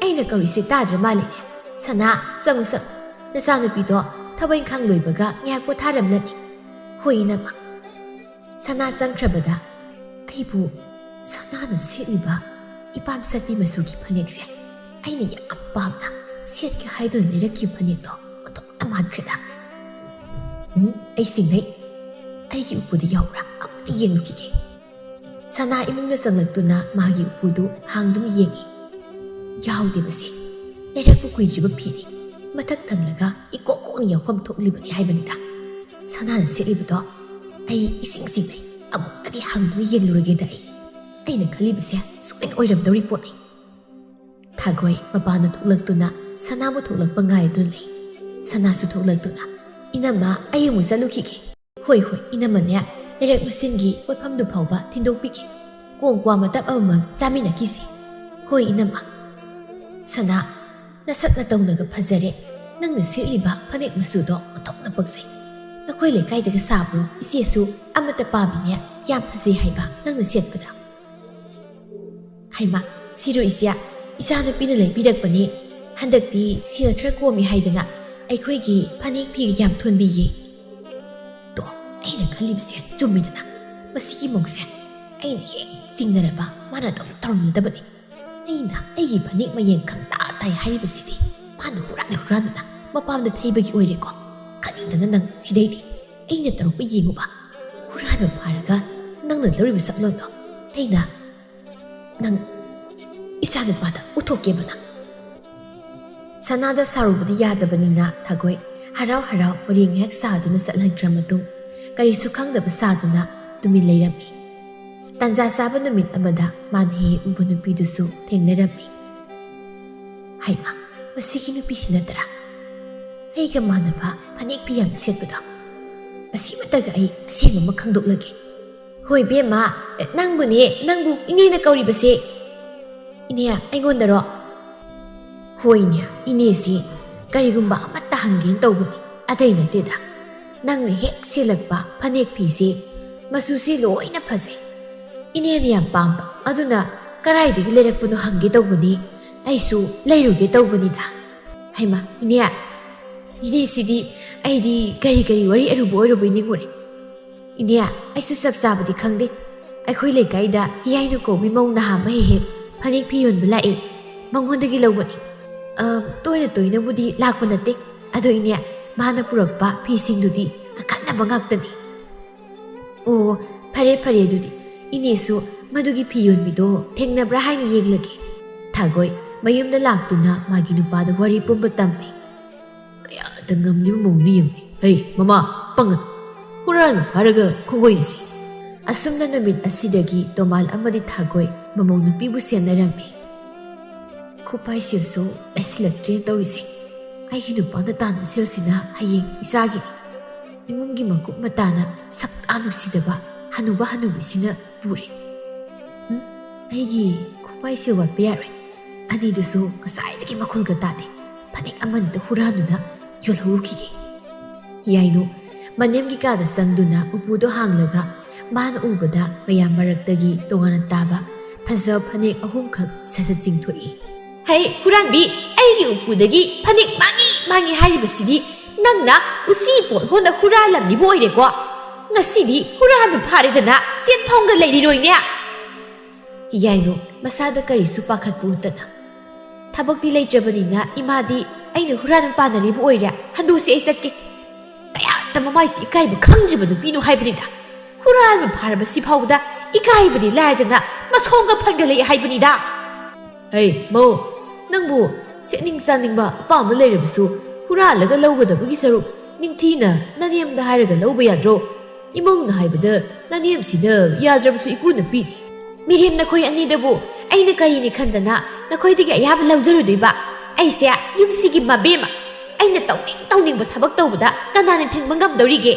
ꯑꯩꯅ ꯀꯧꯔꯤꯁꯦ ꯇꯥꯗ꯭ꯔ ꯃꯥꯜꯂꯦꯅꯦ꯫ ꯁꯅꯥ, ꯆꯪꯉꯨ ꯆꯪꯉꯨ꯫ ꯅꯆꯥꯅꯨꯄꯤꯗꯣ ꯊꯕꯛ ꯏꯪꯈꯥꯡ ꯂꯣꯏꯕꯒ ꯉꯥꯏꯍꯥꯛ ꯄꯣꯊꯥꯔꯝꯂꯅꯤ꯫" "ꯍꯣꯏ ꯏꯅꯝꯃ꯫" ꯁꯅꯥ ꯆꯪꯈ꯭ꯔꯕꯗ, "ꯑꯩꯕꯨ ꯁꯅꯥꯅ ꯁꯦꯠꯂꯤꯕ ꯏꯄꯥꯝ ꯆꯠꯄꯤ ꯃꯆꯨꯒꯤ ꯐꯅꯦꯛꯁꯦ ꯑꯩꯅ ꯌꯥꯝ ꯄꯥꯝꯅ ꯁꯦꯠꯀꯦ ꯍꯥꯏꯗꯨꯅ ꯂꯩꯔꯛꯈꯤꯕ ꯐꯅꯦꯛꯇꯣ ꯑꯣꯟꯊꯣꯛꯅ ꯃꯥꯟꯈ꯭ꯔꯦꯗ꯫ ꯎꯝ, ꯑꯩ ꯆꯤꯡꯅꯩ꯫ ꯑꯩꯒꯤ ꯎꯄꯨꯗ ꯌꯥꯎꯕ꯭ꯔꯥ? ꯑꯃꯨꯛꯇ ꯌꯦꯡꯂꯨꯈꯤꯒꯦ꯫" ꯁꯅꯥ ꯏꯃꯨꯡꯗ ꯆꯪꯂꯛꯇꯨꯅ ꯃꯥꯒꯤ ꯎꯄꯨꯗꯨ ꯍꯥꯡꯗꯨꯅ ꯌꯦꯡꯉꯤ꯫ ꯌꯥꯎꯗꯦꯕꯁꯦ꯫ ꯂꯩꯔꯛꯄ ꯀꯨꯏꯗ꯭ꯔꯤꯕ ꯐꯤꯅꯤ꯫ ꯃꯊꯛ ꯊꯪꯂꯒ ꯏꯀꯣꯛ ꯀꯣꯛꯅ ꯌꯥꯎꯐꯝ ꯊꯣꯛꯂꯤꯕꯅꯤ ꯍꯥꯏꯕꯅꯤꯗ꯫ ꯁꯅꯥꯅ ꯁꯦꯠꯂꯤꯕꯗꯣ ꯑꯩ ꯏꯁꯤꯡ ꯆꯤꯡꯅꯩ꯫ ꯑꯃꯨꯛꯇꯗꯤ ꯍꯥꯡꯗꯨꯅ ꯌꯦꯡꯂꯨꯔꯒꯦꯗ ꯑꯩ꯫ ꯑꯩꯅ ꯈꯜꯂꯤꯕꯁꯦ ꯁꯣꯏꯅ ꯑꯣꯏꯔꯝꯗꯧꯔꯤ ꯄꯣꯠꯅꯤ꯫ ꯊꯥꯒꯣꯏ ꯃꯄꯥꯟꯗ ꯊꯣꯛꯂꯛꯇꯨꯅ ꯁꯅꯥꯕꯨ ꯊꯣꯛꯂꯛꯄ ꯉꯥꯏꯗꯨꯅ ꯂꯩ꯫ ꯁꯅꯥꯁꯨ ꯊꯣꯛꯂꯛꯇꯨꯅ, "ꯏꯅꯝꯃ, ꯑꯩ ꯑꯃꯨꯛ ꯆꯠꯂꯨꯈꯤꯒꯦ꯫" "ꯍꯣꯏ, ꯍꯣꯏ, ꯏꯅꯝꯃꯅꯦ, ꯂꯩꯔꯛ ꯃꯁꯤꯟꯒꯤ ꯄꯣꯠꯐꯝꯗꯨ ꯐꯥꯎꯕ ꯊꯤꯟꯗꯣꯛꯄꯤꯒꯦ꯫ ꯀꯣꯡ ꯀ꯭ꯋꯥ ꯃꯇꯞ ꯑꯃꯃꯝ ꯆꯥꯃꯤꯟꯅꯈꯤꯁꯤ꯫" "ꯍꯣꯏ, ꯏꯅꯝꯃ꯫" "ꯁꯅꯥ, ꯅꯁꯛ ꯅꯇꯧꯅꯒ ꯐꯖꯔꯦ꯫ ꯅꯪꯅ ꯁꯦꯠꯂꯤꯕ ꯐꯅꯦꯛ ꯃꯆꯨꯗꯣ ꯑꯣꯟꯊꯣꯛꯅ ꯄꯛꯆꯩ꯫ ꯅꯈꯣꯏ ꯂꯩꯀꯥꯏꯗꯒ ꯁꯥꯕ꯭ꯔꯣ? ꯏꯆꯦꯁꯨ ꯑꯃꯠꯇ ꯄꯥꯝꯃꯤꯅꯦ, ꯌꯥꯝ ꯐꯖꯩ ꯍꯥꯏꯕ ꯅꯪꯅ ꯁꯦꯠꯄꯗ꯫" "ꯍꯩꯃꯥ, ꯁꯤꯔꯣ ꯏꯆꯦ, ꯏꯆꯥꯅꯨꯄꯤꯅ ꯂꯩꯕꯤꯔꯛꯄꯅꯦ꯫ ꯍꯟꯗꯛꯇꯤ ꯁꯦꯜ ꯈꯔ ꯀꯣꯝꯃꯤ ꯍꯥꯏꯗꯅ ꯑꯩꯈꯣꯏꯒꯤ ꯐꯅꯦꯛ ꯐꯤꯒ ꯌꯥꯝ ꯊꯣꯟꯕꯤꯌꯦ꯫" ꯇꯣ, ꯑꯩꯅ ꯈꯜꯂꯤꯕꯁꯦ ꯆꯨꯝꯃꯤꯗꯅ꯫ ꯃꯁꯤꯒꯤ ꯃꯧꯁꯦ ꯑꯩꯅ ꯍꯦꯛ ꯆꯤꯡꯅꯔꯕ ꯃꯥꯅ ꯑꯗꯨꯝ ꯇꯧꯔꯝꯂꯗꯕꯅꯤ꯫ ꯑꯩꯅ ꯑꯩꯒꯤ ꯐꯅꯦꯛ ꯃꯌꯦꯡ ꯈꯪꯇꯥ ꯇꯥꯏ ꯍꯥꯏꯔꯤꯕꯁꯤꯗꯤ ꯃꯥꯅ ꯍꯨꯔꯥꯟꯅ ꯍꯨꯔꯥꯟꯗꯅ ꯃꯄꯥꯝꯗ ꯊꯩꯕꯒꯤ ꯑꯣꯏꯔꯦꯀꯣ꯫ ꯈꯪꯗꯅ ꯅꯪ ꯁꯤꯗꯩꯗꯤ ꯑꯩꯅ ꯇꯧꯔꯛꯄ ꯌꯦꯡꯉꯨꯕ꯫ ꯍꯨꯔꯥꯟꯕ ꯐꯥꯔꯒ ꯅꯪꯅ ꯂꯧꯔꯤꯕ ꯁꯛꯂꯣꯟꯗꯣ ꯑꯩꯅ ꯅꯪ ꯏꯆꯥꯅꯨꯄꯥꯗ ꯎꯠꯊꯣꯛꯀꯦꯕ ꯅꯪ꯫ ꯁꯅꯥꯗ ꯁꯥꯔꯨꯕꯗꯤ ꯌꯥꯗꯕꯅꯤꯅ ꯊꯥꯒꯣꯏ ꯍꯔꯥꯎ ꯍꯔꯥꯎ ꯋꯥꯔꯤ ꯉꯥꯏꯍꯥꯛ ꯁꯥꯗꯨꯅ ꯆꯠꯍꯟꯈ꯭ꯔ ꯃꯇꯨꯡ, ꯀꯔꯤꯁꯨ ꯈꯪꯗꯕ ꯁꯥꯗꯨꯅ ꯇꯨꯃꯤꯟ ꯂꯩꯔꯝꯃꯤ꯫ ꯇꯟꯖꯥ ꯆꯥꯕ ꯅꯨꯃꯤꯠ ꯑꯃꯗ ꯃꯥꯅ ꯍꯦꯛ ꯍꯦꯛ ꯎꯕ ꯅꯨꯄꯤꯗꯨꯁꯨ ꯊꯦꯡꯅꯔꯝꯃꯤ꯫ "ꯍꯩꯃꯥ, ꯃꯁꯤꯒꯤ ꯅꯨꯄꯤꯁꯤ ꯅꯠꯇ꯭ꯔꯥ? ꯑꯩꯒ ꯃꯥꯟꯅꯕ ꯐꯅꯦꯛ ꯐꯤ ꯌꯥꯝꯅ ꯁꯦꯠꯄꯗꯣ꯫ ꯃꯁꯤꯃꯇꯒ ꯑꯩ ꯑꯁꯦꯡꯕ ꯑꯃ ꯈꯪꯗꯣꯛꯂꯒꯦ꯫" "ꯍꯣꯏ ꯏꯕꯦꯝꯃ, ꯅꯪꯕꯨꯅꯦ, ꯅꯪꯕꯨ ꯏꯅꯦꯅ ꯀꯧꯔꯤꯕꯁꯦ꯫" "ꯏꯅꯦ, ꯑꯩꯉꯣꯟꯗꯔꯣ?" "ꯍꯣꯏꯅꯦ, ꯏꯅꯦꯁꯤ ꯀꯔꯤꯒꯨꯝꯕ ꯑꯃꯠꯇ ꯍꯪꯒꯦꯅ ꯇꯧꯕꯅꯤ, ꯑꯇꯩ ꯅꯠꯇꯦꯗ꯫ ꯅꯪꯅ ꯍꯦꯛ ꯁꯦꯠꯂꯛꯄ ꯐꯅꯦꯛ ꯐꯤꯁꯦ ꯃꯆꯨꯁꯤ ꯂꯣꯏꯅ ꯐꯖꯩ꯫ ꯏꯅꯦꯅ ꯌꯥꯝ ꯄꯥꯝꯕ, ꯑꯗꯨꯅ ꯀꯗꯥꯏꯗꯒꯤ ꯂꯩꯔꯛꯄꯅꯣ ꯍꯪꯒꯦ ꯇꯧꯕꯅꯤ, ꯑꯩꯁꯨ ꯂꯩꯔꯨꯒꯦ ꯇꯧꯕꯅꯤꯗ꯫" "ꯍꯩꯃꯥ, ꯏꯅꯦ, ꯏꯅꯦꯁꯤꯗꯤ ꯑꯩꯗꯤ ꯀꯔꯤ ꯀꯔꯤ ꯋꯥꯔꯤ ꯑꯔꯨꯕ ꯑꯣꯏꯔꯨꯕꯩ ꯅꯤꯡꯉꯨꯔꯦ꯫ ꯏꯅꯦ, ꯑꯩꯁꯨ ꯆꯞ ꯆꯥꯕꯗꯤ ꯈꯪꯗꯦ꯫ ꯑꯩꯈꯣꯏ ꯂꯩꯀꯥꯏꯗ ꯍꯤꯌꯥꯏꯅ ꯀꯧꯕꯤ ꯃꯧ ꯅꯍꯥ ꯑꯃ ꯍꯦꯛ ꯍꯦꯛ ꯐꯅꯦꯛ ꯐꯤ ꯌꯣꯟꯕ ꯂꯥꯛꯑꯦ꯫ ꯃꯉꯣꯟꯗꯒꯤ ꯂꯧꯕꯅꯤ꯫ ꯑ, ꯇꯣꯏꯅ ꯇꯣꯏꯅꯕꯨꯗꯤ ꯂꯥꯛꯄ ꯅꯠꯇꯦ꯫ ꯑꯗꯣ ꯏꯅꯦ, ꯃꯥꯅ ꯄꯨꯔꯛꯄ ꯐꯤꯁꯤꯡꯗꯨꯗꯤ ꯑꯀꯟꯅꯕ ꯉꯥꯛꯇꯅꯤ꯫" "ꯑꯣ, ꯐꯔꯦ ꯐꯔꯦ, ꯑꯗꯨꯗꯤ ꯏꯅꯦꯁꯨ ꯃꯗꯨꯒꯤ ꯐꯤ ꯌꯣꯟꯕꯤꯗꯣ ꯊꯦꯡꯅꯕ꯭ꯔꯥ ꯍꯥꯏꯅ ꯌꯦꯡꯂꯒꯦ꯫" ꯊꯥꯒꯣꯏ ꯃꯌꯨꯝꯗ ꯂꯥꯛꯇꯨꯅ ꯃꯥꯒꯤ ꯅꯨꯄꯥꯗ ꯋꯥꯔꯤ ꯄꯨꯝꯕ ꯇꯝꯃꯤ꯫ "ꯀꯌꯥꯗ ꯉꯝꯂꯤꯕ ꯃꯑꯣꯡꯅꯣ ꯌꯦꯡꯉꯨꯅꯦ꯫ ꯍꯩ, ꯃꯃꯥ, ꯄꯪꯒꯅꯨ꯫ ꯍꯨꯔꯥꯟꯕ ꯐꯥꯔꯒ ꯈꯣꯡꯒꯣꯏꯅꯁꯤ꯫ ꯑꯁꯨꯝꯅ ꯅꯨꯃꯤꯠ ꯑꯁꯤꯗꯒꯤ ꯇꯣꯃꯥꯜ ꯑꯃꯗꯤ ꯊꯥꯒꯣꯏ ꯃꯃꯧ ꯅꯨꯄꯤꯕꯨ ꯁꯦꯟꯅꯔꯝꯃꯤ꯫ ꯈꯨꯄꯥꯏ ꯁꯦꯜꯁꯨ ꯂꯩꯁꯤꯜꯂꯛꯇ꯭ꯔꯦ ꯇꯧꯔꯤꯁꯦ꯫ ꯑꯩꯒꯤ ꯅꯨꯄꯥꯅ ꯇꯥꯟꯕ ꯁꯦꯜꯁꯤꯅ ꯍꯌꯦꯡ ꯏꯆꯥꯒꯤ, ꯏꯃꯨꯡꯒꯤ ꯃꯀꯨꯞ ꯃꯇꯥꯅ ꯁꯛꯇꯥ ꯅꯨꯡꯁꯤꯗꯕ ꯍꯅꯨꯕ ꯍꯅꯨꯕꯤꯁꯤꯅ ꯄꯨꯔꯦ꯫ ꯎꯝ, ꯑꯩꯒꯤ ꯈꯨꯄꯥꯏ ꯁꯦꯜ ꯋꯥꯠꯄ ꯌꯥꯔꯣꯏ꯫ ꯑꯅꯤꯗꯨꯁꯨ ꯉꯁꯥꯏꯗꯒꯤ ꯃꯈꯣꯜꯒ ꯇꯥꯗꯦ꯫ ꯐꯅꯦꯛ ꯑꯃꯅꯤꯗ ꯍꯨꯔꯥꯟꯗꯨꯅ ꯌꯣꯜꯍꯧꯔꯨꯈꯤꯒꯦ꯫ ꯌꯥꯏꯅꯨ ꯃꯅꯦꯝꯒꯤ ꯀꯥꯗ ꯆꯪꯗꯨꯅ ꯎꯄꯨꯗꯣ ꯍꯥꯡꯂꯒ ꯃꯥꯅ ꯎꯕꯗ ꯃꯌꯥꯝ ꯃꯔꯛꯇꯒꯤ ꯇꯣꯉꯥꯟꯅ ꯇꯥꯕ ꯐꯖꯕ ꯐꯅꯦꯛ ꯑꯍꯨꯝꯈꯛ ꯁꯠ ꯁꯠ ꯆꯤꯡꯊꯣꯛꯏ꯫ "ꯍꯩ, ꯍꯨꯔꯥꯟꯕꯤ, ꯑꯩꯒꯤ ꯎꯄꯨꯗꯒꯤ ꯐꯅꯦꯛ ꯃꯥꯡꯉꯤ ꯃꯥꯡꯉꯤ ꯍꯥꯏꯔꯤꯕꯁꯤꯗꯤ ꯅꯪꯅ ꯎꯆꯤ ꯄꯣꯠ ꯍꯣꯟꯅ ꯍꯨꯔꯥꯜꯂꯝꯂꯤꯕ ꯑꯣꯏꯔꯦꯀꯣ꯫ ꯉꯁꯤꯗꯤ ꯍꯨꯔꯥꯟꯕ ꯐꯥꯔꯦꯗꯅ ꯁꯦꯟꯐꯝꯒ ꯂꯩꯔꯤꯔꯣꯏꯅꯦ!" ꯌꯥꯏꯅꯨ ꯃꯁꯥꯗ ꯀꯔꯤꯁꯨ ꯄꯥꯈꯠꯄ ꯎꯠꯇꯅ, "ꯊꯕꯛꯇꯤ ꯂꯩꯇ꯭ꯔꯕꯅꯤꯅ ꯏꯃꯥꯗꯤ ꯑꯩꯅ ꯍꯨꯔꯥꯟꯕ ꯄꯥꯅꯔꯤꯕ ꯑꯣꯏꯔꯦ꯫ ꯍꯟꯗꯣꯛꯁꯤ, ꯑꯩ ꯆꯠꯀꯦ꯫ ꯀꯌꯥꯗ ꯃꯃꯥꯏꯁꯤ ꯏꯀꯥꯏꯕ ꯈꯪꯗ꯭ꯔꯤꯕ ꯅꯨꯄꯤꯅꯣ ꯍꯥꯏꯕꯅꯤꯗ꯫ ꯍꯨꯔꯥꯟꯕ ꯐꯥꯔꯕ ꯁꯤ ꯐꯥꯎꯕꯗ ꯏꯀꯥꯏꯕꯗꯤ ꯂꯥꯏꯔꯗꯅ ꯃꯁꯣꯝꯒ ꯐꯟꯒꯠꯂꯛꯑꯦ ꯍꯥꯏꯕꯅꯤꯗ꯫" "ꯍꯩ, ꯃꯧ, ꯅꯪꯕꯨ ꯁꯦꯠꯅꯤꯡ ꯆꯥꯅꯤꯡꯕ ꯑꯄꯥꯝꯕ ꯂꯩꯔꯕꯁꯨ ꯍꯨꯔꯥꯜꯂꯒ ꯂꯧꯒꯗꯕꯒꯤ ꯁꯔꯨꯛ ꯅꯤꯡꯊꯤꯅ ꯅꯅꯦꯝꯗ ꯍꯥꯏꯔꯒ ꯂꯧꯕ ꯌꯥꯗ꯭ꯔꯣ? ꯏꯃꯧꯅ ꯍꯥꯏꯕꯗ ꯅꯅꯦꯝꯁꯤꯅ ꯌꯥꯗ꯭ꯔꯕꯁꯨ ꯏꯀꯨꯅ ꯄꯤꯅꯤ꯫ ꯃꯤꯔꯦꯝ ꯅꯈꯣꯏ ꯑꯅꯤꯗꯕꯨ ꯑꯩꯅ ꯀꯔꯤꯅꯤ ꯈꯟꯗꯅ ꯅꯈꯣꯏꯗꯒꯤ ꯑꯌꯥꯕ ꯂꯧꯖꯔꯨꯗꯣꯏꯕ? ꯑꯩꯁꯦ ꯌꯨꯝꯁꯤꯒꯤ ꯃꯕꯦꯝꯃ꯫ ꯑꯩꯅ ꯇꯧꯅꯤꯡ ꯇꯧꯅꯤꯡꯕ ꯊꯕꯛ ꯇꯧꯕꯗ ꯀꯅꯥꯅ ꯊꯤꯡꯕ ꯉꯝꯗꯧꯔꯤꯒꯦ?"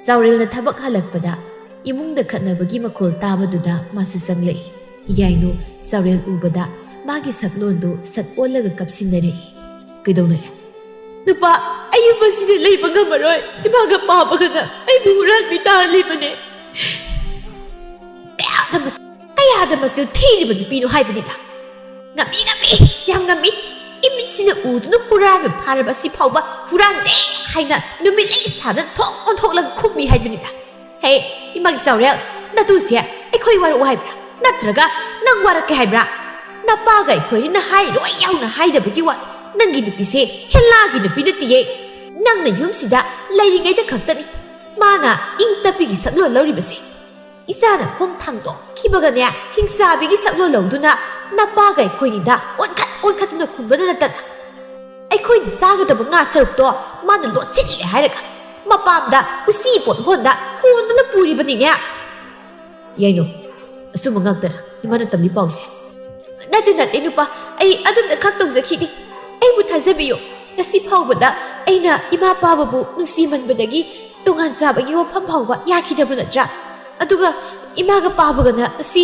ꯆꯥꯎꯔꯦꯜꯅ ꯊꯕꯛ ꯍꯜꯂꯛꯄꯗ ꯏꯃꯨꯡꯗ ꯈꯠꯅꯕꯒꯤ ꯃꯈꯣꯜ ꯇꯥꯕꯗꯨꯗ ꯃꯥꯁꯨ ꯆꯪꯂꯛꯏ꯫ ꯌꯥꯏꯅꯨ ꯆꯥꯎꯔꯦꯜ ꯎꯕꯗ ꯃꯥꯒꯤ ꯁꯛꯂꯣꯟꯗꯨ ꯁꯠ ꯑꯣꯜꯂꯒ ꯀꯞꯁꯤꯟꯅꯔꯛꯏ꯫ "ꯀꯩꯗꯧꯅꯔꯦ?" "ꯅꯨꯄꯥ, ꯑꯩ ꯌꯨꯝ ꯑꯁꯤꯗ ꯂꯩꯕ ꯉꯝꯃꯔꯣꯏ꯫ ꯏꯃꯥꯒ ꯄꯥꯕꯒꯅ ꯑꯩꯕꯨ ꯍꯨꯔꯥꯟꯕꯤ ꯇꯥꯍꯜꯂꯤꯕꯅꯦ꯫ ꯀꯌꯥꯗ ꯃ-, ꯀꯌꯥꯗ ꯃꯆꯤꯜ ꯊꯤꯔꯤꯕ ꯅꯨꯄꯤꯅꯣ ꯍꯥꯏꯕꯅꯤꯗ꯫ ꯉꯝꯃꯤ, ꯉꯝꯃꯤ, ꯌꯥꯝ ꯉꯝꯃꯤ꯫ ꯏꯃꯤꯠꯁꯤꯅ ꯎꯗꯨꯅ ꯍꯨꯔꯥꯟꯕ ꯐꯥꯔꯕ ꯑꯁꯤ ꯐꯥꯎꯕ ꯍꯨꯔꯥꯟꯗꯦ ꯍꯥꯏꯅ ꯅꯨꯃꯤꯠꯂꯩ ꯁꯥꯗꯅ ꯊꯣꯛ ꯑꯣꯟꯊꯣꯛꯂꯒ ꯈꯨꯝꯃꯤ ꯍꯥꯏꯕꯅꯤꯗ꯫ ꯍꯦ, ꯏꯃꯥꯒꯤ ꯆꯥꯎꯔꯦꯜ, ꯅꯇꯨꯁꯦ ꯑꯩꯈꯣꯏ ꯋꯥꯔꯛꯎ ꯍꯥꯏꯕ꯭ꯔꯥ? ꯅꯠꯇ꯭ꯔꯒ ꯅꯪ ꯋꯥꯔꯛꯀꯦ ꯍꯥꯏꯕ꯭ꯔꯥ? ꯅꯄꯥꯒ ꯑꯩꯈꯣꯏꯅ ꯍꯥꯏꯔꯣꯏ ꯌꯥꯎꯅ ꯍꯥꯏꯗꯕꯒꯤ ꯋꯥ꯫ ꯅꯪꯒꯤ ꯅꯨꯄꯤꯁꯦ ꯍꯦꯜꯂꯥꯒꯤ ꯅꯨꯄꯤ ꯅꯠꯇꯤꯌꯦ꯫ ꯅꯪꯅ ꯌꯨꯝꯁꯤꯗ ꯂꯩꯔꯤꯉꯩꯗ ꯈꯛꯇꯅꯤ ꯃꯥꯅ ꯏꯪ ꯇꯞꯄꯤꯒꯤ ꯁꯛꯂꯣꯟ ꯂꯧꯔꯤꯕꯁꯦ꯫ ꯏꯆꯥꯅ ꯈꯣꯡ ꯊꯥꯡꯗꯣꯛꯈꯤꯕꯒꯅꯦ, ꯍꯤꯡꯆꯥꯕꯤꯒꯤ ꯁꯛꯂꯣꯟ ꯂꯧꯗꯨꯅ ꯅꯄꯥꯒ ꯑꯩꯈꯣꯏꯅꯤꯗ ꯑꯣꯟꯈꯠ ꯑꯣꯟꯈꯠꯇꯨꯅ ꯈꯨꯝꯕꯗ ꯅꯠꯇꯅ ꯑꯩꯈꯣꯏꯅ ꯆꯥꯒꯗꯕ ꯉꯥ ꯁꯔꯨꯛꯇꯣ ꯃꯥꯅ ꯂꯣꯠꯁꯤꯜꯂꯦ ꯍꯥꯏꯔꯒ ꯃꯄꯥꯝꯗ ꯎꯆꯤ ꯄꯣꯠ ꯍꯣꯟꯗ ꯀꯣꯟꯗꯨꯅ ꯄꯨꯔꯤꯕꯅꯤꯅꯦ꯫ ꯌꯥꯏꯅꯣ, ꯑꯆꯨꯝꯕ ꯉꯥꯛꯇꯔ ꯏꯃꯥꯅ ꯇꯝꯂꯤ ꯄꯥꯎꯁꯦ? ꯅꯠꯇꯦ, ꯅꯠꯇꯦ, ꯅꯨꯄꯥ, ꯑꯩ ꯑꯗꯨꯝꯅ ꯈꯛ ꯇꯧꯖꯈꯤꯅꯤ꯫ ꯑꯩꯕꯨ ꯊꯥꯖꯕꯤꯌꯨ꯫ ꯉꯁꯤ ꯐꯥꯎꯕꯗ ꯑꯩꯅ ꯏꯃꯥ ꯄꯥꯕꯕꯨ ꯅꯨꯡꯁꯤꯃꯟꯕꯗꯒꯤ ꯇꯣꯉꯥꯟ ꯆꯥꯕꯒꯤ ꯋꯥꯐꯝ ꯐꯥꯎꯕ ꯌꯥꯈꯤꯗꯕ ꯅꯠꯇ꯭ꯔꯥ? ꯑꯗꯨꯒ ꯏꯃꯥꯒ ꯄꯥꯕꯒꯅ ꯉꯁꯤ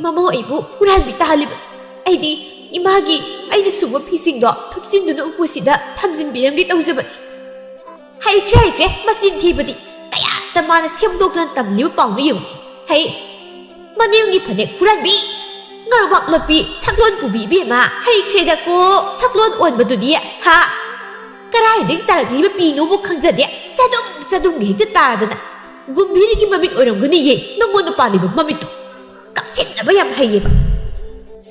ꯃꯃꯧ ꯑꯩꯕꯨ ꯍꯨꯔꯥꯟꯕꯤ ꯇꯥꯍꯜꯂꯤꯕꯅꯤ꯫ ꯑꯩꯗꯤ ꯏꯃꯥꯒꯤ ꯑꯩꯅ ꯁꯨꯕ ꯐꯤꯁꯤꯡꯗꯣ ꯊꯨꯞꯆꯤꯟꯗꯨꯅ ꯎꯄꯨꯁꯤꯗ ꯊꯝꯖꯤꯟꯕꯤꯔꯝꯒꯦ ꯇꯧꯖꯕꯅꯤ꯫ ꯍꯩꯈ꯭ꯔꯦ, ꯍꯩꯈ꯭ꯔꯦ, ꯃꯆꯤꯟ ꯊꯤꯕꯗꯤ꯫ ꯀꯌꯥꯗ ꯃꯥꯅ ꯁꯦꯝꯗꯣꯛꯇꯨꯅ ꯇꯝꯂꯤꯕ ꯄꯥꯎꯅꯣ ꯌꯦꯡꯉꯨ꯫ ꯍꯩ, ꯃꯅꯦꯝꯒꯤ ꯐꯅꯦꯛ ꯍꯨꯔꯥꯟꯕꯤ, ꯉꯥꯔꯨꯃꯥꯛ ꯂꯣꯠꯄꯤ, ꯁꯛꯂꯣꯟ ꯄꯨꯕꯤ ꯏꯕꯦꯝꯃ, ꯍꯩꯈ꯭ꯔꯦꯗꯀꯣ, ꯁꯛꯂꯣꯟ ꯑꯣꯟꯕꯗꯨꯗꯤ, ꯍꯥ? ꯀꯔꯥꯏꯗꯒꯤ ꯇꯥꯔꯛꯂꯤꯕ ꯄꯤꯅꯣꯕꯨ ꯈꯪꯖꯗꯦ, ꯆꯗꯨꯝ ꯆꯗꯨꯝꯒ ꯍꯦꯛꯇ ꯇꯥꯗꯅ꯫ ꯒꯨꯝꯚꯤꯔꯒꯤ ꯃꯃꯤꯠ ꯑꯣꯏꯔꯝꯒꯅꯤꯌꯦ ꯅꯪꯉꯣꯟꯗ ꯄꯥꯜꯂꯤꯕ ꯃꯃꯤꯠꯇꯣ꯫ ꯀꯞꯁꯤꯟꯅꯕ ꯌꯥꯝ ꯍꯩꯌꯦꯕ꯫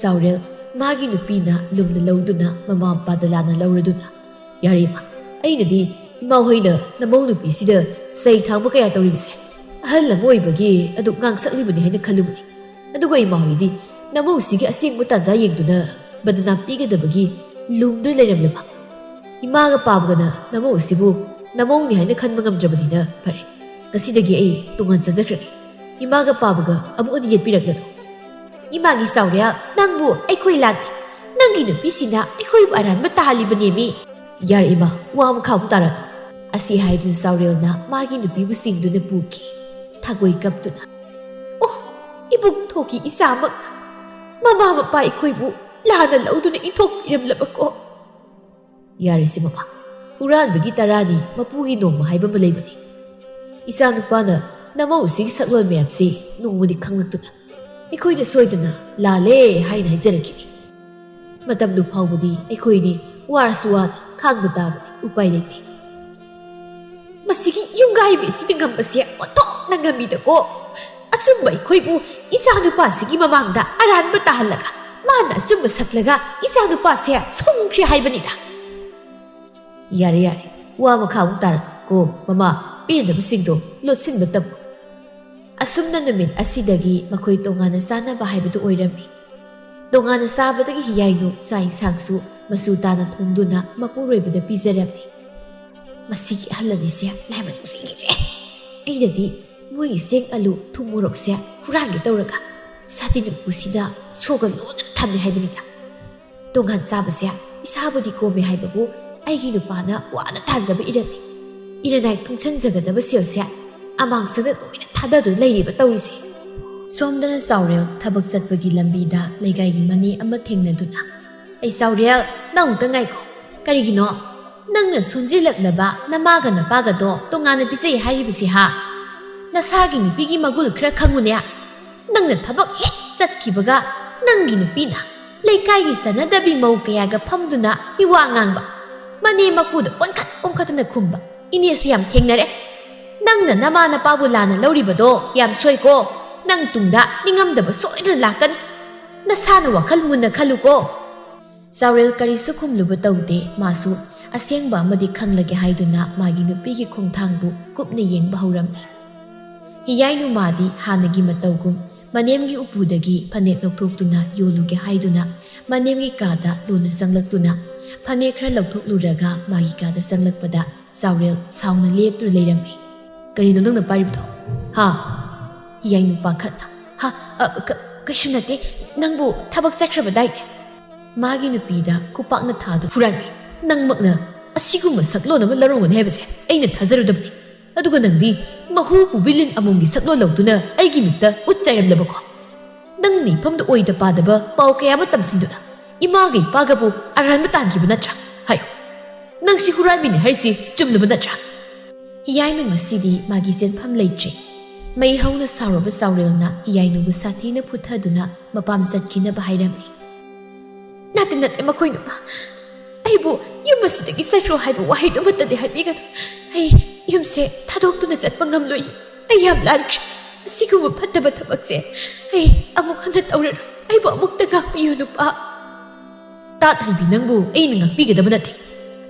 ꯆꯥꯎꯔꯦꯜ, ꯃꯥꯒꯤ ꯅꯨꯄꯤꯅ ꯂꯨꯝꯅ ꯂꯧꯗꯨꯅ ꯃꯃꯥ ꯃꯄꯥꯗ ꯂꯥꯟꯅ ꯂꯧꯔꯗꯨꯅ, ꯌꯥꯔꯦ ꯏꯃꯥ, ꯑꯩꯅꯗꯤ ꯏꯃꯥ ꯍꯣꯏꯅ ꯅꯃꯧ ꯅꯨꯄꯤꯁꯤꯗ ꯆꯩ ꯊꯥꯡꯕ ꯀꯌꯥ ꯇꯧꯔꯤꯕꯁꯦ ꯑꯍꯜ ꯑꯃ ꯑꯣꯏꯕꯒꯤ ꯑꯗꯨꯛ ꯉꯥꯡꯁꯛꯂꯤꯕꯅꯤ ꯍꯥꯏꯅ ꯈꯜꯂꯨꯕꯅꯤ꯫ ꯑꯗꯨꯒ ꯏꯃꯥ ꯍꯣꯏꯗꯤ ꯅꯃꯧꯁꯤꯒꯤ ꯑꯁꯦꯡꯕ ꯇꯥꯟꯖꯥ ꯌꯦꯡꯗꯨꯅ ꯕꯗꯅꯥꯝ ꯄꯤꯒꯗꯕꯒꯤ ꯂꯨꯝꯗꯨꯅ ꯂꯩꯔꯝꯂꯕ꯫ ꯏꯃꯥꯒ ꯄꯥꯕꯒꯅ ꯅꯃꯧ ꯑꯁꯤꯕꯨ ꯅꯃꯧꯅꯤ ꯍꯥꯏꯅ ꯈꯟꯕ ꯉꯝꯗ꯭ꯔꯕꯅꯤꯅ ꯐꯔꯦ꯫ ꯉꯁꯤꯗꯒꯤ ꯑꯩ ꯇꯣꯉꯥꯟ ꯆꯠꯆꯈ꯭ꯔꯒꯦ꯫ ꯏꯃꯥꯒ ꯄꯥꯕꯒ ꯑꯃꯨꯛ ꯍꯟꯅ ꯌꯦꯠꯄꯤꯔꯛꯂꯅꯨ꯫ ꯏꯃꯥꯒꯤ ꯆꯥꯎꯔꯦꯜ, ꯅꯪꯕꯨ ꯑꯩꯈꯣꯏ ꯂꯥꯟꯅꯩ꯫ ꯅꯪꯒꯤ ꯅꯨꯄꯤꯁꯤꯅ ꯑꯩꯈꯣꯏꯕꯨ ꯑꯔꯥꯟꯕ ꯇꯥꯍꯜꯂꯤꯕꯅꯦꯃꯤ꯫ ꯌꯥꯔꯦ ꯏꯃꯥ, ꯋꯥ ꯃꯈꯥ ꯑꯃꯨꯛ ꯇꯥꯔꯛꯀꯅꯨ꯫ ꯑꯁꯤ ꯍꯥꯏꯗꯨꯅ ꯆꯥꯎꯔꯦꯜꯅ ꯃꯥꯒꯤ ꯅꯨꯄꯤꯕꯨ ꯆꯤꯡꯗꯨꯅ ꯄꯨꯈꯤ, ꯊꯥꯒꯣꯏ ꯀꯞꯇꯨꯅ꯫ ꯑꯣ, ꯏꯕꯨꯡ ꯊꯣꯛꯀꯤ ꯏꯆꯥꯃꯛ ꯃꯃꯥ ꯃꯄꯥ ꯑꯩꯈꯣꯏꯕꯨ ꯂꯥꯟꯅ ꯂꯧꯗꯨꯅ ꯏꯟꯊꯣꯛꯄꯤꯔꯝꯂꯕꯀꯣ꯫ ꯌꯥꯔꯦꯁꯦ ꯃꯃꯥ, ꯍꯨꯔꯥꯟꯕꯒꯤ ꯇꯔꯥꯅꯤ ꯃꯄꯨꯒꯤ ꯅꯣꯡꯃ ꯍꯥꯏꯕ ꯑꯃ ꯂꯩꯕꯅꯤ꯫ ꯏꯆꯥꯅꯨꯄꯥꯅ ꯅꯃꯧ ꯑꯁꯤꯒꯤ ꯁꯛꯂꯣꯟ ꯃꯌꯥꯝꯁꯤ ꯅꯣꯡꯃꯗꯤ ꯈꯪꯂꯛꯇꯨꯅ ꯑꯩꯈꯣꯏꯗ ꯁꯣꯏꯗꯅ ꯂꯥꯜꯂꯦ ꯍꯥꯏꯅ ꯍꯥꯏꯖꯔꯛꯈꯤꯅꯤ꯫ ꯃꯇꯝꯗꯨ ꯐꯥꯎꯕꯗꯤ ꯑꯩꯈꯣꯏꯅꯤ ꯋꯥꯔꯁꯨ ꯋꯥꯅ ꯈꯥꯡꯕ ꯇꯥꯕꯅꯤ, ꯎꯄꯥꯏ ꯂꯩꯇꯦ꯫ ꯃꯁꯤꯒꯤ ꯌꯨꯝꯒꯥꯏꯕꯤ ꯑꯁꯤꯗ ꯉꯝꯕꯁꯦ ꯑꯣꯟꯊꯣꯛꯅ ꯉꯝꯃꯤꯗꯀꯣ꯫ ꯑꯆꯨꯝꯕ ꯑꯩꯈꯣꯏꯕꯨ ꯏꯆꯥꯅꯨꯄꯥꯁꯤꯒꯤ ꯃꯃꯥꯡꯗ ꯑꯔꯥꯟꯕ ꯇꯥꯍꯜꯂꯒ ꯃꯥꯅ ꯑꯆꯨꯝꯕ ꯁꯛꯂꯒ ꯏꯆꯥꯅꯨꯄꯥꯁꯦ ꯁꯨꯝꯈ꯭ꯔꯦ ꯍꯥꯏꯕꯅꯤꯗ꯫ ꯌꯥꯔꯦ, ꯌꯥꯔꯦ, ꯋꯥ ꯃꯈꯥ ꯑꯃꯨꯛ ꯇꯥꯔꯛꯀꯣ ꯃꯃꯥ, ꯄꯦꯟꯗꯕꯁꯤꯡꯗꯣ ꯂꯣꯠꯁꯤꯟꯕ ꯇꯝꯃꯨ꯫ ꯑꯁꯨꯝꯅ ꯅꯨꯃꯤꯠ ꯑꯁꯤꯗꯒꯤ ꯃꯈꯣꯏ ꯇꯣꯉꯥꯟꯅ ꯆꯥꯅꯕ ꯍꯥꯏꯕꯗꯨ ꯑꯣꯏꯔꯝꯃꯤ꯫ ꯇꯣꯉꯥꯟꯅ ꯆꯥꯕꯗꯒꯤ ꯍꯤꯌꯥꯏꯅꯨ ꯆꯥꯛ ꯏꯟꯁꯥꯡꯁꯨ ꯃꯆꯨ ꯇꯥꯅ ꯊꯣꯡꯗꯨꯅ ꯃꯄꯨꯔꯣꯏꯕꯗ ꯄꯤꯖꯔꯝꯃꯤ꯫ ꯃꯁꯤꯒꯤ ꯑꯍꯜ ꯑꯅꯤꯁꯦ ꯂꯥꯏꯃꯟ ꯎꯁꯤꯟꯈꯤꯗ꯭ꯔꯦ꯫ ꯑꯩꯅꯗꯤ ꯃꯣꯏꯒꯤ ꯆꯦꯡ, ꯑꯂꯨ, ꯊꯨꯝ, ꯃꯣꯔꯣꯛꯁꯦ ꯍꯨꯔꯥꯟꯒꯦ ꯇꯧꯔꯒ ꯁꯥꯇꯤꯟ ꯎꯄꯨꯁꯤꯗ ꯁꯣꯒ ꯂꯣꯟꯅ ꯊꯝꯃꯦ ꯍꯥꯏꯕꯅꯤꯗ꯫ ꯇꯣꯉꯥꯟ ꯆꯥꯕꯁꯦ ꯏꯁꯥꯕꯨꯗꯤ ꯀꯣꯝꯃꯦ ꯍꯥꯏꯕꯕꯨ, ꯑꯩꯒꯤ ꯅꯨꯄꯥꯅ ꯋꯥꯅ ꯇꯥꯟꯖꯕ ꯏꯔꯟꯅꯤ꯫ ꯏꯔꯟꯅꯥꯏ ꯇꯨꯡꯁꯟꯖꯒꯗꯕ ꯁꯦꯜꯁꯦ ꯑꯃꯥꯡꯁꯪꯗ ꯂꯣꯏꯅ ꯊꯥꯗꯗꯨꯅ ꯂꯩꯔꯤꯕ ꯇꯧꯔꯤꯁꯦ꯫ ꯁꯣꯝꯗꯅ ꯆꯥꯎꯔꯦꯜ ꯊꯕꯛ ꯆꯠꯄꯒꯤ ꯂꯝꯕꯤꯗ ꯂꯩꯀꯥꯏꯒꯤ ꯃꯅꯦ ꯑꯃ ꯊꯦꯡꯅꯗꯨꯅ, "ꯑꯩ ꯆꯥꯎꯔꯦꯜ, ꯅꯪ ꯑꯃꯨꯛꯇ ꯉꯥꯏꯈꯣ꯫ ꯀꯔꯤꯒꯤꯅꯣ? ꯅꯪꯅ ꯁꯣꯟꯖꯤꯜꯂꯛꯂꯕ ꯅꯃꯥꯒ ꯅꯄꯥꯒꯗꯣ ꯇꯣꯉꯥꯟꯅ ꯄꯤꯖꯩ ꯍꯥꯏꯔꯤꯕꯁꯤ ꯍꯥ? ꯅꯁꯥꯒꯤ ꯅꯨꯄꯤꯒꯤ ꯃꯒꯨꯜ ꯈꯔ ꯈꯪꯉꯨꯅꯦ꯫ ꯅꯪꯅ ꯊꯕꯛ ꯍꯦꯛ ꯆꯠꯈꯤꯕꯒ ꯅꯪꯒꯤ ꯅꯨꯄꯤꯅ ꯂꯩꯀꯥꯏꯒꯤ ꯆꯠꯅꯗꯕꯤ ꯃꯧ ꯀꯌꯥꯒ ꯐꯝꯗꯨꯅ ꯃꯤꯋꯥ ꯉꯥꯡꯕ, ꯃꯅꯦ ꯃꯀꯨꯗ ꯑꯣꯟꯈꯠ ꯑꯣꯟꯈꯠꯇꯅ ꯈꯨꯝꯕ ꯏꯅꯦꯁꯨ ꯌꯥꯝ ꯊꯦꯡꯅꯔꯦ꯫ ꯅꯪꯅ ꯅꯃꯥ ꯅꯄꯥꯕꯨ ꯂꯥꯟꯅ ꯂꯧꯔꯤꯕꯗꯣ ꯌꯥꯝ ꯁꯣꯏꯀꯣ꯫ ꯅꯪ ꯇꯨꯡꯗ ꯅꯤꯡꯉꯝꯗꯕ ꯁꯣꯏꯗꯅ ꯂꯥꯛꯀꯅꯤ꯫ ꯅꯁꯥꯅ ꯋꯥꯈꯜ ꯃꯨꯟꯅ ꯈꯜꯂꯨꯀꯣ꯫" ꯆꯥꯎꯔꯦꯜ ꯀꯔꯤꯁꯨ ꯈꯨꯝꯂꯨꯕ ꯇꯧꯗꯦ꯫ ꯃꯥꯁꯨ ꯑꯁꯦꯡꯕ ꯑꯃꯗꯤ ꯈꯪꯂꯒꯦ ꯍꯥꯏꯗꯨꯅ ꯃꯥꯒꯤ ꯅꯨꯄꯤꯒꯤ ꯈꯣꯡꯊꯥꯡꯕꯨ ꯀꯨꯞꯅ ꯌꯦꯡꯕ ꯍꯧꯔꯝꯃꯤ꯫ ꯍꯤꯌꯥꯏꯅꯨ ꯃꯥꯗꯤ ꯍꯥꯟꯅꯒꯤ ꯃꯇꯧꯒꯨꯝ ꯃꯅꯦꯝꯒꯤ ꯎꯄꯨꯗꯒꯤ ꯐꯅꯦꯛ ꯂꯧꯊꯣꯛꯇꯨꯅ ꯌꯣꯜꯂꯨꯒꯦ ꯍꯥꯏꯗꯨꯅ ꯃꯅꯦꯝꯒꯤ ꯀꯥꯗ ꯂꯣꯟꯅ ꯆꯪꯂꯛꯇꯨꯅ ꯐꯅꯦꯛ ꯈꯔ ꯂꯧꯊꯣꯛꯂꯨꯔꯒ ꯃꯥꯒꯤ ꯀꯥꯗ ꯆꯪꯂꯛꯄꯗ ꯆꯥꯎꯔꯦꯜ ꯁꯥꯎꯅ ꯂꯦꯞꯇꯨꯅ ꯂꯩꯔꯝꯃꯤ꯫ "ꯀꯔꯤꯅꯣ ꯅꯪꯅ ꯄꯥꯏꯔꯤꯕꯗꯣ? ꯍꯥ?" ꯍꯤꯌꯥꯏꯅꯨ ꯄꯥꯈꯠꯅ, "ꯍꯥ? ꯑ, ꯀ-, ꯀꯩꯁꯨ ꯅꯠꯇꯦ꯫ ꯅꯪꯕꯨ ꯊꯕꯛ ꯆꯠꯈ꯭ꯔꯕꯗꯥꯏꯅꯦ?" ꯃꯥꯒꯤ ꯅꯨꯄꯤꯗ ꯈꯨꯄꯥꯛꯅ ꯊꯥꯗꯨ, "ꯍꯨꯔꯥꯟꯕꯤ! ꯅꯪꯃꯛꯅ ꯑꯁꯤꯒꯨꯝꯕ ꯁꯛꯂꯣꯟ ꯑꯃ ꯂꯧꯔꯝꯒꯅꯤ ꯍꯥꯏꯕꯁꯦ ꯑꯩꯅ ꯊꯥꯖꯔꯨꯗꯕꯅꯤ꯫ ꯑꯗꯨꯒ ꯅꯪꯗꯤ ꯃꯍꯨ ꯄꯨꯕꯤ ꯂꯤꯟ ꯑꯃꯣꯝꯒꯤ ꯁꯛꯂꯣꯟ ꯂꯧꯗꯨꯅ ꯑꯩꯒꯤ ꯃꯤꯠꯇ ꯎꯠ ꯆꯥꯏꯔꯝꯂꯕꯀꯣ? ꯅꯪꯅ ꯏꯐꯝꯗ ꯑꯣꯏꯗ ꯄꯥꯗꯕ ꯄꯥꯎ ꯀꯌꯥ ꯑꯃ ꯇꯝꯁꯤꯟꯗꯨꯅ ꯏꯃꯥꯒ ꯏꯄꯥꯒꯕꯨ ꯑꯔꯥꯟꯕ ꯇꯥꯟꯈꯤꯕ ꯅꯠꯇ꯭ꯔꯥ? ꯍꯥꯏꯌꯨ, ꯅꯪꯁꯤ ꯍꯨꯔꯥꯟꯕꯤꯅꯤ ꯍꯥꯏꯔꯤꯁꯤ ꯆꯨꯝꯂꯕ ꯅꯠꯇ꯭ꯔꯥ?" ꯍꯤꯌꯥꯏꯅꯨ ꯉꯁꯤꯗꯤ ꯃꯥꯒꯤ ꯆꯦꯟꯐꯝ ꯂꯩꯇ꯭ꯔꯦ꯫ ꯃꯩ ꯍꯧꯅ ꯁꯥꯎꯔꯕ ꯆꯥꯎꯔꯦꯜꯅ ꯍꯤꯌꯥꯏꯅꯨꯕꯨ ꯁꯥꯊꯤꯅ ꯐꯨꯊꯗꯨꯅ ꯃꯄꯥꯝ ꯆꯠꯈꯤꯅꯕ ꯍꯥꯏꯔꯝꯃꯤ꯫ "ꯅꯠꯇꯦ, ꯅꯠꯇꯦ, ꯃꯈꯣꯏꯅ ꯑꯩꯕꯨ ꯌꯨꯝ ꯑꯁꯤꯗꯒꯤ ꯆꯠꯈ꯭ꯔꯣ ꯍꯥꯏꯕ ꯋꯥꯍꯩꯗꯨꯃꯠꯇꯗꯤ ꯍꯥꯏꯕꯤꯒꯅꯨ꯫ ꯑꯩ ꯌꯨꯝꯁꯦ ꯊꯥꯗꯣꯛꯇꯨꯅ ꯆꯠꯄ ꯉꯝꯂꯣꯏ꯫ ꯑꯩ ꯌꯥꯝ ꯂꯥꯟꯈ꯭ꯔꯦ꯫ ꯑꯁꯤꯒꯨꯝꯕ ꯐꯠꯇꯕ ꯊꯕꯛꯁꯦ ꯑꯩ ꯑꯃꯨꯛ ꯍꯟꯅ ꯇꯧꯔꯔꯣꯏ꯫ ꯑꯩꯕꯨ ꯑꯃꯨꯛꯇ ꯉꯥꯛꯄꯤꯌꯨ, ꯅꯨꯄꯥ꯫" "ꯇꯥꯠ ꯍꯩꯕꯤ, ꯅꯪꯕꯨ ꯑꯩꯅ ꯉꯥꯛꯄꯤꯒꯗꯕ ꯅꯠꯇꯦ꯫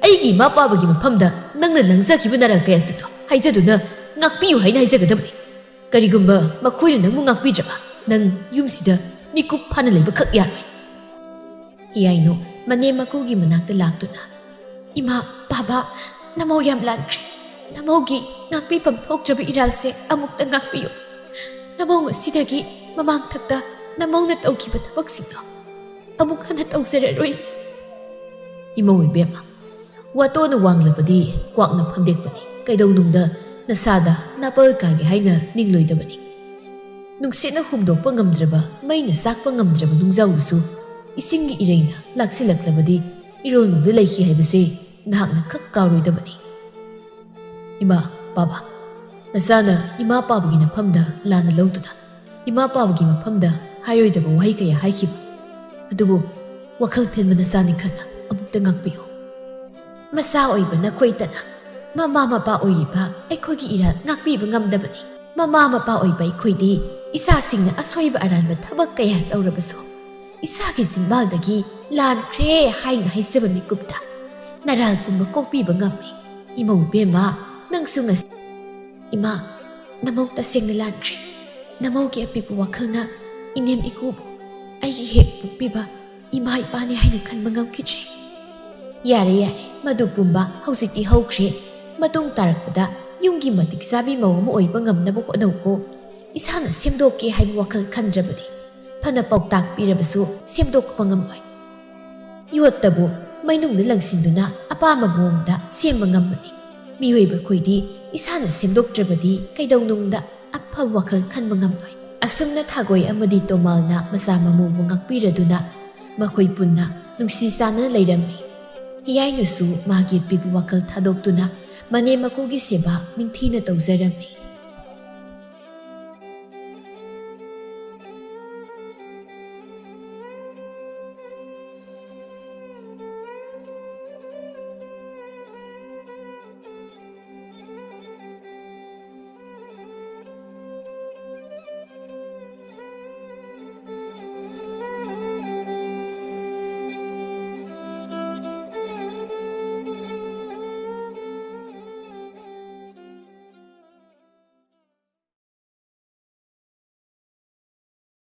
ꯑꯩꯒꯤ ꯏꯃꯥ ꯄꯥꯕꯒꯤ ꯃꯐꯝꯗ ꯅꯪꯅ ꯂꯪꯖꯈꯤꯕ ꯅꯔꯥ ꯀꯌꯥꯁꯤꯡꯗꯣ ꯍꯥꯏꯖꯗꯨꯅ ꯉꯥꯛꯄꯤꯌꯨ ꯍꯥꯏꯅ ꯍꯥꯏꯖꯒꯗꯕꯅꯤ꯫ ꯀꯔꯤꯒꯨꯝꯕ ꯃꯈꯣꯏꯅ ꯅꯪꯕꯨ ꯉꯥꯛꯄꯤꯗ꯭ꯔꯕ, ꯅꯪ ꯌꯨꯝꯁꯤꯗ ꯃꯤꯀꯨꯞ ꯐꯥꯅ ꯂꯩꯕꯈꯛ ꯌꯥꯔꯣꯏ꯫" ꯍꯤꯌꯥꯏꯅꯨ ꯃꯅꯦꯝ ꯃꯀꯨꯒꯤ ꯃꯅꯥꯛꯇ ꯂꯥꯛꯇꯨꯅ, "ꯏꯃꯥ, ꯕꯥꯕꯥ, ꯅꯃꯧ ꯌꯥꯝ ꯂꯥꯟꯈ꯭ꯔꯦ꯫ ꯅꯃꯧꯒꯤ ꯉꯥꯛꯄꯤꯐꯝ ꯊꯣꯛꯇ꯭ꯔꯕ ꯏꯔꯥꯜꯁꯦ ꯑꯃꯨꯛꯇ ꯉꯥꯛꯄꯤꯌꯨ꯫ ꯅꯃꯧ ꯉꯁꯤꯗꯒꯤ ꯃꯃꯥꯡꯊꯛꯇ ꯅꯃꯧꯅ ꯇꯧꯈꯤꯕ ꯊꯕꯛꯁꯤꯡꯗꯣ ꯑꯃꯨꯛ ꯍꯟꯅ ꯇꯧꯖꯔꯔꯣꯏ꯫ ꯏꯃꯧ ꯏꯕꯦꯝꯃ, ꯋꯥꯇꯣꯟꯅ ꯋꯥꯡꯂꯕꯗꯤ ꯀ꯭ꯋꯥꯛꯅ ꯐꯝꯗꯦꯛꯄꯅꯤ꯫ ꯀꯩꯗꯧꯅꯨꯡꯗ ꯅꯁꯥꯗ ꯅꯥꯄꯜ ꯀꯥꯒꯦ ꯍꯥꯏꯅ ꯅꯤꯡꯂꯣꯏꯗꯕꯅꯤ꯫ ꯅꯨꯡꯁꯤꯠꯅ ꯍꯨꯝꯗꯣꯛꯄ ꯉꯝꯗ꯭ꯔꯕ, ꯃꯩꯅ ꯆꯥꯛꯄ ꯉꯝꯗ꯭ꯔꯕ ꯅꯨꯡꯖꯥꯎꯗꯨꯁꯨ ꯏꯁꯤꯡꯒꯤ ꯏꯔꯩꯅ ꯂꯥꯛꯁꯤꯜꯂꯛꯂꯕꯗꯤ ꯏꯔꯣꯜꯅꯨꯡꯗ ꯂꯩꯈꯤ ꯍꯥꯏꯕꯁꯤ ꯅꯍꯥꯛꯅ ꯈꯛ ꯀꯥꯎꯔꯣꯏꯗꯕꯅꯤ꯫ ꯏꯃꯥ, ꯄꯥꯕ, ꯅꯆꯥꯅ ꯏꯃꯥ ꯄꯥꯕꯒꯤ ꯅꯐꯝꯗ ꯂꯥꯟꯅ ꯂꯧꯗꯨꯅ ꯏꯃꯥ ꯄꯥꯕꯒꯤ ꯃꯐꯝꯗ ꯍꯥꯏꯔꯣꯏꯗꯕ ꯋꯥꯍꯩ ꯀꯌꯥ ꯍꯥꯏꯈꯤꯕ ꯑꯗꯨꯕꯨ ꯋꯥꯈꯜ ꯊꯤꯟꯕ ꯅꯆꯥꯅꯤ ꯈꯟꯅ ꯑꯃꯨꯛꯇ ꯉꯥꯛꯄꯤꯌꯨ꯫ ꯃꯆꯥ ꯑꯣꯏꯕ ꯅꯈꯣꯏꯇꯅ ꯃꯃꯥ ꯃꯄꯥ ꯑꯣꯏꯔꯤꯕ ꯑꯩꯈꯣꯏꯒꯤ ꯏꯔꯥꯜ ꯉꯥꯛꯄꯤꯕ ꯉꯝꯗꯕꯅꯤ꯫ ꯃꯃꯥ ꯃꯄꯥ ꯑꯣꯏꯕ ꯑꯩꯈꯣꯏꯗꯤ ꯏꯆꯥꯁꯤꯡꯅ ꯑꯁꯣꯏꯕ ꯑꯔꯥꯟꯕ ꯊꯕꯛ ꯀꯌꯥ ꯇꯧꯔꯕꯁꯨ ꯏꯁꯥꯒꯤ ꯆꯤꯟꯕꯥꯜꯗꯒꯤ "ꯂꯥꯟꯈ꯭ꯔꯦ" ꯍꯥꯏꯅ ꯍꯥꯏꯖꯕ ꯃꯤꯀꯨꯞꯇ ꯅꯔꯥꯜ ꯄꯨꯝꯕ ꯀꯣꯛꯄꯤꯕ ꯉꯝꯃꯤ꯫ ꯏꯃꯧ ꯏꯕꯦꯝꯃ, ꯅꯪꯁꯨ ꯉꯁꯤ ꯏꯃꯥ, ꯅꯃꯧ ꯇꯁꯦꯡꯅ ꯂꯥꯟꯈ꯭ꯔꯦ꯫ ꯅꯃꯧꯒꯤ ꯑꯄꯤꯛꯄ ꯋꯥꯈꯜꯅ ꯏꯅꯦꯝ ꯏꯀꯨꯕꯨ ꯑꯩꯒꯤ ꯍꯦꯛ ꯄꯣꯛꯄꯤꯕ ꯏꯃꯥ ꯏꯄꯥꯅꯤ ꯍꯥꯏꯅ ꯈꯟꯕ ꯉꯝꯈꯤꯗ꯭ꯔꯦ꯫ ꯌꯥꯔꯦ, ꯌꯥꯔꯦ, ꯃꯗꯨ ꯄꯨꯝꯕ ꯍꯧꯖꯤꯛꯇꯤ ꯍꯧꯈ꯭ꯔꯦ꯫ ꯃꯇꯨꯡ ꯇꯥꯔꯛꯄꯗ ꯌꯨꯝꯒꯤ ꯃꯇꯤꯛ ꯆꯥꯕꯤ ꯃꯧ ꯑꯃ ꯑꯣꯏꯕ ꯉꯝꯅꯕ ꯍꯣꯠꯅꯧꯀꯣ꯫ ꯏꯁꯥꯅ ꯁꯦꯝꯗꯣꯛꯀꯦ ꯍꯥꯏꯕ ꯋꯥꯈꯜ ꯈꯟꯗ꯭ꯔꯕꯗꯤ ꯐꯅ ꯄꯥꯎꯇꯥꯛ ꯄꯤꯔꯕꯁꯨ ꯁꯦꯝꯗꯣꯛꯄ ꯉꯝꯂꯣꯏ꯫ ꯌꯣꯠꯇꯕꯨ ꯃꯩꯅꯨꯡꯗ ꯂꯪꯁꯤꯟꯗꯨꯅ ꯑꯄꯥꯝꯕ ꯃꯑꯣꯡꯗ ꯁꯦꯝꯕ ꯉꯝꯕꯅꯤ꯫ ꯃꯤꯑꯣꯏꯕ ꯑꯩꯈꯣꯏꯗꯤ ꯏꯁꯥꯅ ꯁꯦꯝꯗꯣꯛꯇ꯭ꯔꯕꯗꯤ ꯀꯩꯗꯧꯅꯨꯡꯗ ꯑꯐꯕ ꯋꯥꯈꯜ ꯈꯟꯕ ꯉꯝꯂꯣꯏ꯫ ꯑꯁꯨꯝꯅ ꯊꯥꯒꯣꯏ ꯑꯃꯗꯤ ꯇꯣꯃꯥꯜꯅ ꯃꯆꯥ ꯃꯃꯧꯕꯨ ꯉꯥꯛꯄꯤꯔꯗꯨꯅ ꯃꯈꯣꯏ ꯄꯨꯟꯅ ꯅꯨꯡꯁꯤ ꯆꯥꯟꯅꯅ ꯂꯩꯔꯝꯃꯤ꯫ ꯍꯤꯌꯥꯏꯅꯨꯁꯨ ꯃꯥꯒꯤ ꯑꯄꯤꯛꯄ ꯋꯥꯈꯜ ꯊꯥꯗꯣꯛꯇꯨꯅ ꯃꯅꯦꯝ ꯃꯀꯨꯒꯤ ꯁꯦꯕꯥ ꯅꯤꯡꯊꯤꯅ ꯇꯧꯖꯔꯝꯃꯤ꯫